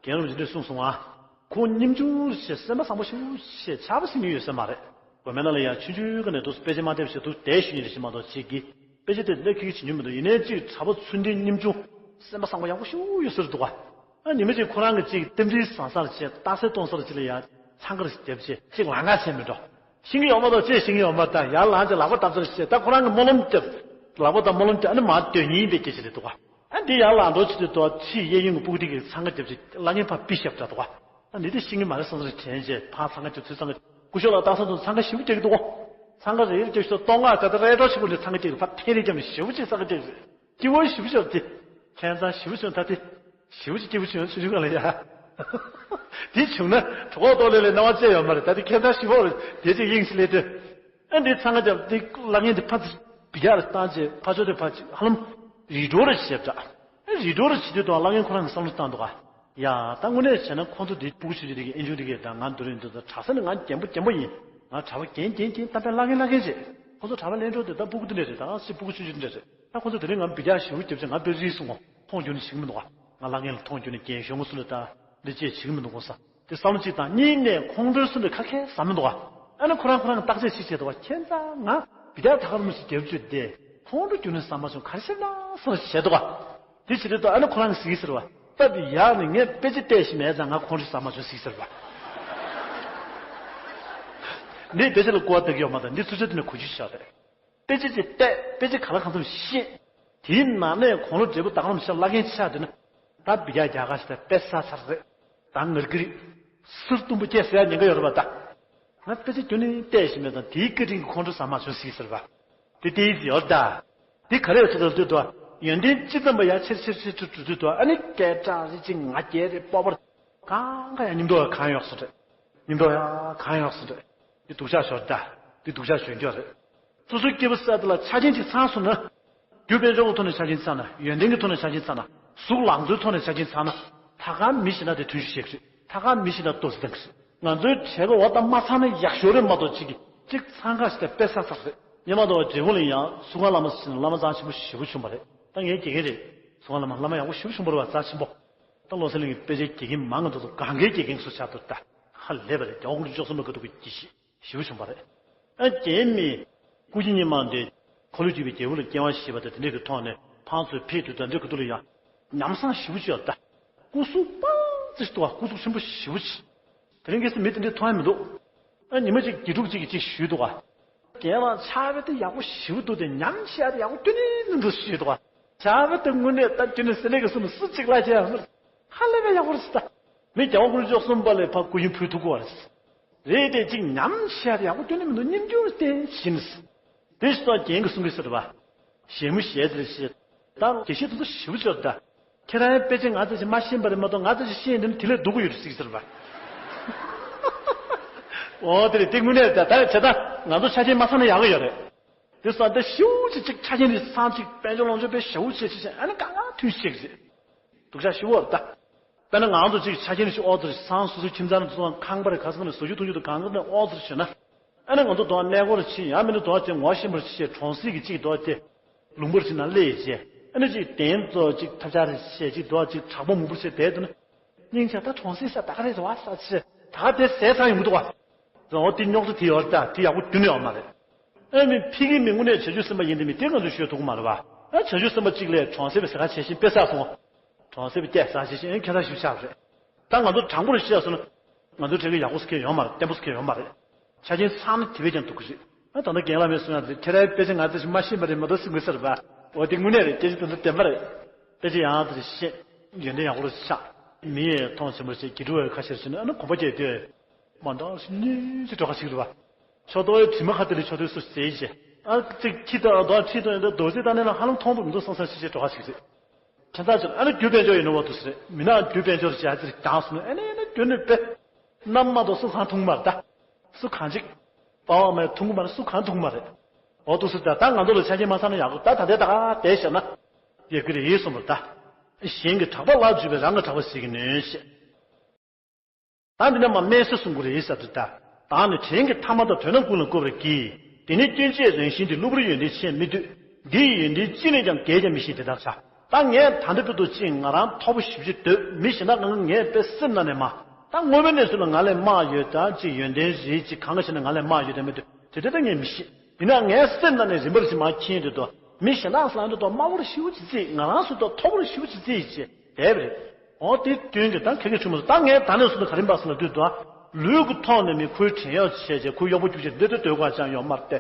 རྒན་རབས་འདི་འདྲས་གསུངས་སོང་ཨ། ཁོ་སྙེམས་ཆུང་བྱས། སེམས་པ་བཟང་པོ་ཞེ་པོ་བྱས། ཆགས་པ་ཟེར་མཁན་ཡོད་ས་མ་རེད། དགོན་པའི་ནང་ལ་ཡང་ཆུང་ཆུང་སྒང་ནས་དུ་དཔེ་ཆ་མ་ཐེབས་བྱས་དུ་བསྡད་ཞུ་ཡིན་རེད་ཞེས་མ་གཏོགས་བྱེད་ཀྱི། དཔེ་ཆ་དེ་ལས་ཁྱི་ཁྱི་བྱེད་མྱོང་མི་འདུག་ཡིན་ནའི་གཅིག་གྲྭ་པ་ཚུལ་ལྡན་སྙེམས་ཆུང་། སེམས་པ་བཟང་པོ་ཡག་པོ་ཞེ་པོ་ཡོད་ས་རེད་འདུག་ག་ཨ་ཉི་མ་གཅིག་ཁོ་རང་གི་གཅིག་རྟེན་འབྲེལ་བཟང་ས་ལ་བྱས། རྟགས་གསལ་གཏོང་ས་ལ་གཅིག་ལ་ཡང་འཚང་ཁ་རེ་བརྒྱབ་བྱས་གཅིག་ལང་ཀ་བྱས་མི་འགྲོ། ཤེས་ཀྱི་ཡོད་མ་གཏོགས་ཅི་ཤེས་ཀྱི་ཡོད་མ་རེད། ད་ཡར་ལངས་བྱས་ལག་པ་བརྡབ་ས་རེ་བྱས། ད་ཁོ་རང་གི་སྨོན་ལམ་བརྒྱབ། ལག་པ་དང་སྨོན་ལམ་བརྒྱབ། ཨ་ནི་མར་སྡོད་ཉེན་པའི་སྐད་ཆ་རེད་འདུག་ག་ཨ་འདི་ཡར་ལངས་འགྲོ་བྱེད་དུས་དུ་ཕྱིའི་གཡས་གཡོན་གྱི་སྤུ་གུ་དེ་གིས་འཚང་ཁ་བརྒྱབ་བྱས་བླ་རྒན་ཕར་པི་བཤད་པ་འདྲ་འདུག་ག་ཨ་འདི་དེ་ཤེས་ཀྱི་མ་རེད་བསམ་ས་རེ་དྲན་བྱས་ཕར་འཚང་ཁ་བརྒྱབ། ཚུར་འཚང་ཁ། སྐུ་ཞབས་ལགས་རྟགས་གསལ་དུ་འཚང་ཁ་ཞེ་པོ་རྒྱག་གི་འདུག་ག་འཚང་ཁ་རེ་རེ་རྒྱབ་ཤོག་སྟོང་ངག་ད་ལྟ་རེ་ཏོ་ཞིག་པོ་ནས་འཚང་ཁ་རྒྱག་གི། ཕར་འཐེན་རེ་རྒྱབ་ནས་ཞེ་པོ་ཅིག་འཚང་ཁ་རྒྱག་གི་རེད། སྐྱིད་པོ་ཞེ་པོ་ཅིག་དེ། ཁྱད་མཚར་ཞེ་པོ་བྱུང་ད་དེ། ཞེ་པོ་ཅིག་སྐྱིད་པོ་བྱུང་ཆུང་ཆུང་སྒང་ལ་ཡ། དེ་བྱུང་ན་གྲོད་ཁོག་ལྟོགས་ལེ་ལེ་སྣང་བ་བཅས་ཡོད་མ་རེད། ད་དེ་ཁྱད་མཚར་ཞེ་པོ་རེད། དེ་ཅིག་དབྱིངས་སུ་སླེབས་དུས། ཨ་འདི་འཚང་ཁ་རྒྱབ་དེ་བླ་རྒན་དེ་ཕར་ཚུར་བི་ཡར་བཏང་བྱས་ཕར་ཕྱོགས་དེ་ཕར་ཅིག་ཧ་ལམ་རི་གྲོ་རེ་བྱས་འདྲ། ཨ་རི་གྲོ་རེ་བྱེད་དུས་དང་བླ་རྒན་ཁོ་རང་གི་བསམ་བློ་བཏང་འདུག་ག་ཡ་ད་དངོས་གནས་བྱས་ན་ཁོང་ཚོ་དེ་སྤུ་གུ་ཆུང་ཆུང་དེ་གི་ཨེ་ཆུང་དེ་གི་དང་ང་འདུ་རིན་འདུ་དང་གྲྭ་ས་ནས་ང་རྒན་པོ་རྒན་པོ་ཡིན། ང་གྲྭ་པ་རྒན་རྒན་རྒན་གཏམ་དཔེ་བླ་རྒན་བླ་རྒན་བྱས། ཁོང་ཚོ་གྲྭ་པ་ལེན་འགྲོ་དེ་ད་སྤུ་གུ་དེ་འདྲ་རེད། ད་ང་སི་སྤུ་གུ་ཆུང་ཆུང་དེ་འདྲ་རེད། ད་ཁོང་ཚོ་དེ་རིང་ང་འབུད་རྒྱག་ཞེ་པོ་རྒྱབ་བྱས་ང་དཔེ་རིག་སོང་ངོ་། མཐོང་རྒྱུ་ནི་ཞིག་མི་འདུག་ག་ང་བླ་རྒན་ལ་མཐོང་རྒྱུ་ནི་རྒན་གཞོན་ངོ་སུ་ལ་ད་འདི་ཅེས་ཞིག་མི་འདུག་གོ་ས། དེ་བསམ་བློ་གཅིག་དང་། གཉིས་ནས་ཁོང་ཁྲོའི་སུ་འདྲ་ཁ་ཁས་ཟ་མི་འདུག་ག་ཨ་ནི་ཁོ་རང་ཁོ་རང་གི་བརྟག་དཔྱད་ཞིག་བྱས་འདུག་ག་ཁྱེད་ཚང་ང་བི་ཏ་ཐ་ཀར་མོ་ཞིག་རྒྱབ་བཅུག་སྟེ་ཁོང་ཁྲོ་རྒྱུ་ནི་ཟ་མ་བྱུང་ག་རེ་བྱས་ན་སོ་བྱས་འདུག་ག་དེ་བྱེད་དུས་ད་ཨ་ནི་ཁོ་རང་གིས་ཟེར་གི་ཟེར་བ། སྟབས་ཡག་ནས་ངས་དཔེ་ཆ་བལྟས་ཤིག་མེད་ཙང་ང་ཁོང་ཁྲོ་ཟ་མ་བྱུང་ཟེར་གི་ཟེར་བ། འདི་དཔེ་ཆ་ལ་སྐུར་བ་བཏང་གི་ཡོད་མ་རེད། འདི་ཚུར་ཕྱོགས་དེ་ནས་གོ་རྒྱུ་ཞིག་ཆགས་རེད། དཔེ་ཆ་ཅིག་བལྟས། དཔེ་ཆ་ག་ལ་གང་འཚམ་ཤེས། དེའི་ནང་ནས་ཁོང་ལོ་འབྲས་བུ་དག་རམ་ཤ་བླ་རྒན་ཆགས་དུས་ན། ད་བི་ཡ་རྒྱ་གར་ཞིག་ད་དཔེ་ས་ཚར་རེད། ད་ངར་གི་རེད། སུར་གཏུམ་པོ་སྐྱེས་ཟེར་ཡ་ཉེན་ཁ་ཡོད་རེད་པ་ད། ང་དཔེ་ཆ་རྒྱུན་ནས་བལྟས་ཤིག་མེད་ཙང་དེའི་བཀའ་དྲིན་གྱིས་ཁོང་ཁྲོ་ཟ་མ་བྱུང་ཟིག་ཟེར་བ། དེ་དེའི་ཡོད་ད། དེ་ག་རེ་ཡོད་ཚོད་ལ་ལྟོས་དུ། ཡོན་ཏན་ཅི་ཙམ་པ་ཡ་ཆེར་ཆེར་ཆེར་ཆེར་འགྲོ་དུས་དུ། ཨ་ནི་སྐད་གྲགས་རེ་ཅིག་ང་རྒྱལ་རེ་སྤོབས་པ་རེ། གང་ག་ཡང་སྙིང་སྟོབས་ཡང་གང་ཡོང་སོང་རེད། སྙིང་སྟོབས་ཡང་གང་ཡོང་སོང་རེད། འདི་སྡུག་ཅག་ཞོར་ད། འདི་སྡུག་ཅག་ཞོར་འགྱོ་རེད། སོ་སོའི་སྐྱེས་བུ་གསར་དུ་ལ་ཆ་རྐྱེན་ཅིག་ཚང་སོང་ན། རྒྱུ་དཔལ་འབྱོར་གྱི་ཐོག་ནས་ཆ་རྐྱེན་ཚང་ན། ཡོན་ཏན་གྱི་ཐོག་ནས་ཆ་རྐྱེན་ཚང་ན། གཟུགས་ལང་ཚོའི་ཐོག་ནས་ཆ་རྐྱེན་ཚང་ན། ད་ག་མི་ཞིག་ན་དེ་ཐུན་ཞིག་བཤད་གི་རེད། ད་ག་མི་ཞིག་ན་ལྟོ་ཟི་བཏང་གི་རེད། ང་ཚོའི་གྲས་ཀ་འོ་ད་མ་ཚང་ན་ཡག་ཤོས་རེད་མ་གཏོགས་ཅིག་གིས་ཅིག་ཚང་ག་ཞིག་ད་དཔེ་ས་ཚར་རེད། སྙེ་མ་དོ་བ་འབྲས་སྤུངས་ལ་ཡང་གསུང་ངག་བླ་མ་ཟེར་ན་བླ་མ་རྩ་ཆེན་པོ་ཞེ་པོ་བྱུང་བ་རེད། ད་ངའི་དགེ་རྒན་རེད། གསུང་ངག་བླ་མ་བླ་མ་ཡག་པོ་ཞེ་པོ་བྱུང་བ་རེད་པ། རྩ་ཆེན་པོ། ད་བློ་གསལ་གླིང་གི་དཔེ་ཆའི་དགེ་རྒན་མང་ང་འདུག་ཚོ་གང་གའི་དགེ་རྒན་སུ་ཆགས་འདུག་ད་ཧ་ལས་པ་རེད། རྒྱལ་བ་དགུང་ལོ་བཅུ་གསུམ་པ་ག་དུས་ཀྱི་གི་ཞེ་པོ་བྱུང་བ་རེད། ཨ་རྒན་མི། སྐུ་མཁྱེན་སྙེ་མ་འདི། འཁོར་ལོས་སྒྱུར་བའི་རྒྱལ་པོ་ལ་སྐྱེ་བ་བཞེས་པ་དང་དེ་འདྲ་གི་ཐོག་ནས་ཕར་ཚུར་ཕེབས་དུས་ད་འདྲ་གི་འདུག་ལ་ཡ། ཉམས་སང་ཞེ་པོ་ཅིག་ཡོད་ད། སྐུ་གཟུགས་སྤང་རྩི་ཞིག་འདུག་ག་སྐུ་གཟུགས་ཆེན་པོ་ཞེ་པོ་ཅིག་དེ་རིང་ཁ་སང་མི་དེ་འདྲ་མཐོང་ཡ་མི་འདུག་ཨ་ཉི་མ་གཅིག་དགེ་ཕྲུག་གཅིག་གིས་གཅིག་ཞུས་འདུག་ག་རྒན་ལགས་ཕྱག་དཔེ་དེ་ཡག་པོ་ཞེ་པོ་འདུག་སྟེ། ཉམས་བཞེས་དེ་ཡག་པོ་ཁྱོན་ནས་མི་འདུག་ཞུས་འདུག་བ། ཕྱག་དཔེ་དེ་དངོས་གནས་ད་ཁྱོད་ནས་སེ་ལེ་གི་སུ་ནས་སུ་གཅིག་ལ་བྱས་ཡང་ཧ་ལས་པའི་ཡག་པོ་རེད་ཟེར། ད་མི་རྒྱལ་བ་དཀོན་མཆོག་གསུམ་པ་ལས་ཕར་སྐུ་ཡོན་ཕུལ་ཐུབ་ཀྱི་ཡོད་རེད། རེད་དེ་གཅིག་ཉམས་བཞེས་དེ་ཡག་པོ་ཁྱོན་ནས་མི་འདུག་སྙིང་རྗེ་བསྟན་བཞིན། དེ་སོང་རྒན་གྱིས་གསུང་གི་ཟེར་བ། བཞད་མོ་བཞད་ཟེར་བཞད། ད་དགེ་བཤེས་དེ་ཚོ་ཞེ་པོ་ཅིག་ད། ཁྱེད་རང་དཔེ་ཆ་ང་ཚོ་ཞིག་མ་ཤེས་པ་རེད་མ་གཏོགས། ང་ཚོ་ཞིག་ཤེས་འདི་ནི་དེ་ལས་སྡུག་གི་ཡོད་རེད་ཟེར་གྱི་ཟེར་བ། འོ་དེ་རེད། དེ་དངོས་གནས་ད་ད་བྱས་ད་ང་ཚོ་ཆ་རྐྱེན་མ་ཚང་ན་ཡག་གི་ཡོད་རེད། དེ་སོང་ད་ཞེ་པོ་ཅིག་ཅིག་ཆ་རྐྱེན་རེ་ཚང་ཅིག་དཔལ་འབྱོར་ལོངས་སྤྱོད་དཔེ་ཞེ་པོ་ཅིག་ཅིག་ཅིག་ཨ་ནི་གང་གང་ཐུག་ཅིག་རེད། སྡུག་ཅག་ཞེ་པོ་རེད་ད། དཔེར་ན་ང་ཚོ་ཅིག་ཆ་རྐྱེན་ཞིག་ཨོ་ཙི་ཚང་སོ་སོའི་ཁྱིམ་ཚང་ནས་ཚོང་ཁང་པ་རེད། ག་ས་ག་ནས་བཟོ་རྒྱུ་འཐུང་རྒྱུ་དང་གང་ག་ནས་ཨོ་ཙི་བྱས་ན། ཨ་ནི་ང་ཚོ་དོ་གནས་སྐོར་ཕྱིན། ཡང་མིན་ན་དོ་དེ་ངོ་ཤེས་པར་བྱས། གྲོང་གསེབ་ཀྱི་ཅིག་དོ་དེ་ལུང་པར་ཕྱིན་ན་སླེབས་བྱས། ཨ་ནི་ཅིག་གདན་ཚོགས་ཅིག་ཐབས་ཆག་རེ་བྱས། ཅིག་དོ་ཅིག་དྲག་པོ་མང་པོ་བྱས་བསྡད་འདུག་ན། སྙིང་རྗེ། ད་གྲོང་གསེབ་ས་ད་ག་རེ་རེད་བ་ས་ཆེ་ད་ག་དེ་ཟས་ཚང་ཡོང་གི་འདུག་བ། འོ་དེ་རྙོག་དྲ་དེ་ཡོད་རེད་ད། དེ་ཡག་པོ་རྒྱུན་ནས་ཡོད་མ་རེད། ཨ་མི་ཕ་གི་མི་དངོས་གནས་བྱང་ཆུབ་སེམས་དཔའ་ཡིན་དེ་མི་དེ་ང་ཚོས་ཤོད་ཐུབ་ཀྱི་མ་རེད་བ། ཨ་བྱང་ཆུབ་སེམས་དཔའ་གཅིག་ལས་གྲོང་གསེབ་པའི་ཟ་ཁང་བྱས་ཤིང་དཔེ་བསགས་སོང་། གྲོང་གསེབ་སྐྱེས་ས་ཆེ་ཞིང་ཁྱད་མཚར་ཞིག་ཆགས་རེད། ད་ང་ཚོ་དྲང་པོར་བཤད་སོང་ན། ང་ཚོའི་གྲས་ཀྱི་ཡག་པོ་སུ་ཁེལ་ཡོད་མ་རེད། བརྟན་པོ་སུ་ཁེལ་ཡོད་མ་རེད། ཆ་རྐྱེན་ཚང་ན་དེ་བས་ཀྱང་སྡུག་གི་རེད། ཨ་ད་ལྟ་རྒན་ལགས་མས་གསུངས་ཡག་དེ་ཁྱེད་རའི་དཔེ་ཆ་ང་ཚོ་ཞིག་མ་ཤེས་པ་རེད་མ་གཏོགས་སེམས་ཁུར་ས་རེད་པ། འོ་དེ་དངོས་གནས་རེད། སྐད་ཆ་དེ་ཚོ་བདེན་པ་རེད། དཔེ་ཆ་ཡང་དེ་ཤེས། ཡོན་ཏན་ཡག་པོ་ཆགས། མི་ཡས་མཐོང་ཆེན་པོ་བྱས། དགེ་ཕྲུག་བས་ཁ་ཤས་ཤིག་ནི་ཨ་ནི་གོམ་པ་རྒྱག་དུས། མ་འདང་ཞིག་གཉིས་ཅིག་འགྲོ་ཁ་ཞིག་རེད་བ། ཆོ་ཏོའི་དྲི་མ་ཁ་དེ་ལས་ཆོ་ཏོའི་སུ་ཟེར་བྱས། ཨ་ཙིག་ཁྱི་དང་རྡོ་ཁྲིད་དང་ཡོད་འདྲ་རྡོ་རྩིག་བཏང་ནས་ལ་ཧ་ལམ་མཐོང་དུ་མི་འདུག་བསམ་བསམ་ཞིག་བྱས་འགྲོ་ཁ་ཞིག་རེད། ཁྱད་མཚར་ཅིག་ཨ་ནི་རྒྱུ་དཔལ་འབྱོར་ཡིན་ནོ་བ་དུ་ཟེར། མི་ནག་རྒྱུ་དཔལ་འབྱོར་བྱས་ཨ་ཙིག་རྒྱང་སོང་ནས་ཨ་ནི་ཨ་ནི་རྒྱུ་ནི་དཔེ། གནམ་མ་གཏོགས་སུ་གང་འཐུང་མ་རེད་ད། སུ་གང་ཅིག་པ་བ་མའི་འཐུང་གི་མ་རེད། སུ་གང་འཐུང་མ་རེད། འོ་དུ་ཟེར་ད། ད་ང་ཚོ་ལ་ཆ་རྐྱེན་མ་ཚང་ན་ཡག་གི། ད་ད་ལྟའི་ད་ག་བསྡད་བཞག་ན་ཡག་གི་རེད་གསུངས་པ་རེད་ད། གཞན་གྱི་གྲགས་པ་ལ་འཇུས་པས་རང་གི་གྲགས་པ་ཟིལ་གྱིས་གནོན་ཞེས། ད་འདི་ནས་མར་སྨྲས་སེ་གསུང་གི་རེད་ཟེར་དུས་ད། བདག་ནི་བྲན་གྱི་ཐ་མ་དང་དོན་རྣམས་ཀུན་ལ་བཀོད་པར་བགྱི། དེ་ནས་སྐྱོན་བཅས་རང་བཞིན་ཏེ། གློ་བུར་ཡོན་ཏན་ཆེར་མི་འདོད། འདི་ཡི་ཡོན་ཏན་ཅི་ནས་ཀྱང་གལ་ཀྱང་མི་ཤེས་དེ་ལྟར་བྱ། ད་ངས་ད་འདི་བར་དུ་ཅིག་ང་རང་མཐོ་པོ་ཞེ་པོ་ཅིག་འདོད། མི་གཞན་དག་གང་ག་ངས་དཔེ་སེམས་ནང་ནས་མ། ད་དངོས་པོའི་གནས་ཚུལ་ལ་ང་ལས་དམའ་ཡོད་ད་ཅིག་ཡོན་ཏན་རེད་ཅིག་གང་ག་བྱས་ན་ང་ལས་དམའ་ཡོད་ད་མི་འདོད། དེ་འདྲ་ད་ངས་མི་ཤེས། ཡིན་ན་ངའི་སེམས་ནང་ནས་རིམ་པར་ཅིག་མར་མཁྱེན་དུས་དོ། མི་གཞན་དག་ལ་འདི་དོ་དམའ་བོར་ཞེ་པོ་ཅིག་བརྩི། ང་རང་ཚོ་དོ་མཐོ་བོར་ཞེ་པོ་ཅིག་བརྩི་ཡི་ཅེས་བསྡད་པ་རེད། འོ་དེ་སྐྱོན་གྱི་ད་ཁ་སྐད་ཆུང་མ་སོང་། ད་ངས་ད་ནས་བཟུང་ནས་ག་རེ་འབའ་སོང་ལབ་དུས་དོ། ལུས་ཀྱི་ཐོག་ནས་མི་ཁོའི་བྲན་གཡོག་བྱས་བྱས་ཁོའི་གཡོག་པོ་རྒྱུགས་བྱས་འདི་ལྟ་སྡོད་དགོས་ཅང་ཡོད་མ་རེད་དེ།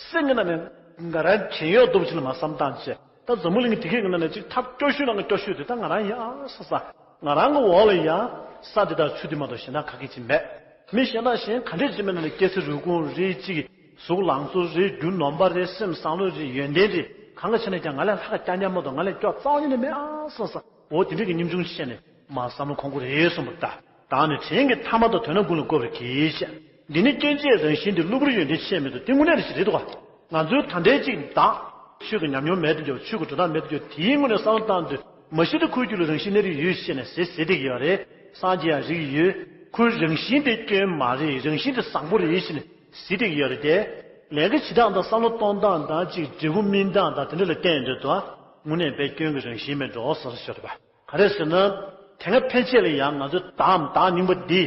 སེམས་ཀྱི་ནང་ནས་ང་རང་བྲན་གཡོག་འདུག་ཅིག་ལ་མ་བསམ་བཏང་བྱས། ད་འཛམ་བུ་གླིང་གི་དེ་གའི་ནང་ནས་ཅིག་ཐབས་སྐྱོ་ཤོས་ནང་གི་སྐྱོ་ཤོས་དེ་ད་ང་རང་ཡིན་ཨ་ས་ས། ང་རང་གི་འོག་ལ་ཡང་ས་དེ་དག་ཆུ་དེ་མ་གཏོགས་གཞན་དག་ག་གེ་ཅིག་མེད། མི་གཞན་དག་གཞན་ག་འདྲས་ཅིག་མེད་ན་ནི་སྐྱེ་ཚེ་རུས་ཁུངས་རེད་ཅིག་གཟུགས་ལང་ཚོ་རེད། རྒྱུ་ནོམ་པ་རེད། སེམས་བཟང་ལོས་རེད། ཡོན་ཏན་རེད། གང་ག་བྱས་ན་ཀྱང་ང་ལས་ལྷག་རྐྱང་རྐྱང་མ་གཏོགས་ང་ལས་སྐྱོ་རྩ་བ་ཉིད་ནས་མེད་ཨ་སོང་ས། འོ་དེ་འདྲས་ཀྱི་སྙོམ་ཆུང་བཤད་ནས་མ་བསམ་བློ་གོང་གོ་རེད་གསུངས་པ་ད། བདག་ནི་བྲན་གྱི་ཐ་མ་དང་དོན་རྣམས་ཀུན་ལ་བཀོད་པར་གྱིས་ཤིག་འདི་ནི་སྐྱོན་བཅས་རང་བཞིན་ཏེ། གློ་བུར་ཡོན་ཏན་ཆེར་མི་འདོད། དེ་དངོས་གནས་རེད་ཞིག་རེད་འདུག་ག་ང་ཚོའི་ད་ལྟའི་ཅིག་བདག་ཆོས་ཀྱི་ཉམས་མྱོང་མེད་དུ་འགྱུར། ཆོས་ཀྱི་འགྲོ་སྟངས་མེད་དུ་འགྱུར། དེའི་ངོས་ནས་བསམ་བློ་བཏང་དུས་མ་གཞི་དེ་ཁོའི་རྒྱུད་ལ་རང་བཞིན་གནས་རིགས་ཡོད་ཅེས་ནས་ཟེར་ཟེར་བསྡད་ཀྱི་ཡོད་རེད། སངས་རྒྱས་ཡང་རིགས་ཡོད། ཁོའི་རང་བཞིན་དེ་སྐྱོན་མ་རེད། རང་བཞིན་དེ་བཟང་པོ་རེད་ཅེས་ནས་ཟེར་བསྡད་ཀྱི་ཡོད་རེད་དེ། ལས་ཀ་བྱེད་སྟངས་དང་བསམ་བློ་གཏོང་སྟངས་དང་ཅིག་འབྲས་བུ་སྨིན་སྟངས་དང་དེ་འདྲ་ལ་བལྟས་འདོད་དོ། དངོས་གནས་དཔེ་སྐྱོན་གྱི་རང་བཞིན་མེད་འགྲོ་ཟེར་ཤོར་བ། ག་རེ་ཟེར་ན། དེ་སྔ་ཕན་ཆད་ལ་ཡང་ང་ཚོའི་བདག་བདག་རྙིང་པ་འདི།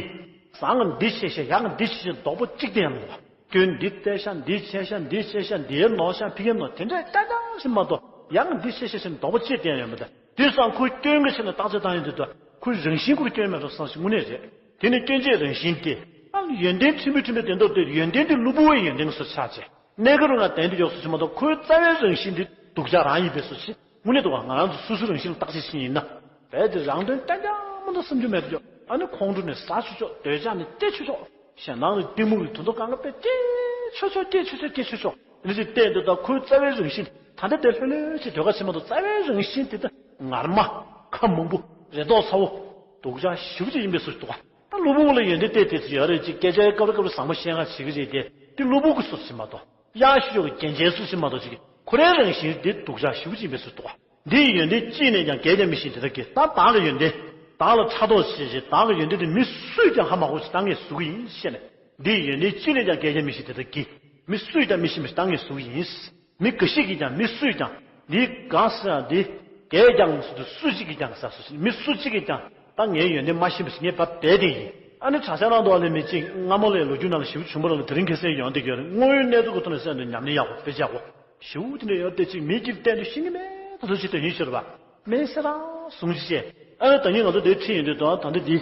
བཟང་ང་འདི་ཆེ་ཤ་ཡག་ང་འདི་ཆེ་ཤ་རྡོག་པོ་གཅིག་སྟེ་ཡང་མི་འདུག་བ། སྐྱོན་འདི་བལྟས་ཤ་འདི་ཆེ་ཤ་འདི་ཆེ་ཤ་འདིའི་ནོར་ཤ་ཕི་གའི་ནོར་དེ་འདྲ་ཀྱང་ཀྱང་ཞིག་མ་གཏོགས་ཡག་ང་འདི་ཆེ་ཤ་ཞིག་རྡོག་པོ་གཅིག་སྟེ་ཡང་ཡོད་མི་འདུག་དེ་སང་ཁོའི་སྐྱོན་གྱི་ཆེད་ནས་བརྟག་དཔྱད་བཏང་ཡོང་དུས་དུ་ཁོའི་རང་བཞིན་ཁོ་གི་སྐྱོན་མེད་འགྲོ་བསམ་ཞིག་དངོས་གནས་རེད། དེ་ནི་སྐྱོན་བཅས་རང་བཞིན་ཏེ། ཡང་ཡོན་ཏན་ཕྲན་བུ་ཕྲན་བུ་དེ་འདོར་ཏེ་ཡོན་ཏན་དེ་གློ་བུར་བའི་ཡོན་ཏན་སོགས་ཆགས་བྱས། གནས་སྐབས་རང་ལ་དེང་དུ་ཡོགས་སུ་ཕྱིན་མ་གཏོགས་ཁོའི་རྩ་བའི་རང་བཞིན་འདི་སྡུག་ཅག་རང་ཡིན་པའི་སོ་ཕྱིན་དངོས་གནས་འདུག་བ། ང་རང་ཚོ་སོ་སོའི་རང་བཞིན་ལ་བརྟག་དཔྱད་ཕྱིན་ཡིན་ན། རྦད་དེ་རང་དོན་རྐྱང་རྐྱང་མ་གཏོགས་བསམ་རྒྱུ་མེད་དུ་ཡོད། ཨ་ནི་ཁོང་ཁྲོ་ནི་ཟ་ཆོག་ཆོག་འདོད་ཆགས་ནི་སྐྱེ་ཆོག་ཆོག་གཞན་དང་ནི་གཏི་མུག་གི་དོན་དུ་གང་ག་དཔེ་སྐྱེ་ཆོག་ཆོག་སྐྱེ་ཆོག་ཆོག་སྐྱེ་ཆོག་ཆོག་འདི་ཅིག་བལྟས་འདུག་ད་ཁོའི་རྩ་བའི་རང་བཞིན་ད་ལྟ་དེ་ལྷོད་ལྷོད་ཅིག་སྡོད་ག་ཕྱིན་མ་གཏོགས་རྩ་བའི་རང་བཞིན་དེ་ད་ངར་མ་ཁ་མང་པོ་རེ་དོགས་ཚ་བོ་སྡུག་ཅག་ཞེ་པོ་ཅིག་ཡིན་པའི་བཟོ་ཞིག་འདུག་ག་ད་གློ་བུར་ལ་ཡོན་ཏན་ཏོག་ཙམ་ཡོད་རེད། ཅིག་སྐད་ཆ་སྐབས་རེ་སྐབས་རེ་བཟང་པོ་བཤད་ང་བྱེད་ཀྱི་རེད་དེ། དེ་གློ་བུར་གྱི་བཟོ་ཞིག་མ་གཏོགས། གཡག་ཤུ་ཤོག་གི་རྒྱན་ཆའི་སུ་ཞིག་མ་གཏོགས་ཅིག་ཁོ་རའི་རང་བཞིན་འདི་སྡུག་ཅག་ཞེ་པོ་ཅིག་ཡིན་པའི་ཚུལ་འདུག་ག་འདི་ཡི་ཡོན་ཏན་ཅི་ནས་ཀྱང་གལ་ཀྱང་མི་ཤེས་དེ་ལྟར་གྱིས། ད་བདག་གི་ཡོན་ཏན་བདག་ལ་ཕྲག་དོག་བྱེད་བྱེད་བདག་གི་ཡོན་ཏན་འདི་མི་སུས་ཀྱང་ཧ་མ་གོ་ཞིག་ད་ངས་བཟོ་གི་ཡིན་ཞེས་ནས། འདི་ཡི་ཡོན་ཏན་ཅི་ནས་ཀྱང་གལ་ཀྱང་མི་ཤེས་དེ་ལྟར་གྱིས། མི་སུས་ཀྱང་མི་ཤེས་མི་ཞིག་ད་ངས་བཟོ་གི་ཡིན། མི་འགའ་ཞིག་གིས་ཀྱང་མི་སུས་ཀྱང་འདི་གང་ཟེར་ཡང་འདི་གལ་ཀྱང་ཟེར་དུས་སུ་གཅིག་གིས་ཀྱང་ཟེར་སུ་ཞིག་མི་སུ་གཅིག་གིས་ཀྱང་། ད་ངའི་ཡོན་ཏན་མ་ཤེས་པ་ཞིག་ངས་བབ་བསྡད་དེ་ཡིན། ཨ་ནི་གྲྭ་ཤག་ནང་དུ་ཨ་ལས་མི་གཅིག་སྔ་མོ་ལས་ལོ་རྒྱུས་ནང་ལ་ཞེ་པོ་བྱུང་བ་ལ་དེ་རིང་ཁ་སང་ཡོང་བསྡད་ཀྱི་ཡོད་རེད། དངོས་ཡོད་གནས་ཚུལ་གྱི་ཐོག་ནས་བཤད་ན་ཉམས་ལེན་ཡག་པོ་དཔེ་ཆ་ཡག་པོ་ཞེ་པོ་དེ་འདྲ་ཡོད་དེ་གཅིག་མི་གཅིག་བལྟས་དུས་ཤེས་ཀྱི་མེད་དུ་ཞིག་དེ་ཡིན་ཤོར་བ། མེད་ཟེར་རང་གསུང་ཅི་བྱས། ཨ་ནི་ད་ནི་ང་ཚོ་དེ་ཁྲིད་ཡོང་དུས་དང་ད་ལྟ་འདི་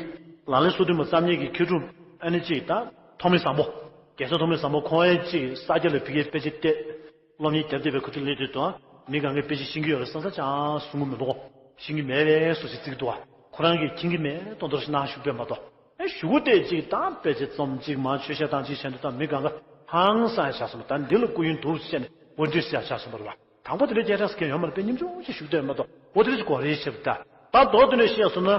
ལག་ལེན་སོ་བདུན་པ་རྩ་གཉིས་ཀྱི་མཁས་གྲུབ་ཨ་ནི་གཅིག་ད་ཐོགས་མེད་བཟང་པོ། རྒྱལ་མཚན་ཐོགས་མེད་བཟང་པོ་ཁོང་ཨེ་ཅིག་ས་སྐྱ་ལ་ཕ་གིའི་དཔེ་ཆ་བལྟས། སློབ་གཉེར་རྒྱབ་བསྡད་པའི་ཁུ་ཐུག་སླེབས་དུས་དང་མི་གང་གིས་དཔེ་ཆ་ཤེས་ཀྱི་ཡོད་རེད་བསམ་ས་ཅང་གསུང་གི་མི་འདུག་གོ། ཤེས་ཀྱི་མེད་པའི་བཟོ་ཞིག་བརྩི་གི་འདུག་ག། ཁོ་རང་གིས་མཁྱེན་གྱི་མེད་མདོག་མདོག་ཞིག་གནང་བཞུགས་པས་མ་གཏོགས། ཨེ་གཞུག་གུ་དེ་ཅིག་དང་དཔེ་ཆ་རྩོམ་གཅིག་མ་ཆོས་ཤ་དང་གཅིག་བྱས་འདུག་དང་མི་གང་ག་ཧང་སང་ཆགས་སོང་བ། ད་འདི་ལ་སྐུ་ཡོན་འདུག་བཤད་ནས་འོ་འདྲ་ཟེར་ཆགས་སོང་བ་རེད་བ། དང་པོ་དེ་འདྲའི་སྐད་གྲགས་སུ་གང་ཡོད་མ་རེད། དཔེ་ཉམ་ཆུང་ཞིག་བཞུགས་བསྡད་མ་གཏོགས་འོ་དེ་འདྲ་ཞིག་གོ་རེད་ཞེས་པ་ད། ད་མདོར་དོན་ནས་བཤད་སོང་ན་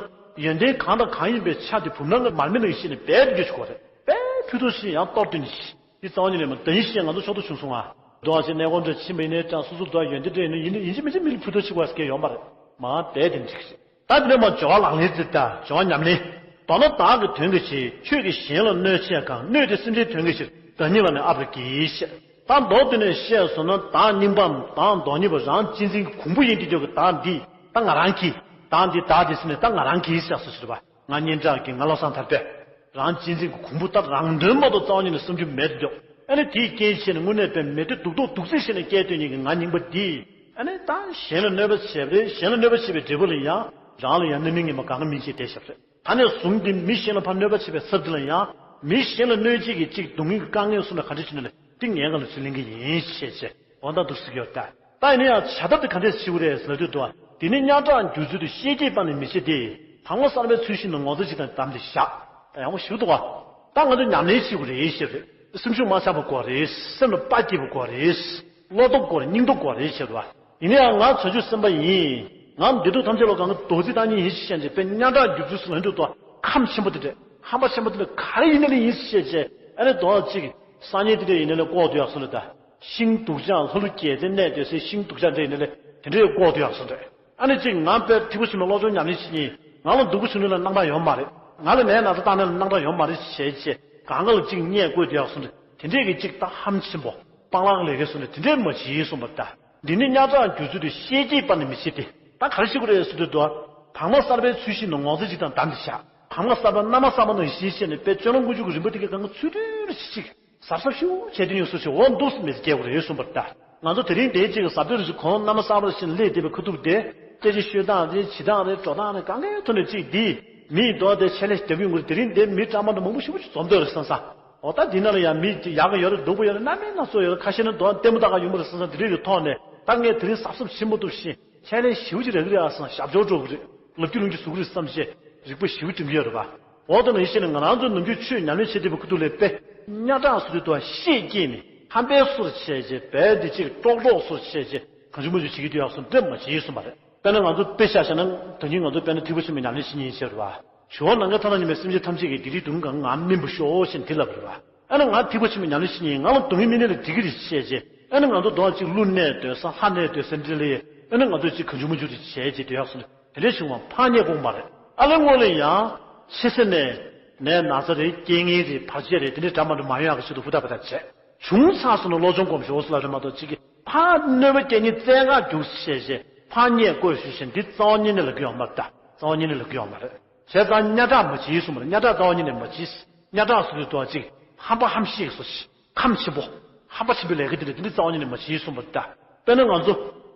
ཡོན་ཏན་གང་དང་གང་ཡིན་པའི་ཆ་དེ་བུམ་ནང་གི་མར་མེ་ནང་བཞིན་ནས་རྦད་དེ་འགྱོ་ཆོག་གོ་རེད། དཔེ་ཕུལ་དུ་ཕྱིན་ཡང་གཏོར་དོན་ཞིག་འདི་རྩ་བ་ཉིད་ནས་མ་ད་ཡིན་ཞེས་ང་ཚོ་ཕྱོགས་སུ་བྱུང་སོང་ང་། འདུག་ཨ་ཅེ་གནས་སྐོར་འདྲ་ཕྱིན་པ་ཡིན་ནའི་ཀྱང་སོ་སོ་འདུག་ཨ་ཡོན་ཏན་འདྲ་ཡིན་ན་ཡིན་ཡིན་གཅིག་མིན་གཅིག་མི་ལ་ཕུལ་དོ་ཆིག་བ་སྐད་ཡོད་མ་རེད། མ་དེ་དེ་འགྲིག་ཞིག་ད་འདི་ནས་མ་སྦྱོར་བ་ལག་ལེན་ཙི་ད་སྦྱོར་བ་ཉམས་ལེན། མདོར་ན་བདག་གི་དོན་གྱི་ཕྱིར་ཁྱོད་ཀྱིས་གཞན་ལ་གནོད་བྱས་གང་གནོད་དེ་སེམས་ཅན་དོན་གྱི་ཕྱིར་བདག་ཉིད་ལ་ནི་ཨ་པར་གྱིས་ཤེས། ད་མདོར་བསྡུས་ནས་བཤད་སོང་ན་བདག་རྙིང་པའམ་བདག་སྟོང་ཉིད་པ་རང་གཅེས་འཛིན་གྱི་གོང་བུ་ཡིན་གྱི་འཇོག་གི་བདག་འདི་ད་ང་རང་གིས་བདག་འདི་བདག་འདི་ཟེར་ནས་ད་ང་རང་གིས་ཤེས་སོ་ཟེར་བ། ང་སྙན་གྲགས་ཀྱིས་ང་བློ་བཟང་ཐར་པས། རང་གཅེས་འཛིན་གྱི་གོང་བུ་ལྟར་རང་དོན་མ་གཏོགས་རྩ་བ་ཉིད་ནས་བསམ་རྒྱུ་མེད་དུ་འཇོག་ཨ་ནི་དེའི་རྐྱེན་བྱས་ནས་དངོས་གནས་དཔེ་མེད་དུ་སྡུག་ཏོག་སྡུག་ཚིག་བྱས་ནས་སྐད་བཏོན་མཁན་གྱི་ང་རྙིང་པ་འདིས། ཨ་ནི་ད་གཞན་ལ་གནོད་པ་བྱས་པ་རེད། གཞན་ལ་གནོད་པ་བྱས་པའི་འབྲས་བུ་ལ་ཡང་རང་ལ་ཡང་རྣམ་སྨིན་ངན་པ་གང་ག་སྨིན་བྱས་བསྡད་བཞག་པ་རེད། ད་ནས་བཟུང་སྟེ་མི་གཞན་ལ་ཕར་གནོད་པ་བྱས་པའི་ཚབ་འདི་ལ་ཡང་མི་གཞན་ལ་གནོད་བྱེད་ཀྱི་གཅིག་སྡུག་བསྔལ་གྱི་དཀའ་ངལ་གསུམ་ལ་ག་འདྲ་བྱས་ནས་ལ་འདི་ངའི་སྒང་ལ་ཚུར་ལེན་གྱི་ཡིན་ཞེས་བྱས་འོ་ད་འདུག་སེ་ཡོད་ད། ད་ཡིན་ན་ཡང་བྱ་ཐབས་དེ་ག་འདྲས་བྱེད་དགོས་རེད་ཟེར་དུས་དུ་བ། དེ་ནི་སྙན་གྲགས་འགྱུར་ཚུལ་དུ་ཤེས་སྐྱེས་པ་ནི་མི་བྱེད་དེ། དྭངས་མ་གསར་པའི་ཚུལ་བཞིན་དུ་ངོ་ཚ་ཅིག་དང་བསྡམས་ཏེ་བཞག་ད་ཡག་པོ་ཞིག་འདུག་བ། ད་ང་ཚོ་ཉམས་ལེན་བྱེད་དགོས་རེད་ཞེས་རེད། སེམས་ཤུགས་མ་ཆག་པ་དགོས་རེད། སེམས་ལ་དཔའ་སྐྱེད་པ་དགོས་རེད། བློ་སྟོབས་དགོས་རེད། སྙིང་སྟོབས་དགོས་རེད་ཞེས་རེད་བ། ཡིན་ན་ཡང་ང་བྱང་ཆུབ་སེམས་དཔའ་ཡིན། ང་བདེ་སྡུག་ཐམས་ཅད་ལ་གང་གི་རྡོག་རྫིས་བཏང་མཁན་ཡིན་ཞེས་བཤད་ཅིག་དཔེ་སྙན་གྲགས་འགྱུར་ཚུལ་ལ་འདུག་ཏོ། ཁམས་ཆེན་པོ་དེ་འདྲས་ཧམ་པ་ཆེན་པོ་དེ་འདྲས་ག་རེ་ཡིན་ན་ལས་ཡིན་ཞེས་བྱས་ཨ་ནི་རྡོག་གཅིག་སང་ཉིན་དེ་འདྲས་ཡིན་ན་ལས་ལྐོག་ཏུ་ཡག་སོང་ལ་ད། ཤིང་སྡུག་ཅག་ལྷ་ཀླུ་རྒྱལ་མཚན་གནས་སྡོད་སའི་ཤིང་སྡུག་ཅག་འདྲ་ཡིན་ན་ལས་དེ་འདྲས་ལྐོག་ཏུ་ཡག་སོང་རེད། ཨ་ནི་གཅིག་ང་དཔེ་ཐིགས་པ་ཆུང་མའི་སློབ་སྦྱོང་ཉམས་ལེན་བྱེད་ཉིན་ང་ལ་སྡུག་པོ་བྱུང་ནས་ལ་སྣང་གྲགས་ཡོད་མ་རེད། ང་ལ་ནད་ན་ཚ་བཏང་ནས་ལ་སྣང་གྲགས་ཡོད་མ་རེད་བྱས་བྱས་གང་ག་ལ་གཅིག་བརྙས་བཀོད་དུ་ཡག་སོང་རེད། དེ་འདྲས་ཀྱི་གཅིག་ད་ཧམ་ཆེན་པོ་སྤང་བླང་ལས་ཀའི་སོང་ནས་དེ་འདྲས་མ་བྱེད་གསུངས་པ་ད། འདི་ནི་སྙན་གྲགས་འགྱུར་ཚུལ་དུ་ཤེས་སྐྱེས་པ་ནི་མི་བྱེད་དེ། ད་ག་རེ་བྱེད་དགོས་རེད་ཟེར་དུས་དུ། དྭངས་མ་གསར་པའི་ཚུལ་བཞིན་དུ་ངོ་ཚ་ཅིག་དང་བསྡམས་ཏེ་བཞག་དྭངས་མ་གསར་པ་རྣམ་པ་གསར་པ་ནང་བཞིན་བཤད་ནས་དཔེ་སྤྱོད་ལམ་ཀུན་འབྱུང་གི་རིམ་པ་དེ་གའི་གང་ག་ཚུལ་མཐུན་རེ་ཞིག་གཟབ་གཟབ་ཤུགས་བྱས་ཏེ་ཡོང་སོ་ཞེས་འོ་འདུག་སེ་མི་སྐྱེ་དགོས་རེད་གསུངས་པར་ལྟ། ང་ཚོ་དེ་རིང་དེའི་གཅིག་གི་ཟབ་དོན་རེ་ཞིག་གོང་རྣམ་པ་གསར་པ་བཞིན་སླེབས་བསྡད་པའི་ཁ་ཐུག་དེ་སྐད་ཆ་ཤོད་སྟངས་རེད། བྱེད་སྟངས་རེད། འགྲོ་སྟངས་རེད། གང་གའི་ཐོག་ནས་གཅིག་འདི་མིའི་མདོག་དེ་ཆད་ལས་རྒྱབ་ཡོང་གི་རེད། དེ་རིང་དེ་མི་སྤྲང་པོ་འདྲ་མང་པོ་ཞེ་པོ་ཅིག་འཛོམས་འདོད་རེད་བསམ་ས། འོ་ད་འདི་ནང་ལ་ཡང་མི་ཡག་གི་ཡོད་རེད། སྡུག་པོ་ཡོད་རེད། སྣ་མིན་སྣ་ཚོགས་ཡོད་རེད། ཁ་ཤས་ནི་མདོག་ལྟད་མོ་ལྟ་ག་ཡོང་གི་རེད་བསམ་ས། དེ་འདྲ་ཡོད་ཐོག་ནས་ད་ངས་དེ་རིང་གཟབ་གཟབ་བྱེད་མ་ཐུབ་བཞིན་ཆད་ལས་ཞེ་པོ་ཅིག་རག་གི་རེད་ཨ་བསམ། ཞབས་འཇོག་འགྲོ་གི་རེད། ལབ་རྒྱུ་ལུང་རྒྱུ་ཟུག་གི་རེད་བསམ་བྱས་རིག་པ་ཞེ་པོ་སྒྲིམ་གྱི་ཡོད་རེད་པ། འོ་དེ་ནང་བཞིན་ང་རང་ཚོ་ནམ་རྒྱུན་ཆོས་ཉམས་ལེན་བྱེད་བསྡད་པའི་ཁུ་ཐུག་ལས་དཔེ་སྙན་གྲགས་སུ་དུ་དུ་ཤེས་སྐྱེས་ནས་ཧམ་པའི་སོར་བྱས་རྗེས་བལ་འདི་གཅིག་ཀྲོག་ཀྲོག་སོར་བྱས་རྗེས་གང་བྱུང་མང་བྱུང་བྱེད་ཀྱི་དུ་ཡག་སོང་འདྲེ་མ་བྱེད་གསུངས་པ་རེད། དཔེར་ན་ང་ཚོ་དཔེ་བཞག་བཞག་ན་ད་གིན་ང་ཚོ་དཔེར་ན་ཐིགས་པ་ཆེན་མོའི་ཉམས་ལེན་བྱེད་ཉིན་བྱེད་རེད་བ། ཞུ་བ་ནམ་མཁའི་མཐའ་ན་ཉི་མའི་སེམས་ཅན་ཐམས་ཅད་ཀྱིས་བདེ་སྡུག་སྡུག་བསྔལ་གང་ང་སྨིན་པར་ཤོག་ཞེས་འདི་ལབ་རེད་བ། ཨ་ནི་ང་ཐིགས་པ་ཆེན་མོའི་ཉམས་ལེན་བྱེད་ཉིན་ང་ལ་སྡུག་བསྔལ་སྨིན་ནི་ལ་འགྲིག་གི་རེད་བྱས་རྗེས་ཨ་ནི་ང་ཚོ་གདོང་གཅིག་ཀླུ་གནས་སྡོད་ས་ལྷ་གནས་སྡོད་ས་འདི་ལ་ཨ་ནི་ང་ཚོ་གཅིག་གང་བྱུང་མང་བྱུང་དུ་བྱས་རྗེས་སྡོད་ཡག་སོང་ནས། དེ་འདྲའི་བྱུང་བ་ཕར་རྙེད་དགོས་མ་རེད། ཨ་ལས་སྔོན་ལ་ཡང་ཕྱི་སེ་ནས་ནས་ན་ཚ་རེད། རྐྱེན་ངན་རེད། བར་ཆད་རེད། དེ་འདྲའི་འདྲ་མ་འདྲ་མ་ཡོང་ཡག་གི་ཆེད་དུ་ཧུར་ཐག་པ་དག་བྱས། བྱུང་ཚར་སོང་ན་བློ་སྦྱོང་སྒོམ་ཞོག་ཟེར་ལབ་རེད་མ་གཏོགས་གཅིག་གིས་ཕར་གནོད་པ་སྐྱེལ་མཁན་བཙན་བཀག་རྒྱུགས་བྱས་བྱས་ཕར་རྙེད་དགོས་ཞུ་བཞིན་འདི་རྩ་བ་ཉིད་ནས་ལབ་ཀྱི་ཡོད་མ་རེད་ད། རྩ་བ་ཉིད་ནས་ལབ་ཀྱི་ཡོད་མ་རེད། བྱས་ཙང་སྙན་གྲགས་མ་བྱེད་གསུངས་པ་རེད། སྙན་གྲགས་རྩ་བ་ཉིད་ནས་མ་བྱེད། སྙན་གྲགས་སུ་དུས་དོ་གཅིག་ཧམ་པ་ཧམ་ཤེས་སོ་ཞིག་ཁམས་ཆེན་པོ། ཧམ་པ་ཆེན་པོའི་ལས་ཀ་འདི་འདྲ་འདི་འདྲ་རྩ་བ་ཉིད་ནས་མ་བྱེད་གསུངས་པ་འདྲ། དཔེར་ན་ང་ཚོ་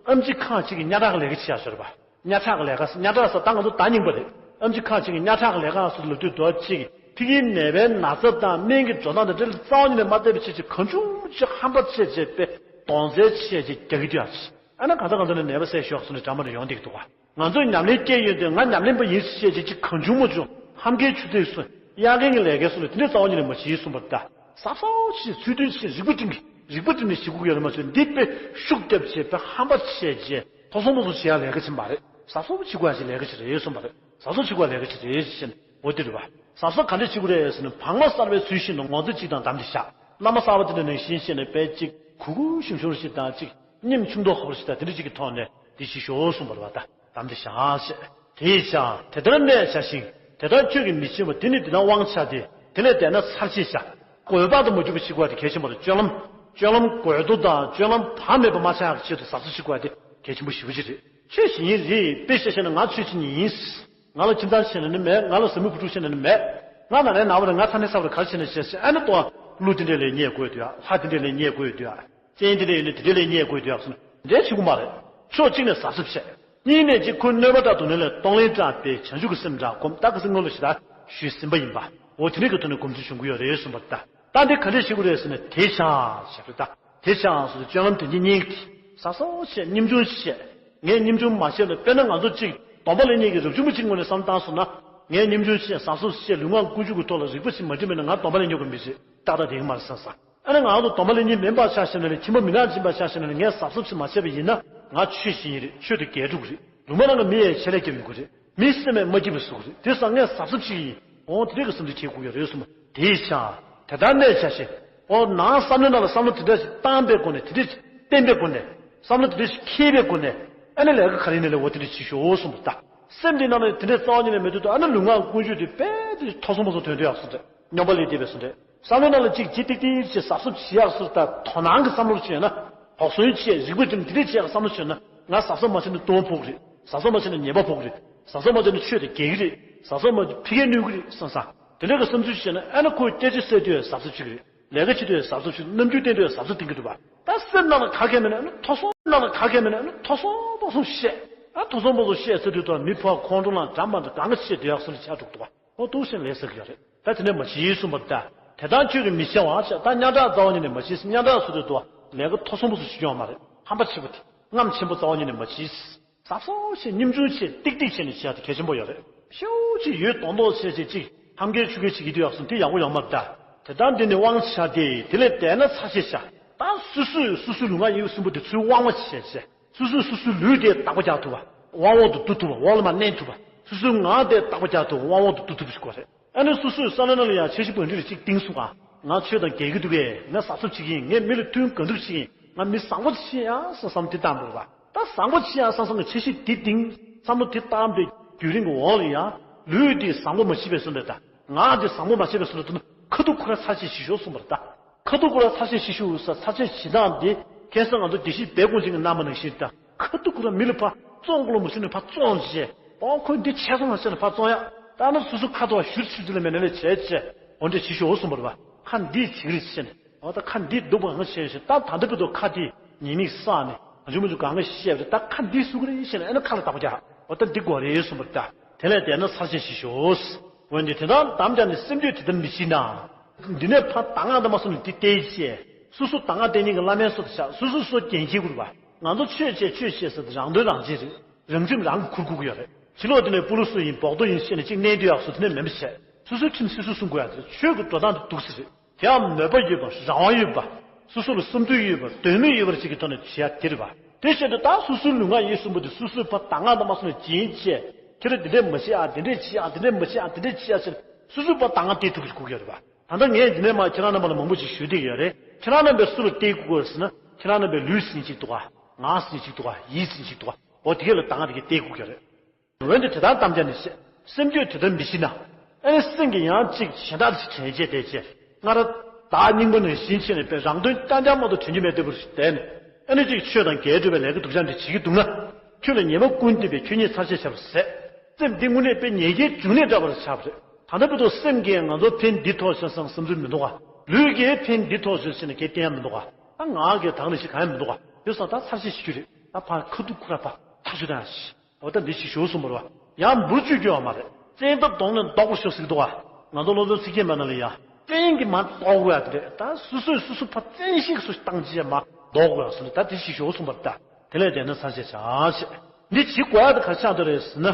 ཨེམ་ཆི་ཁག་ཅིག་གིས་སྙན་གྲགས་ཀྱི་ལས་ཀ་བྱེད་ཡག་ཤོར་བ། སྙན་གྲགས་ཀྱི་ལས་ཀ་སྙན་གྲགས་ཟེར་ད་ང་ཚོ་ད་རྙིང་པ་རེད། ཨེམ་ཆི་ཁག་ཅིག་གིས་སྙན་གྲགས་ཀྱི་ལས་ཀ་ཟེར་ལབ་དུས་དོ་ཅིག་ཕ་གིའི་ནད་པའི་ན་ཚ་དང་སྨན་གྱི་འགྲོ་སྟངས་དང་འབྲེལ་རྩ་བ་ཉིད་ནས་མ་བལྟས་པའི་ཆེད་ཅིག་གང་བྱུང་ཅིག་ཧམ་པ་བྱས་བྱས་པའི་གདོང་རྩལ་བྱས་ཅིག་རྒྱག་གི་འདུག་ཡ། ཨ་ན་གང་ཚ་གང་ཚ་ནས་ནད་པ་བསད་ཤོག་ཟེར་ནས་འདྲ་མ་འདྲ་ཡོང་བསྡད་ཀྱི་འདུག་ག་ང་ཚོས་ཉམས་ལེན་སྐྱེས་ཡོད་དུས་ང་ཉམས་ལེན་པ་ཡིན་ཞེས་བྱེད་ཀྱི་གང་བྱུང་མང་བྱུང་ཧམ་མཁའི་ཆུ་ཚོད་སུ་གཡར་མཁན་གྱི་ལས་ཀའི་སུ་ལ་དེ་འདྲའི་རྩ་བ་ཉིད་ནས་མ་བྱེད་གསུངས་པར་གདའ། གཟབ་གཟབ་བྱེད། ཚུལ་མཐུན་བྱེད། རིག་པ་བསྒྲིམ་གྱི་རིག་པ་བསྒྲིམ་ནས་བྱེད་དགོས་ཀྱི་ཡོད་རེད་མ་ཚོད་འདི་དཔེ་ཤུགས་རྒྱབ་བྱས་པའི་ཧམ་པ་བྱས་རྗེས་ཐོ་སོང་མོ་སོང་བྱེད་ཡག་ལས་ཀ་ཕྱིན་པ་རེད། གཟབ་གཟབ་བྱེད་དགོས་ཡག་ཅིག་ལས་ཀ་ཅིག་རེད་གསུངས་པ་རེད། གཟབ་གཟབ་བྱེད་དགོས་ཡག་ལས་ཀ་ཅིག་རེད་ཟེར་ནས་འོ་དེ་རེད་བ། གཟབ་གཟབ་ག་འདྲས་བྱེད་དགོས་རེད་ཟེར་ན་བག་མ་གསར་པའི་ཚུལ་བཞིན་དུ་ངོ་ཚ་གཅིག་དང་བསྡམས་ཏེ་བཞག་རྣམ་པ་གསར་པ་དེ་འདྲ་ནང་བཞིན་བྱས་ནས་དཔེ་གཅིག་གུ་གུ་ཞུམ་ཞུམ་ཞིག་དང་གཅིག་སྙེམས་ཆུང་མདོག་ཁ་པོ་ཞིག་དང་དེ་འདྲ་གཅིག་གི་ཐོག་ནས་འདི་ཞིག་ཤོག་གསུངས་པ་རེད་བ། ད་བསྡམས་ཏེ་བཞག་ཅེས། དེས་ཀྱང་དེ་ལྟར་གནས་བྱ་ཞིང་དེ་ལྟར་ཁྱོད་ཀྱིས་མི་བྱེད་པ་དེ་ནི་འདི་ན་དབང་ཆ་སྟེ་དེ་ལས་འདས་ན་ཚར་གཅད་བྱ། དགོས་པ་དང་མ་གྱུར་པ་ཞིག་དགོས་པ་དེ་གལ་ཆེན་པོ་རེད། སྤྱོད་ལམ་སྤྱོད་ལམ་དགོས་འདུག་དང་སྤྱོད་ལམ་བག་མེད་པ་མ་ཆགས་ཡག་ཆེད་དུ་གཟབ་གཟབ་ཞིག་དགོས་པ་དེ་གལ་ཆེན་པོ་ཞེ་པོ་ཅིག་རེད། ཆོས་བྱེད་ཉིན་རེད། དཔེ་བཤད་བཤད་ན་ང་ཆོས་བྱེད་ཉིན་ཡིན། ང་ལ་ཁྱིམ་ཚང་བྱེད་ན་ནི་མེད། ང་ལ་ཟ་མི་བུ་ཕྲུག་བྱེད་ན་ནི་མེད། ང་ན་ནའི་ན་བ་རེད། ང་ཚ་ནའི་ཚ་བ་རེད། ག་རེ་བྱེད་ན་བྱེད་ཟེར་ཨ་ནི་ཏོ། ཀླུ་དེ་འདྲས་ལས་རྙེད་དགོས་འདུག་ཡ། ལྷ་དེ་འདྲས་ལས་རྙེད་དགོས་འདུག་ཡ། བཙན་དེ་འདྲས་ཡོད་ན་དེ་འདྲས་ལས་རྙེད་དགོས་འདུག་ཡ་ཟེར་ན་འདྲས་བྱེད་དགོས་མ་རེད། ཕྱོགས་གཅིག་ནས་གཟབ་གཟབ་བྱས། གཉིས་ནས་ཅིག་ཁོའི་གནོད་པ་དང་སྡུག་བསྔལ་ལས་གཏོང་ལེན་དྲག་པས་བྱང་ཆུབ་ཀྱི་སེམས་དྲག་སྒོམ་ད་ག་ཟེར་སྔོན་ལ་ཞེ་དྲག་ཞུས་ཟིན་པ་ཡིན་པ། འོ་དེ་འདྲས་ཀྱི་ཐོག་ནས་སྒོམ་ཚུལ་བྱུང་གི་ཡོད་རེད་གསུངས་པ་ད། ད་འདི་ག་འདྲས་བྱེད་དགོས་རེད་ཟེར་ན། དེ་ཤ་ཞེས་པ་རེད་ད། དེ་ཤ་སོ་སོ་སྤྱོད་ལམ་དོན་གྱི་གཉིས་ཀྱི་ཟབ་སོ་བྱས་སྙོམས་ཆུང་བྱས། ངས་སྙོམས་ཆུང་མ་བྱས་ན། དཔེར་ན་ང་ཚོ་གཅིག་སྡོམ་པ་ལེན་མཁན་གྱི་རབ་བྱུང་པ་གཅིག་ངོས་ནས་བསམ་བཏང་སོང་ན། ངས་སྙོམས་ཆུང་བྱས་ཟབ་སོ་བྱས་ལུས་ངག་ཀུན་སྤྱོད་ཀྱི་ཐོག་ལ་རིག་པ་ཞིག་མ་བསྒྲིམས་པ་ཡིན་ན། ང་སྡོམ་པ་ལེན་ཆོག་གི་མི་རེད། ཏག་ཏག་བསྡད་ཀྱི་མ་རེད་བསམ་བསམ། ཨ་ནི་ང་ཚོ་སྡོམ་པ་ལེན་མཁན་མིན་པ་ཆ་བཞག་ན་ནི། ཁྱིམ་པ་མི་ནག་ཕྱིན་པ་ཆ་བཞག་ན་ནི། ངས་ཟབ་སོ་ཞིག་མ་བྱས་པ་ཡིན་ན། ང་ཆོས་བྱེད་ཀྱི་ཡིན་རེད། ཆོས་དེ་འགལ་འགྲོ་གི་རེད། ལུང་མ་ནང་གི་མི་ཡས་ཆེད་ལས་རྒྱབ་ཡོང་གི་རེད། མི་སེམས་མ་སྐྱིད་པ་བཟོ་གི་རེད། དེ་སང་ངས་ཟབ་ཟབ་བྱེད་ཀྱི་ཡིན། འོ་དེ་འདྲས་ཀྱི་བསམ་ཚུལ་བྱེད་དགོས་ཀྱི་རེད་གསུངས་པ། དེས་ཀྱང་དེ་ལྟར་གནས་བྱ་ཞེས། འོ་ནང་བསམ་བློའི་ནང་ལ་བསམ་བློ་དེ་འདྲ་ཞིག་བཏང་པའི་སྒོ་ནས། དེ་འདྲས་ཞིག་བསྟན་པའི་སྒོ་ནས། བསམ་བློ་དེ་འདྲས་ཞིག་འཁྱེར་བའི་སྒོ་ནས། ཨ་ནི་ལས་ཀ་ག་རེ་ཡིན་ནའི་ལས། འོ་དེ་འདྲས་བྱེད་ཤོག་གསུངས་པ། ད་སེམས་འདི་ནང་ལ་དེ་འདྲས་རྩ་བ་ཉིད་ནས་མེད་དུས། ད་ཨ་ནི་ལུས་ངག་ཀུན་སྤྱོད་དེ་དཔེ་དེ་མཐོ་སོང་པོ་སོང་དོན་དུ་ཡག་སོང་རེད། སྙོམས་པར་སླེབས་བསྡད་པའི་བཟོ་འདྲ། བསམ་བློའི་ནང་ལ་གཅིག་ཅི་ཏིག་ཏིག་ཅེས་ཟབ་ཟབ་བྱེད་ཡག་སོ། ད་དོ་སྣང་གི་བསམ་བློ་བྱས་ན། དོགས་ཟོན་བྱས། རིག་པ་བསྒྲིམས། དེ་འདྲས་བྱེད་ཡག་བསམ་བློ་བྱས་ན། ང་ཟབ་ཟབ་མ་བྱས་ན་ལྟུང་བ་ཕོག་གི་རེད། ཟབ་ཟབ་མ་བྱས་ན་ཉེས་པ་ཕོག་གི་རེད། ཟབ་ཟབ་མ་བྱས་ན་ཆོས་དེ་འགལ་གྱི་རེད། ཟབ་ཟབ་མ་བྱས་ན་ཕ་གིར་གནོད་ཀྱི་རེད་བསམ་བསམ། དེ་འདྲས་ཀྱི་བསམ་ཚུལ་བྱས་ན། ཨ་ནི་ཁོས་སྐད་ཆ་བཤད་དུས་ཡང་ཟབ་ཟབ་བྱེད་ཀྱི་རེད། ལས་ཀ་བྱེད་དུས་ཡང་ཟབ་ཟབ་བྱེད། རྣམ་འགྱུར་བསྟན་དུས་ཡང་ཟབ་ཟབ་བསྟན་གྱི་འདུག་པ། ད་སེམས་ནང་ལ་ག་གེ་མེད་ན། ཨ་ནི་མཐོ་སོང་། ནང་ལ་ག་གེ་མེད་ན། ཨ་ནི་མཐོ་སོང་མཐོ་སོང་བཤད། ཨ་མཐོ་སོང་མཐོ་སོང་བཤད་ཟེར་དུས་ད་མི་ཕར་ཁོང་ཁྲོ་ལངས། འདྲ་མ་འདྲ་གང་ག་བཤད་དུས་ཡག་སོ་ལ་ཆགས་འགྲོ་གི་འདུག་པ། ཨོ་ཏོག་ཞེན་ལས་ཟེར་གྱི་ཡོད་རེད། ད་དེ་འདྲ་མ་བྱེད་གསུངས་པ་རེད་ད། དེ་དག་ཁྱོད་ཀྱིས་མི་བྱ་བར་བྱ། ད་སྙན་གྲགས་རྩ་བ་ཉིད་ནས་མ་བྱེད། སྙན་གྲགས་ཟེར་དུས་དུ་ལས་ཀ་མཐོ་སོང་པོ་ཟེར་ཞིག་ཡོང་མ་རེད། ཧམ་པ་ཆེན་པོ་དེ། རྔམ་ཆེན་པོ་རྩ་བ་ཉིད་ནས་མ་བྱེད། ཟབ་སོ་བྱས། སྙོམས་ཆུང་བྱས། ཏིག་ཏིག་བྱས་ནས་བྱེད་ཡག་དེ་གལ་ཆེན་པོ་ཡོད་རེད། ཤོག་ཅིག་ཡོད་མདོག་མདོག་བྱས་བྱས་ཅིག་ཧམ་གེ་ཆུ་གེ་བྱེད་ཀྱི་དུས་ཡག་སོང་། དེ་ཡག་པོ་ཡོང་མ་རེད་ད། དེ་དག་འདི་ནི་དབང་བྱ་སྟེ། དེ་ལས་འདས་ན་ཚར་བཅད་བྱ། ད་སོ་སོས་སོ་སོའི་ལུས་ངག་ཡིད་གསུམ་པོ་དེ་ཚུར་དབང་བ་བྱས་བྱས། སོ་སོས་སོ་སོའི་ལུས་དེ་བདག་པོ་རྒྱག་ཐུབ་པ། དབང་འོག་ཏུ་བསྡུ་ཐུབ་པ། འོག་ལ་མར་མནན་ཐུབ་པ། སོ་སོའི་ངག་དེ་བདག་པོ་རྒྱག་ཐུབ་པ། དབང་འོག་ཏུ་བསྡུ་ཐུབ་པ་ཞིག་དགོས་རེད། ཨ་ནི་སོ་སོའི་བསམ་བློའི་ནང་ལ་ཡང་འཆར་གཞི་བང་སྒྲིག་ཅིག་བཏིང་སོང་ཨ། ང་ཆོས་དང་འགལ་གྱི་འདུག་གས། ང་ཟབ་ཟབ་བྱེད་ཀྱི་ཡིན། ང་མི་ལ་མཐུན་གང་ཐུབ་བྱེད་ཀྱི་ཡིན། ང་མི་བཟང་པོ་ཅིག་ཡིན་ཡ་བསམ་བསམ་དེ་བཏང་དགོས་པ། ད་བཟང་པོ་ཅིག་ཡིན་ཡ་བསམ་བསམ་གྱི་འཆར་གཞི་དེ་བཏིང་། བསམ་བློ་དེ་བཏང་པའི་བརྒྱུད་རིམ་གྱི་འོག་ལ་ཡང་ལུས་དེ་བཟང་པོ་མ་བྱས་པའི་བཟོ་འདྲ་དང་། ངག་དེ་བཟང་པོ་མ་བྱས་པའི་བཟོ་འདྲ་དེ་ནི་ཁ་ཐུག་ཁོ་རང་ཚར་བཅད་བྱེད་ཤོག་གསུངས་པ་རེད་ད། ཁ་ཐུག་ཁོ་རང་ཚར་བཅད་བྱེད་ཤོག་ཟེར། ཚར་བཅད་བྱེད་སྟངས་དེ་ཁ་སང་ང་ཚོ་དགེ་བཤེས་སྦས་དགོངས་ཅན་གྱིས་གནང་བ་ནང་བཞིན་དང་། ཁ་ཐུག་ཁོ་རང་མི་ལ་ཕར་བཙོང་དགོས་ལ་མ་བྱས་ནས་ཕར་བཙོང་བྱས། ཨོ་ཁོས་འདི་བྱས་སོང་ལ་བྱས་ནས་ཕར་བཙོང་ཡ། ད་ནི་སོ་སོ་ཁ་ཐུག་ཞུ་ཚུལ་དེ་ལ་མེད་ན་ལས་བྱས་བྱས། འོ་འདྲ་བྱེད་ཤོག་གསུངས་པ་རེད་པ། ཁ་འདི་བྱེད་ཀྱི་རེད་བྱས་ནས། འོ་ད་ཁ་འདི་སྡུག་པ་གང་བྱས་ཤིག་ད་ད་ལྟ་བར་དུ་ཁ་དེ་ཉེས་དམིགས་བསགས་ནས་ང་ཆུང་མ་ཆུང་གང་ག་བཤད་པ་རེད། ད་ཁ་འདི་སུ་གི་རེད་བྱས་ནས། ཨ་ནི་ཁ་ལ་བདག་པོ་རྒྱག། འོ་ད་འདི་དགོས་རེད་གསུངས་པ་རེད་ད། དེ་ལས་འདས་ན་ཚར་བཅད་བྱེད་ཤོག་འོན་ཏེ་དེ་དག་དམ་བཅའ་ནས། སེམས་ཁྱོད་དེ་ལྟར་མི་བྱེད་ན། འདི་ནས་ཕར་གདམས་ངག་འདི་མ་གསུངས་ནས་འདི་བསྟན་བྱས། སོ་སོ་གདམས་ངག་བསྟན་མཁན་གྱི་བླ་མའི་སོ་དེ་ཆགས། སོ་སོ་སོ་རྒྱན་འཁྱེར་དགོས་པ། ང་ཚོ་ཆོས་བྱེད་ཆོས་བྱེད་ཟེར་ཏེ་རང་དོན་རང་བྱེད་རེད། རང་ཁྲིམས་རང་གིས་ཁུར་དགོས་ཀྱི་ཡོད་རེད། ཕྱི་ལོགས་དེ་ནས་སྤོ་ལོ་སུ་ཡིན་འབོག་རྡོ་ཡིན་བཤད་ནས་གཅིག་གནོན་སྡོད་ཡག་སོ་དེ་ནས་མེད་པ་བྱས། སོ་སོའི་ཁྲིམས་སོ་སོས་སྲུང་དགོས་ཡག་དེ་རེད། ཆོས་ཀྱི་འགྲོ་སྟངས་དེ་འདུག་སེ་རེད། དེའང་མོས་པ་ཡོད་པ། རང་དབང་ཡོད་པ། སོ་སོ་ལ་བསམ་ཚུལ་ཡོད་པ། འདོད་མོས་ཡོད་པ་ཅིག་གི་ཐོག་ནས་བྱེད་ཡ་དེ་རེད་པ། དེ་བྱས་ཏེ་ད་སོ་སོའི་ལུས་ངག་ཡིད་གསུམ་པོ་དེ་སོ་སོས་ཕར་གདམས་ངག་དང་མ་སོང་ནས་བྱིན་བྱས། ཁྱེད་རང་འདི་འདྲས་མ་བྱེད་ཨ། འདི་འདྲས་བྱེད་ཨ། འདི་འདྲས་མ་བྱེད་ཨ། འདི་འདྲས་བྱེད་ཨ་ཟེར། སོ་སོས་ཕར་གདམས་ངག་སྟེར་ཐུབ་ཀྱི་དགོས་ཀྱི་རེད་པ། ད་ལྟ་ངས་འདི་ནས་མར་ཁྱེད་རང་རྣམ་པ་ལ་མང་པོ་ཅིག་ཞུ་བསྡད་ཀྱི་ཡོད་རེད། ཁྱེད་རང་རྣམ་པས་སུ་ལ་སྟེར་དགོས་ཟེར་ན། ཁྱེད་རང་རྣམ་པས་ལུས་ཟིན་ཅིག་འདུག་ག་ངག་ཟིན་ཅིག་འདུག་ག་ཡིད་ཟིན་ཅིག་འདུག་ག་འོ་དེ་གས་ལ་གདམས་ངག་དེ་གས་སྟེར་དགོས་ཀྱི་རེད། འོན་ཏེ་དེ་ལྟར་དམ་བཅའ་ནས་བཤད། སེམས་ཁྱོད་དེ་ལྟར་མི་བྱེད་ན། ཨ་ནི་སེམས་ཀྱིས་ཡང་ཅིག་གཞན་དག་ཅིག་དྲན་བྱས་བསྡད་བྱས། སྔར་བདག་རྙིང་པ་ནང་བཞིན་བྱས་ནས་པའི་རང་དོན་རྐྱང་རྐྱང་མ་གཏོགས་དྲན་རྒྱུ་མེད་ལྟ་བུ་ཞིག་བསྡད་ནས། ཨ་ནི་ཅིག་ཆོས་དང་འགལ་འགྲོ་བའི་ལས་ཀ་སྡུག་ཅག་འདི་བྱེད་ཀྱི་འདུག་ན། ཁྱོད་ལ་ཉེས་པ་ཀུན་ལྡན་པས་ཁྱོད་ཉིད་ཚར་བཅད་བྱ་བར་ཟད། སེམས་འདི་དངོས་གནས་དཔེ་ཉེས་འགལ་འབྱུང་གནས་འདྲ་བར་ཆགས་པ་རེད། ད་ལྟ་བར་དུ་སེམས་ཀྱིས་ང་ཚོ་ཕན་འདི་ཐོགས་བྱས་བསམ་བསམ་ཚུལ་མི་འདུག་ག་ལུས་ཀྱིས་ཕན་འདི་ཐོགས་བྱས་བྱས་ནས་གལ་ཏེ་ཡང་མི་འདུག་ག་ད་ངག་གིས་ད་ག་ནང་བཞིན་གང་ཡང་མི་འདུག་ག་དེ་སོང་ད་ཚར་བཅད་བྱེད་རྒྱུ་རེད། ད་ཕར་ཁ་ཐུག་ཁོ་ར་ཕར་ཐག་གཅོད་བཏང་ཡ་ཞིག་འོ་ད་འདི་ཞིག་ཞུ་གསུངས་པ་རེད་པ། ཡང་འབུར་གཅོད་རྒྱུ་ཡོད་མ་རེད། བཙན་ཐབས་གདོང་ནས་བཟློག་པར་ཤོག་ཟེར་གྱི་འདུག་ག་ང་ཚོ་སློབ་སྦྱོང་ཚིག་བརྒྱད་མ་ནང་ལ་ཡ། བཙན་གྱིས་མར་བཟློག་དགོས་ཡ་དེ་རེད། ད་སོ་སོས་སོ་སོ་ཕར་བཙན་ཤེད་སོ་ཞིག་བཏང་བྱས་མར་བཟློག་དགོས་ཡ་སོ་ནི། ད་འདི་ཞིག་ཞུ་གསུངས་པ་རེད་ད། དེ་ལས་འདས་ན་ཚར་བཅད་བྱ་ཞེས། འདི་བྱེད་དགོས་ཡ་དེ་ག་རེ་ཆགས་འདུག་རེད་ཟེར་ན།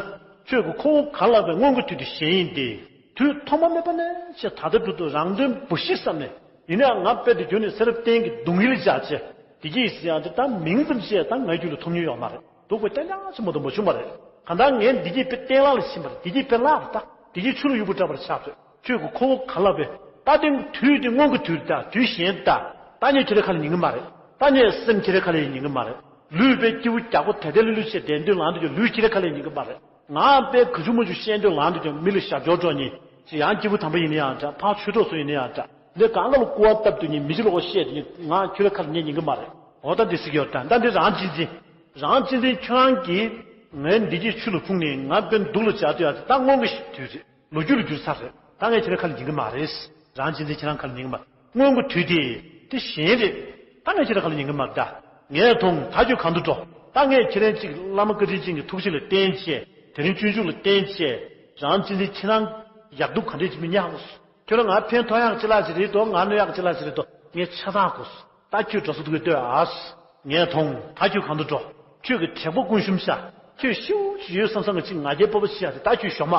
ཆོས་ཀྱི་ཁོ་བོ་ག་ལ་བའི་སྔོན་གྱི་དུས་དེ་གཞན་ཡིན་ཏེ། དུས་ཐོག་མ་མེད་པ་ནས་བྱས་ད་ལྟ་བར་དུ་རང་དོན་བུ་ཤི་བསམ་ནས། ཡིན་ནའང་ང་དཔེ་དེ་བརྒྱུད་ནས་ཚེ་རབས་གཏན་གྱི་སྡུག་བསྔལ་བཞག་བྱས། བདེ་སྐྱིད་ཟེར་ཡག་དེ་ད་མིང་ཙམ་བཤད་ད་ངའི་རྒྱུད་ལ་ཐོབ་མྱོང་ཡོད་མ་རེད། སྡུག་པའི་རྟེན་ཅང་ཆེན་པོ་དུ་མ་བྱུང་བ་རེད། གང་ལྟར་ངས་བདེ་སྐྱིད་དཔེ་གཏན་བརླག་ལ་ཕྱིན་པ་རེད། བདེ་སྐྱིད་དཔེ་བརླག་པ་རེད་ད། བདེ་སྐྱིད་ཆུ་ལ་གཡུག་པ་འདྲ་བར་ཆགས་པ་རེད། ཆོས་ཀྱི་ཁོ་བོ་ག་ལ་བས། ད་དེང་དུས་དེ་སྔོན་གྱི་དུས་ད་དུས་གཞན་ད། ད་ངས་ཁྱེད་རའི་ཁ་ལ་ཉན་གི་མ་རེད། ད་ངས་སེམས་ཁྱེད་རའི་ཁ་ལ་ཉན་གི་མ་རེད། ལུས་པའི་སྐྱེས་བུ་རྒྱགས་པ་དལ་དལ་ལུ་ལུ་བྱས་བསྡད་འདོད་ལངས་འདུག་ཀྱང་ལུས་ཁྱེད་རའི་ཁ་ལ་ཉན་གི་མ་རེད། ངའང་དཔེ་ག་ཆུང་མ་ཆུང་བཤད་འདོད་ལངས་འདུག་ཀྱང་མི་ལ་ཞབས་ཀྱོག་སྒྲོག་ཉན་ཅི། ཡང་སྐྱེས་བུ་དམ་པ་ཡིན་ན་ཡང་འདྲ། ཕར་ཆོས་གྲོགས་ཚོ་ཡིན་ན་ཡང་འདྲ། འདི་གང་ག་ལ་སྐུར་བ་བཏབ་འདུག་ཉན། མི་ཚེ་ལོག་བཤད་འདུག་ཉན། ང་ཁྱོད་རའི་ཁ་ལ་ཉན་ཉན་གི་མ་རེད། འོ་ད་འདི་ཟེར་གྱི་ཡོད་ད། ད་འདི་རང་གཅེས་འཛིན། རང་གཅེས་འཛིན། ཁྱོད་རང་གིས་ངའི་བདེ་སྐྱིད་ཆུ་ལ་ཕུང་ནས་ང་དཔེ་སྡུག་ལ་བྱ་འདོད་ཡ་དེ་ད་སྔོན་གྱི་དུས་རེད། ལོ་རྒྱུས་ལ་འགྱུར་ཚར་རེད། ད་ངས་ཁྱེད་རའི་ཁ་ལ་ཉན་གི་མ་རེད། རང་གཅེས་འཛིན། ཁྱེད་རང་ཁ་ལ་ཉན་གི་མ་རེད། སྔོན་གྱི་དུས་དེ་དེ་གཞན་རེད། ད་ངས་ཁྱེད་རའི་ཁ་ལ་ཉན་གི་མ་རེད་ད། ངས་མཐོང་། ད་ཁྱོད་གང་དུ་འགྲོ། ད་ངས་ཁྱེད་རང་གཅིག་བླ་མ་བཀའ་དྲིན་ཅན་གྱི་ཐུགས་རྗེ་ལ་བརྟེན་བྱས། དེ་རིང་སྤྱོད་འཇུག་ལ་བརྟེན་བྱས། རང་གཅེས་འཛིན། ཁྱེད་རང་ཡག་སྡུག་ག་འདྲས་ཅིག་མི་ཉག་གོ་ཁྱོད་རང་ང་ཕན་ཐོགས་ཡག་ཅི་ལ་ཅི་རེད་དོ། ང་གནོད་ཡག་ཅི་ལ་ཅི་རེད་དོ། ངས་ཆ་ཚང་གོ་སོང་། ད་ཁྱོད་འགྲོ་ས་འདུག་གས་ལྟོས་ཨ། ངས་མཐོང་། ད་ཁྱོད་གང་དུ་འགྲོ། ཁྱོད་ཀྱི་དྲེགས་པ་ཀུན་ཞུམ་ཤག་ཁྱོད་ཤིའུ་ཅིག་ཡོད་བསམ་བསམ་གི་ཅིག་ང་རྒྱལ་སྤོབས་པ་ཆེ་ཡག་དེ། ད་ཁྱོད་ཞོག་མ།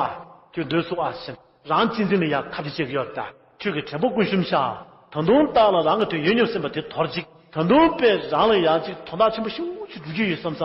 ཁྱོད་སྡོད་སོང་ཨ་ཟེར། རང་གཅེས་འཛིན་ལ་ཡང་ཁ་གཏད་བྱེད་ཀྱི་ཡོད་རེད་ད། ཁྱོད་ཀྱི་དྲེགས་པ་ཀུན་ཞུམ་ཤག་ད་དུང་བདག་ལ་རང་གི་དོན་ཡོད་མྱོང་སེམས་པ་དེ་དོར་ཅིག་ད་དུང་དཔེ་རང་ལ་ཡང་ཅིག་དོན་དག་ཆེན་པོ་ཤིའུ་ཅིག་སྒྲུབ་རྒྱུ་ཡོད་བསམ་ས།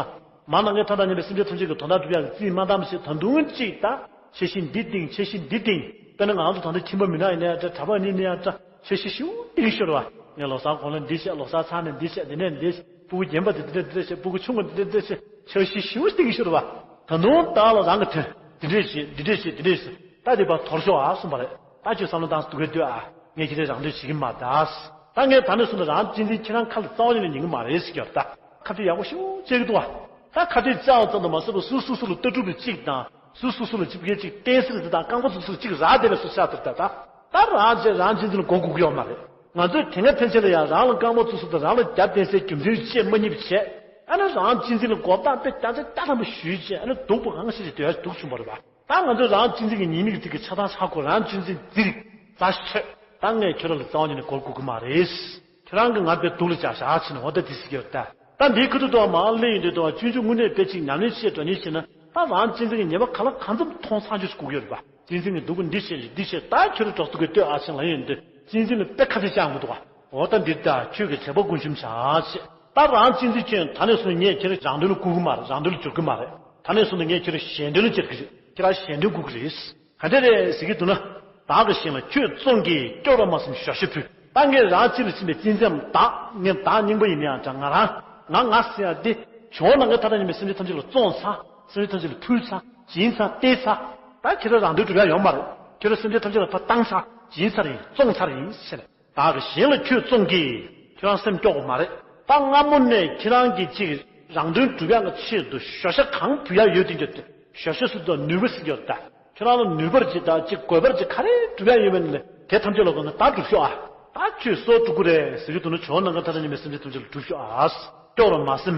མ་ནང་ངས་ཐ་ན་ཉན་པའི་སེམས་ཅན་ཐམས་ཅད་ཀྱི་དོན་དག་སྒྲུབ་ཡག་གི་རྩིས་མ་བཏང་བ་ཞིག་ད་དུང་ཅིག་ད་འཆར་གཞི་འདི་བཏིང་། འཆར་གཞི་འདི་བཏིང་། དཔེར་ན་ང་ཚོ་ད་ལྟ་ཁྱིམ་པ་མི་ནག་ཡིན་ན་ཡང་འདྲ། གྲྭ་པ་ནི་ནི་ཡང་འདྲ། འཆར་གཞི་ཞིའུ་བཏིང་ཤོར་བ། ངས་ལོ་གསར་གོང་ལ་འདི་བྱས། ལོ་གསར་ཚར་ནས་འདི་བྱས། འདི་ནས་འདི་བྱས། སྤུ་གུ་རྒན་པ་འདི་འདི་འདྲ་འདི་འདྲ་བྱས། སྤུ་གུ་ཆུང་བ་འདི་འདྲ་འདི་འདྲ་བྱས། འཆར་གཞི་ཞིའུ་བཏིང་ཤོར་བ། ད་དུང་བདག་ལ་རང་གི་དོན་འདི་འདྲས་བྱེད། འདི་འདྲས་བྱེད། འདི་འདྲས་བྱེད། ད་འདི་བར་དོར་ཤོག་ཨ་གསུངས་པ་རེད། ད་ཁྱོད་བསམ་བློ་བཏང་སྡུག་གས་ལྟོས་ཨ། ངས་ཁྱེད་རའི་རང་དོན་བྱེད་ཀྱི་མ་རེད་ད། ད་ངས་ད་ནས་བཟུང་ནས་རང་གཅེས་འཛིན་ཁྱེད་རང་ཁ་ལ་རྩ་བ་ཉིད་ནས་ཉན་གྱི་མ་རེད་ཟེར་གྱི་ཡོད་རེད་ད། ཁ་གཏད་ཡག་པོ་ཞེ་པོ་བྱེད་ཀྱི་འདུག་ཨ། ད་ཁ་གཏད་བཅག་ཙམ་དུ་མ་ཟད་པར་སུ་སུ་སུ་ལ་ལྟ་གྲུབ་ལ་གཅིག་དང་། སུ་སུ་སུ་ལ་ཅིག་གེ་ཅིག་བསྟན་སྲིད་ལ་ཅིག་དང་རྐང་པ་ཚུགས་སུ་ལ་ཅིག་རག་བསྡད་པའི་སུ་ཆགས་ཐུབ་ད། ད་ད་རང་བྱས་རང་གཅེས་འཛིན་ལ་མགོ་སྒུར་གྱི་ཡོད་མ་རེད། ང་ཚོས་དེ་སྔ་ཕན་ཆད་ལ་ཡང་རང་ལ་རྐང་པ་ཚུགས་སུ་དང་རང་ལ་རྒྱབ་བསྟན་སའི་རྒྱུ་མཚན་བཤད་མ་རྙེད་པ་བྱས། ཨ་ནི་རང་གཅེས་འཛིན་ལ་མགོ་བཏགས་པའི་བརྒྱ་ཆ་བརྒྱ་ཐམ་པ་ཞུས་བྱས། ཨ་ནི་སྡུག་པོ་གང་ཞིག་ཅིག་སྡོད་ཡ་སྡུག་བྱུང་བ་རེད་པ། ད་ང་ཚོས་རང་གཅེས་འཛིན་གྱི་ཉེས་དམིགས་ཚིག་གི་ཆ་ཚང་ཆག་གོ། རང་གཅེས་འཛིན་འཛིན་རིགས་རྩ་ཆོད། ད་ངས་ཁྱོད་རང་ལ་རྩ་བ་ཉིད་ནས་མགོ་སྒུར་གི་མ་རེད། ཁྱོད་རང་གིས་ང་དཔེ་སྡུག་ལ་བྱ་བཞག་ཕྱིན་ནས། འོ་ད་དེ་ཟེར་གྱི་ཡོད་ད། ད་འདིའི་ཁ་ཐུག་ཏུ་མར་སླེབས་ཡོང་དུས་ཏུ་སྤྱོད་འཇུག་དངོས་གནས་དཔེ་གཅིག་ཉམས་ལེན་བྱེད་འགྲོ་མཁན་བྱས་ན། ད་རང་གཅེས་འཛིན་གྱི་ཉེས་པ་ག་ལ་གང་འཚམ་མཐོང་ཚར་རྒྱུ་ཞིག་སྒུག་གི་ཡོད་རེད་པ། གཅེས་འཛིན་གྱི་སྡུག་པོ་འདི་བྱས་ཤིག་འདི་བྱས། ད་ཁྱོད་རང་འགྲོ་སྡུག་གི་ལྟོས་ཨ་ཕྱིན་ལ་ཡོང་དུས་གཅེས་འཛིན་ལ་དཔེ་ཁ་གཏད་བཅག་དགོས་འདུག་ག་འོ་ད་འདིར་ད་ཁྱོད་ཀྱི་དྲེགས་པ་ཀུན་ཞུམ་བྱ་ཞེས། ད་རང་གཅེས་འཛིན་ཁྱོད་ད་ནས་བཟུང་ངས་ཁྱེད་རང་དོན་ལ་བཀུར་གི་མ་རེད། རང་དོན་ལ་འགྱུར་གི་མ་རེད། ད་ནས་བཟུང་ནས་ངས་ཁྱོད་རང་གཞན་དོན་ལ་བཅར་གི་རེད། ཁྱེད་རང་གཞན་དོན་སྒུག་གི་རེད། ག་འདྲ་རེད་ཟེར་གྱི་འདུག་ན། བདག་གི་ཞིང་ལ་ཁྱོད་བཙོང་གིས། སྐྱོ་རུ་མ་བསམ་ཞོ་ཤ་ཕུལ། ད་ངས་རང་གཅེས་ལ་ཕྱིན་པའི་གཅེས་འཛིན་བདག་ངས་བདག་རྙིང་པ་ཡིན་ན་ཡང་འདྲ། ང་རང་ང་ང་ཟེར་ཡ་དེ། བྱུང་ན་ངས་ད་ལྟ་ཉིན་མོའི་སེམས་ཅན་ཐམས་ཅད་ལ་བཙོང་ཚར། སེམས་ཅན་ཐམས་ཅད་ལ་ཕུལ་ཚར། བྱིན་ཚར། སྟེར་ཚར། ད་ཁྱེད་རང་རང་དོན་སྒྲུབ་ཡ་ཡོད་མ་རེད། ཁྱེད་རང་སེམས་ཅན་ཐམས་ཅད་ལ་ཕར་བཏང་ཚར། བྱིན་ཚར་ཡིན། བཙོང་ཚར་ཡིན་ཟེར། བདག་གི་ཞིང་ལ་ཁྱོད་བཙོང་གིས། ཁྱོད་རང་སེམས་སྐྱོ་གི་མ་རེད། ད་སྔ་མོ་ནས་ཁྱེད་རང་གིས་ཅིག་རང་དོན་སྒྲུབ་ཡག་གི་ཆེད་དུ་ཞོ་ཤ་གང་ཕུལ་ཡག་ཡོད་དེ་འདྲ་དེ། ཞོ་ཤ་ཟེར་དུས་ནུས་པ་ཟེར་གྱི་ཡོད་ད། ཁྱོད་རང་ལ་ནུས་པར་ཅིག་དང་ཅིག་དགོས་པར་ཅིག་ག་རེ་སྒྲུབ་ཡག་ཡོད་མེད་ནི་དེ་ཐམས་ཅད་ལ་དགོངས་ནས་ད་སྒྲུབ་ཤོག་ཨ། ད་ཁྱོད་སྲོག་སྒྲུབ་ཀྱི་རེད་ཟེར་གྱི་འདུག་ན། བྱུང་ན་ང་ད་ལྟ་ཉིན་མོའི་སེམས་ཅན་ཐམས་ཅད་ལ་སྒྲུབ་ཤོག་ཨ། སྐྱོ་རུ་མ་བསམ་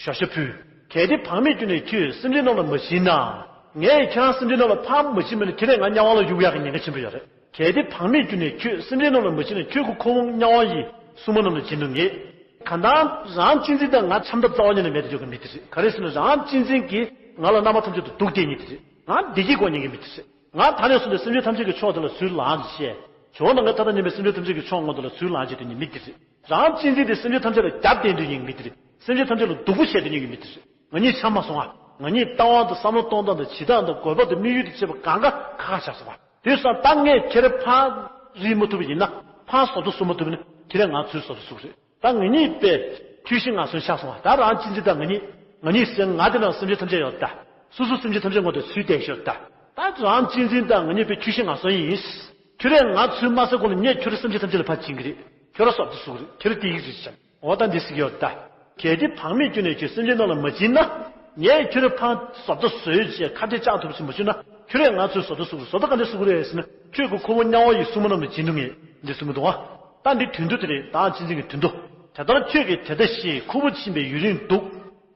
ཞོ་ཤ་ཕུལ། གལ་ཏེ་བག་མེད་གྱུར་ནས་ཁྱོད་སེམས་ཅན་རྣམས་ལ་མ་བྱིན་ན། ངས་ཁྱེད་རང་སེམས་ཅན་རྣམས་ལ་ཕར་མ་བྱིན་པ་ན་ཁྱེད་རང་ང་དམྱལ་བ་ལ་གཡུག་ཡག་གི་ཉེན་ཁ་ཆེན་པོ་ཡོད་རེད། གལ་ཏེ་བག་མེད་གྱུར་ནས་ཁྱོད་སེམས་ཅན་རྣམས་ལ་མ་བྱིན་ན། ཁྱོད་ཀྱི་ཁོ་བོ་དམྱལ་བ་ཡི་སྲུང་མ་རྣམས་ལ་བྱིན་དུ་ངེས། གང་ལྟར་རང་གཅེས་འཛིན་དང་ང་འཆམ་ཐབས་རྩ་བ་ཉིད་ནས་མེད་དུ་འཇུག་གི་མི་དེ་རེད། ག་རེ་ཟེར་ན་རང་གཅེས་འཛིན་གྱིས་ང་ལ་རྣམ་པ་ཐམས་ཅད་དུ་སྡུག་བསྟན་མཁན་དེ་རེད། ང་བདེ་སྐྱིད་དགོས་མཁན་གྱི་མི་དེ་རེད། ང་ད་ནས་བཟུང་སྟེ་སེམས་ཅན་ཐམས་ཅད་ཀྱི་ཕྱོགས་དེ་ལ་ཚུར་ལངས་བྱས། བྱུང་ན་ང་ད་ལྟ་ཉིན་མོའི་སེམས་ཅན་ཐམས་ཅད་ཀྱི་ཕྱོགས་ངོ་དེ་ལ་ཚུར་ལངས་བྱས་དེ་ཉིད་མི་དེ་རེད། རང་གཅེས་འཛིན་དེ་སེམས་ཅན་ཐམས་ཅད་ལ་རྒྱབ་བསྟན་དུས་ཉིད་མི་དེ་རེད། སེམས་ཅན་ཐམས་ཅད་ལ་སྡུག་པོ་བྱས་དུས་ཉིད་ཀྱི་མི་དེ་རེད། ང་གཉིས་འཆམ་མ་སོང་ཨ། ང་གཉིས་ལྟ་བ་དང་བསམ་བློ་གཏོང་སྟངས་དང་བྱེད་སྟངས་དང་དགོས་པ་དང་དམིགས་ཡུལ་དེ་བྱེད་པ་གང་ག་ཁ་ཁ་ཆགས་སོང་ཨ། དེ་སོང་ད་ངས་ཁྱེད་རང་ཕར་རིལ་མ་ཐུབ་པ་ཡིན་ན། ཕར་བཟོ་ལྟ་བཟོ་མ་ཐུབ་པ་ན་ཁྱེད་རང་ང་ཚུར་བཟོ་ལྟ་བཟོ་གི་རེད། ད་ང་གཉིས་དཔེ་ཁྱོད་ཤི་ང་གསོན་ཆགས་སོང་ཨ། ད་རང་གཅེས་འཛིན་དང་ང་གཉིས། ང་གཉིས་ཟེར་ང་དེ་ནང་སེམས་ཅན་ཐམས་ཅད་ཡོད་ད། སོ་སོ་སེམས་ཅན་ཐམས་ཅད་ངོ་དེ་ཚུར་བསྡད་ཤོག་ད། ད་རང་གཅེས་འཛིན་དང་ང་གཉིས་དཔེ་ཁྱོད་ཤི་ང་གསོན་ཡིན། ཁྱོད་རང་ང་ཚུར་མ་ཟེར་གོང་ལ་ངས་ཁྱོད་རང་སེམས་ཅན་ཐམས་ཅད་ལ་ཕར་བྱིན་གི་རེད། ཁྱོད་རང་བཟོ་ལྟ་བཟོ་གི་རེད། ཁྱོད་རང་སྟེར་གི་རེད་ཟེར། འོ་ད་འདི་ཟེར་གྱི་ཡོད་ད། གལ་ཏེ་བག་མེད་གྱུར་ནས་ཁྱོད་སེམས་ཅན་རྣམས་ལ་མ་བྱིན་ན། ངས་ཁྱོད་རང་ཕར་བཟོ་ལྟ་བཟོས་བྱས་ཁ་གཏད་བཅག་ཐུབ་ཟིན་མ་བྱུང་ན། ཁྱོད་རང་ང་ཚུར་བཟོ་ལྟ་བཟོ་གི་རེད། བཟོ་ལྟ་ག་འདྲ་བཟོ་གི་རེད་ཟེར་ན། ཁྱོད་ཀྱི་ཁོ་བོ་དམྱལ་བ་ཡི་སྲུང་མ་རྣམས་ལ་བྱིན་དུ་ངེས། འདི་གསུང་གི་འདུག་ཨ། ད་འདི་དོན་དུ་དེ་རེད། ད་གཅེས་འཛིན་གྱི་དོན་དུ། དེ་ལྟར་ཁྱོད་ཀྱིས་དེ་ལྟ་ཞིག་ཁོ་བོ་ཕྱིན་པས་ཡུན་རིང་འདུག་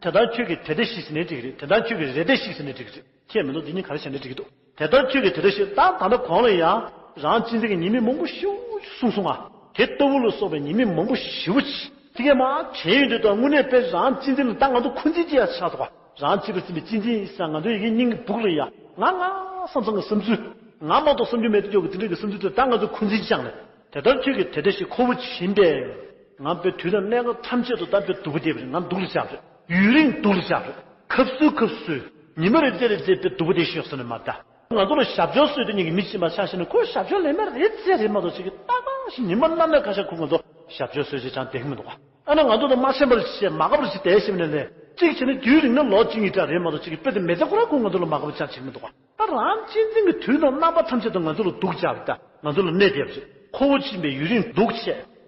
དེ་ལྟར་ཁྱོད་ཀྱིས་དེ་ལྟ་ཞིག་ཟེར་ནས་འགྲིག་གི་རེད། དེ་ལྟར་ཁྱོད་ཀྱིས་རེ་ལྟ་ཞིག་ཟེར་ནས་འགྲིག་གི་རེད། ཁྱད་མི་འདུག་འདི་གཉིས་ག་རེ་བྱས་ནས་འགྲིག་གི་འདུག་དེ་ལྟར་ཁྱོད་ཀྱིས་དེ་ལྟ་ཞིག་ད་ད་ལྟ་གོང་ལ་ཡང་རང་གཅེས་འཛིན་གྱི་ཉེས་དམིགས་མང་པོ་ཞེ་པོ་ཅིག་གསུངས་སོང་ང་། དེ་ལྟ་བུ་ལ་སོགས་པའི་ཉེས་དམིགས་མང་པོ་ཞེ་པོ་ཅིག་དེ་གས་མ་དྲན་ཡོད་འདུག་ད་དངོས་གནས་དཔེ་རང་གཅེས་འཛིན་ལ་ད་ང་ཚོ་འཁོན་འཛིན་ཅི་ཡ་ཆགས་འདུག་ག་རང་གཅེས་པར་འཛིན་པའི་གཅེས་འཛིན་ཡིན་ས། ང་ཚོ་ཡི་གེ་སྙིང་གི་སྦུག་ལ་ཡ་ང་ང་བསམ་བསམ་གྱི་བསམ་ཚུལ། ང་མ་གཏོགས་བསམ་རྒྱུ་མེད་དུ་འཇོག་གི་དེ་འདྲ་གི་བསམ་ཚུལ་དེ་ད་ང་ཚོ་འཁོན་འཛིན་བཅངས་ནས། དེ་ལྟར་ཁྱོད་ཀྱིས་དེ་འདྲ་ཞིག་ཁོ་བོ་བྱིན་པས། ང་དཔེ་དུས་དང་གནས་སྐབས་ཐམས་ཅད་དུ་ད་དཔེ་སྡུག་པོ་བསྡད་པ་རེད། ང་སྡུག་ལ་བཞག་པ་རེད། ཡུན་རིང་སྡུག་ལ་བཞག་པ་རེད། སྐབས་སུ་སྐབས་སུ་ཉི་མ་རེ་ཚེ་རེ་ཚེ་དཔེ་སྡུག་པོ་བསྡད་ཤོག་ཟེར་ནས་མ་ད། ང་ཚོ་ལ་ཞབས་ཕྱི་བཟོས་དུས་ཉིད་ཀྱི་མི་ཕྱིན་པ་ཆ་བཞག་ན་ཁོས་ཞབས་ཕྱི་ལས་མེད་རེད་ཚེ་རེད་མ་གཏོགས་ཅིག་གི་ཏག་ཏག་ཞིག་ཉི་མ་གནམ་ལ་ཁ་ཤས་ཁོ་ང་ཚོ་ཞབས་ཕྱི་བཟོས་ཅིག་ཅང་བསྡད་ཀྱི་མི་འདུག་ག་ཨ་ན་ང་ཚོ་ལ་མ་ཤེས་པར་བྱས་མ་དགའ་བར་ཞིག་བསྡད་ཤེས་ནས་ནས་གཅིག་བྱས་ན་དུས་རིང་ན་ལོ་གཅིག་གཉིས་ཙམ་རེད་མ་གཏོགས་ཅིག་གི་དཔེ་དེ་མི་ཚེ་ཁོ་རང་ཁོ་ང་ཚོ་ལ་མ་དགའ་བ་ཅང་བྱེད་ཀྱི་མི་འདུག་ག་ད་རང་གཅེས་འཛིན་གྱི་དུས་དང་རྣམ་པ་ཐམས་ཅད་དུ་ང་ཚོ་ལ་སྡུག་བྱ་བ་དང་ང་ཚོ་ལ་གནོད་བསྡད་པ་རེད། ཁོ་བོ་ཕྱིན་པའི་ཡུན་རིང་སྡུག་བྱས་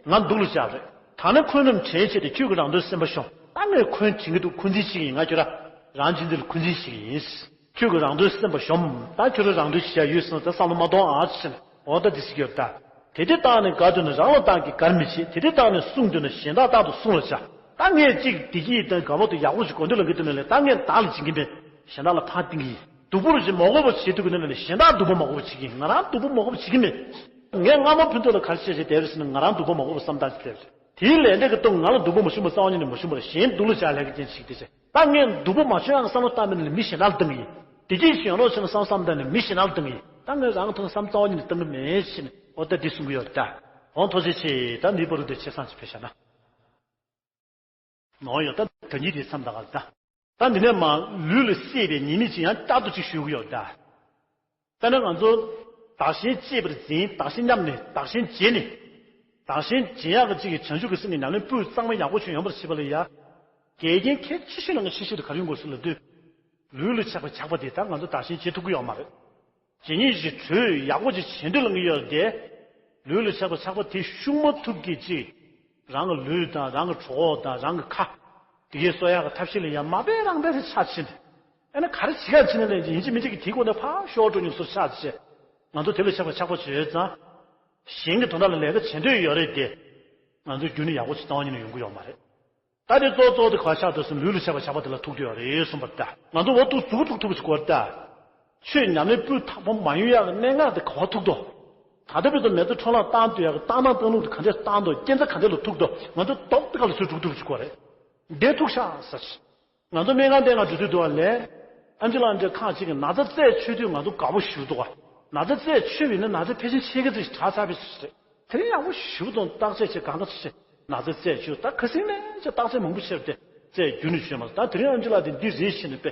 ང་སྡུག་ལ་བྱ་བ་རེད། ད་ནི་འཁོན་རྣམས་དྲན་བྱས་ཏེ་ཁྱོད་ཀྱི་རང་དོན་སེམས་པ་ཤོང་། ད་ངས་འཁོན་དྲན་གྱི་འདུག་འཁོན་འཛིན་བྱེད་ཀྱི་ཡིན། ང་ཁྱོད་རང་རང་གཅེས་འཛིན་ལ་འཁོན་འཛིན་བྱེད་ཀྱི་ཡིན། ཁྱོད་ཀྱི་རང་དོན་སེམས་པ་ཤོམ། ད་ཁྱོད་རང་རང་དོན་བྱེད་ཡ་ཡོད་སོང་ད་བསམ་བློ་མ་གཏོང་ཨ་ཅེ་ཟེར་ནས། འོ་ད་འདི་ཟེར་གྱི་ཡོད་ད། དེ་དེ་བཏང་ནས་དགའ་འདོད་ན་རང་ལ་བཏང་གི་དགར་མི་བྱེད། དེ་དེ་བཏང་ནས་སྲུང་འདོད་ན་གཞན་དག་རྟག་ཏུ་སྲུང་ལ་བྱ། ད་ངས་གཅིག་བདེ་སྐྱིད་དང་དགའ་བོ་དང་ཡག་པོ་ཞིག་གོ་འདོད་ལ་འགི་དུ་ནས་ལས་ད་ངས་བདག་ལ་བྱིན་གྱི་མེད། གཞན་དག་ལ་ཕར་བཏིང་གི་ཡིན། སྡུག་པོ་རུ་ཞིག་མ་དགོས་པ་བྱེད་ཐུབ་ཀྱི་ནི་ལས་གཞན་དག་སྡུག་པོ་མ་དགོས་པ་བྱེད་ཀྱི་ཡིན། ང་རང་སྡུག་པོ་མ་དགོས་པ་བྱེད་ཀྱི་མེད། ངས་སྔ་མོ་ཕུན་ཚོགས་ལ་ག་རེ་བཤད་བྱས་བསྡད་པ་ཟེར་ན། ང་རང་སྡུག་པོ་མ་གོ་བ་བསམ་སྟངས་ཅིག་སླེབས་རེད། དེའི་ལས་འབྲས་ཀྱི་སྟོབས། ང་ལ་སྡུག་པོ་མ་བྱུང་བ་རྩ་བ་ཉིད་ནས་མ་བྱུང་བ་རེད། གཞན་སྡུག་ལ་བྱ་ལས་ཀ་ཅན་ཞིག་དེ་བྱས། ད་ངས་སྡུག་པོ་མ་བྱུང་ཡག་བསམ་བློ་བཏང་པ་ཡིན་ན་མི་གཞན་དག་ལ་བཏང་གི་ཡིན། བདེ་སྐྱིད་ཅིག་ཡོང་རོགས་བྱས་ན་བསམ་བསམ་བཏང་ནས་མི་གཞན་དག་ལ་བཏང་གི་ཡིན། ད་ངས་རང་ཐོག་བསམ་རྩ་བ་ཉིད་ནས་བཏང་གི་མེད་ཟེར་ནས། འོ་ད་འདི་གསུང་གི་ཡོད་རེད་ད། འོ་ཐུགས་རྗེ་ཆེ། ད་འདིའི་བར་དུ་དེ་ཆེ་སང་ཅིག་ཕེབས་བཞག་ན། ནོར་ཡོད་ད། ད་ཉིད་དེ་མཚམས་ད་ག་ད། ད་འདི་ནས་མ་ལུས་ལ་སྲེད་པའི་ཉེས་དམིགས་ཅིག་ཡང་བསྐྱར་དུ་ཅིག་ཞུ་གི་ཡོད་ད། ད་ནི་ང་ཚོ་བདག་གཞན་གཅེས་པར་འཛིན། བདག་གཞན་མཉམ་ནས་བདག་གཞན་བརྗེ་ནས། བདག་གཞན་བརྗེ་ཡག་གི་ཅིག་གི་བྱང་ཆུབ་ཀྱི་སེམས་ཀྱི་ཉམས་ལེན་སྤུས་གཙང་མ་ཡག་པོ་ཅིག་ཡོང་བར་བྱེད་པ་ལ་ཡ། འགལ་རྐྱེན་གལ་ཆེ་ཤོས་ནང་གི་ཆེ་ཤོས་དེ་ག་རེ་ཡིན་དགོས་ཟེར་ལབ་དུས། ལུས་ལ་ཆགས་པའི་ཆགས་པ་དེ་ད་ང་ཚོ་བདག་གཞན་བརྗེ་ཐུབ་ཀྱི་ཡོད་མ་རེད། ཇི་སྙེད་ཅིག་གྲོས་ཡག་པོ་ཅིག་བྱེད་འདོད་ལངས་ཀྱི་ཡོད་དེ། ལུས་ལ་ཆགས་པའི་ཆགས་པ་དེ་ཤུགས་མ་ཐུབ་ཀྱི་ཅིག་རང་གི་ལུས་དང་རང་གི་གྲོད་ཁོག་དང་རང་གི་ཁ། དེ་གའི་གསོ་ཡག་གི་ཐབས་ཤེས་ལ་ཡང་མ་འབད་རང་འབད་དེ་ཆགས་ཕྱིན་ཏེ། ཨ་ནི་ག་རེ་བྱེད་ཡག་བྱེད་ན་ལས་ཀྱི་ཡིན་གཅིག་མིན་གཅིག་གི་དེའི་སྒོ་ནས་ཕར་ཤོར་འགྲོ་མྱོང་བཟོ་ཆགས་ཏེ། ང་ཚོ་དེ་ལ་ཆགས་པའི་ཆགས་པ་བྱེད་ཙང་། གཞན་གྱི་དོན་དག་ལ་ལས་ཀ་བྱེད་འདོད་ཡོད་རེད་དེ། ང་ཚོ་རྒྱུན་ནས་ཡག་པོ་ཞིག་རྩ་བ་ཉིད་ནས་ཡོང་གི་ཡོད་མ་རེད། ད་དེ་གཙོ་གཙོ་དེ་ག་ཆགས་འདུག་ཟེར་ན། ལུས་ལ་ཆགས་པའི་ཆགས་པ་དེ་ལ་ཐུག་བསྡད་ཡོད་རེད་གསུངས་པ་རེད་ད། ང་ཚོ་འོ་ཐུག་ཟུག་ཐུག་ཐུག་ཅིག་གོ་རེད་ད། ཆོས་ཉམས་ལེན་སྤུས་དག་པོ་མ་ཡོང་ཡག་གི་གནད་འགག་དེ་ག་པར་ཐུག་འདུག་ད་ལྟ་བར་དུ་མེ་ཏོག་འཕྲོ་བརླག་བཏང་སྡོད་ཡག་གི་བཏང་སྟངས་བཏང་ལུགས་དེ་ག་འདྲས་བཏང་འདུག་རྐྱེན་རྩ་ག་འདྲས་ལ་ཐུག་འདུག་ང་ཚོ་རྡོག་ཏེ་ག་ལ་ཚུར་འགྲོ་གི་འདུག་ཅིག་གོ་རེད། འདས་ཐུག་ཤག་ཟེར། ང་ཚོ་སྨན་ཁང་དེ་ང་འགྲོ་དུས་འདུག་བ་ལས། ཨན་ཇི་ལ་འདྲ་ཁག་ཅིག་གིས་ན་ཚ་རྩད་ཆོད་དུས་ང་ཚོ་དགའ་པོ་ཞུ་འདུག་ག་ན་ཚ་རྩད་ཆོད་པ་ཡིན་ན་ན་ཚ་ཕལ་ཆེར་ཆད་ཀྱི་རེད། དྲག་ཚར་བའི་ཟེར། དེ་རིང་ཡག་པོ་ཞེ་པོ་དང་བརྟག་དཔྱད་བྱས་གང་ག་བྱས། ན་ཚ་རྩད་ཆོད། ད་ཁ་སང་ནས་ཅིག་བརྟག་དཔྱད་མང་པོ་བྱས་ཏེ་རྩད་རྒྱུན་ནས་ཆོད་མ་སོང་། ད་དེ་རིང་ཨན་ཇི་ལ་དེ་འདི་རེད་ཞེས་ནས་དཔེ་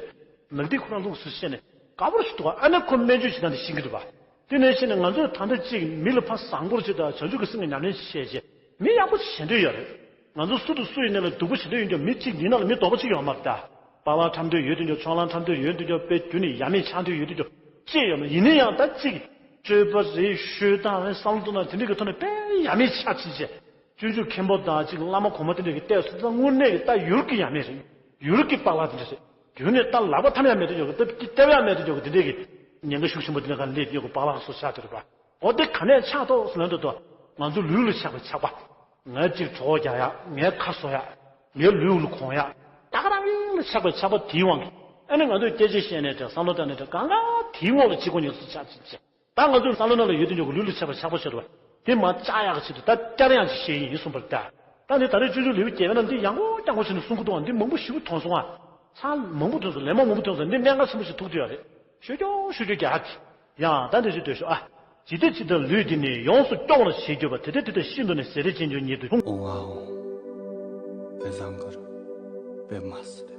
ནག་ཐིག་ཁོ་རང་བླུགས་སུ་བཤད་ནས་དགའ་པོ་ཞིག་འདུག་ཨ་ནི་ཁོ་སྨན་བཅོས་བྱེད་སྟངས་དེ་ཤེས་ཀྱི་རེད་པ། དེ་ནས་ཤེས་ནས་ང་ཚོས་ད་ལྟ་ཅིག་མི་ལ་ཕར་བཟང་པོར་བྱེད་དང་བྱང་ཆུབ་ཀྱི་སེམས་ཀྱི་ཉམས་ལེན་བྱེད་བྱས་མི་ཡག་པོ་ཞིག་བྱེད་འདོད་ཡོད་རེད། ང་ཚོ་སུ་དང་སུ་ཡིན་ནའི་ལ་སྡུག་པོ་བྱེད་འདོད་ཡོད་ཀྱང་མི་གཅིག་ཡིན་ན་ལ་མི་ལྡོག་པ་གཅིག་ཡོད་མ་རེད་ད། པཱ་ལགས་འཁྲབ་འདོད་ཡོད་དུས་ཀྱང་། ཕྱོགས་གླང་འཁྲབ་འདོད་ཡོད་དུས་ཀྱང་། དཔེ་རྒྱུན་ནས་ཡ་མེད་ཆགས་འདོད་ཡོད་དུས་ཀྱང་ཅི་ཡོད་མ། ཡིན་ན་ཡང་ད་ཅིག་སྤྱོད་པ་རེད། ཤོད་སྟངས་རེད། བསམ་བློ་གཏོང་སྟངས་དེ་འདྲ་གི་ཐོག་ནས་དཔེ་ཡ་མེད་ཆགས་ཕྱིན་བྱས། སྤྱོད་འཇུག་མཁན་པོ་དང་ཅིག་བླ་མ་གོང་མ་དེ་འདྲ་གི་ལྟས་སུ་ད་དངོས་གནས་ཀྱི་ད་ཡུལ་གྱི་ཡ་མེད་རེད། ཡུལ་གྱི་པཱ་ལགས་དེ་འདྲ་རེད། རྒྱུན་ནས་ད་ལག་པ་ཐམ་ཡ་མེད་དུ་འཇོག་གི། ད་སྐྱབས་ཡ་མེད་དུ་འཇོག་གི། དེ་འདྲ་གི་ཉེན་ཁ་ཤུགས་ཆེན་པོ་དེ་འདྲ་ག་སླེབས་ཡོད་གི། པཱ་ལགས་སུ་ཆགས་དེ་རེད་པ། འོ་དེ་ག་ནས་ཆགས་ཐོག་སུ་ལན་དུ་དོ། ང་ཚོ་ལུས་ལ་ཆགས་པའི་ཆགས་པ། ངའི་ཅིག་གྲོད་ཁོག་རྒྱག་ཡག་ངའི་ཁ་བཟོ་ཡག་ངའི་ལུས་ལ་གོན་ཡག་ད་ག་རང་ཡིན་ལ་ཆགས་པའི་ཆགས་པ་དེའི་དབང་གིས། ཨ་ནི་ང་ཚོས་སྐད་ཆ་བཤད་ནས་དྲན། བསམ་བློ་བཏང་ནས་དྲན། གང་ག་དེའི་ངོ་ལ་ཅིག་གོ་ཉེ་སུ་ཆགས་ཅིག་བྱས། ད་ང་ཚོའི་བསམ་བློ་ནང་ལ་ཡོད་དུ་འཇོག་གི། ལུས་ལ་ཆགས་པའི་ཆགས་པ་ཆགས་པ་ཆགས་པ་དེ་མར་བཅག་ཡག་གི་ཆེད་དུ་ད་བསྐྱར་ཡང་ཅིག་བཤད་ཡིན་གསུངས་པ་རེད་ད། ད་འདི་ད་རེས་སྤྱོད་འཇུག་ལེའུ་བརྒྱད་པའི་ནང་འདི་ཡང་སྐོར་རྐྱང་སྐོར་བྱས་ནས་གསུང་གི་འདུག་བ། འདི་མང་པོ་ཞེ་པོ་མཐོང་སོང་ང་། ཚང་མང་པོ་མཐོང་སོང་། ལན་མང་མང་པོ་མཐོང་སོང་། འདི་གནད་འགག་ཆེན་པོ་ཞིག་ཐུག་བསྡད་ཡོད་རེད། ཤོད་རྒྱུ་ཤོད་རྒྱུ་རྒྱག་གི། ཡང་ད་འདི་ཞིག་སྡོད་ཤོག་ཨ། ཇི་ལྟ་ཇི་ལྟར་ལུས་འདི་ནི་ཡོངས་སུ་སྐྱོ་བར་བྱེད་གྱུར་པ། དེ་ལྟ་དེ་ལྟར་ཤིན་ཏུ་ནས་ཟད་རེ་ཅན་གྱུར་ཉིད་དུ་འོང་ཨའོ། དཔེ་བཟང་གི་རེད། དཔེ་མ་སྲིད།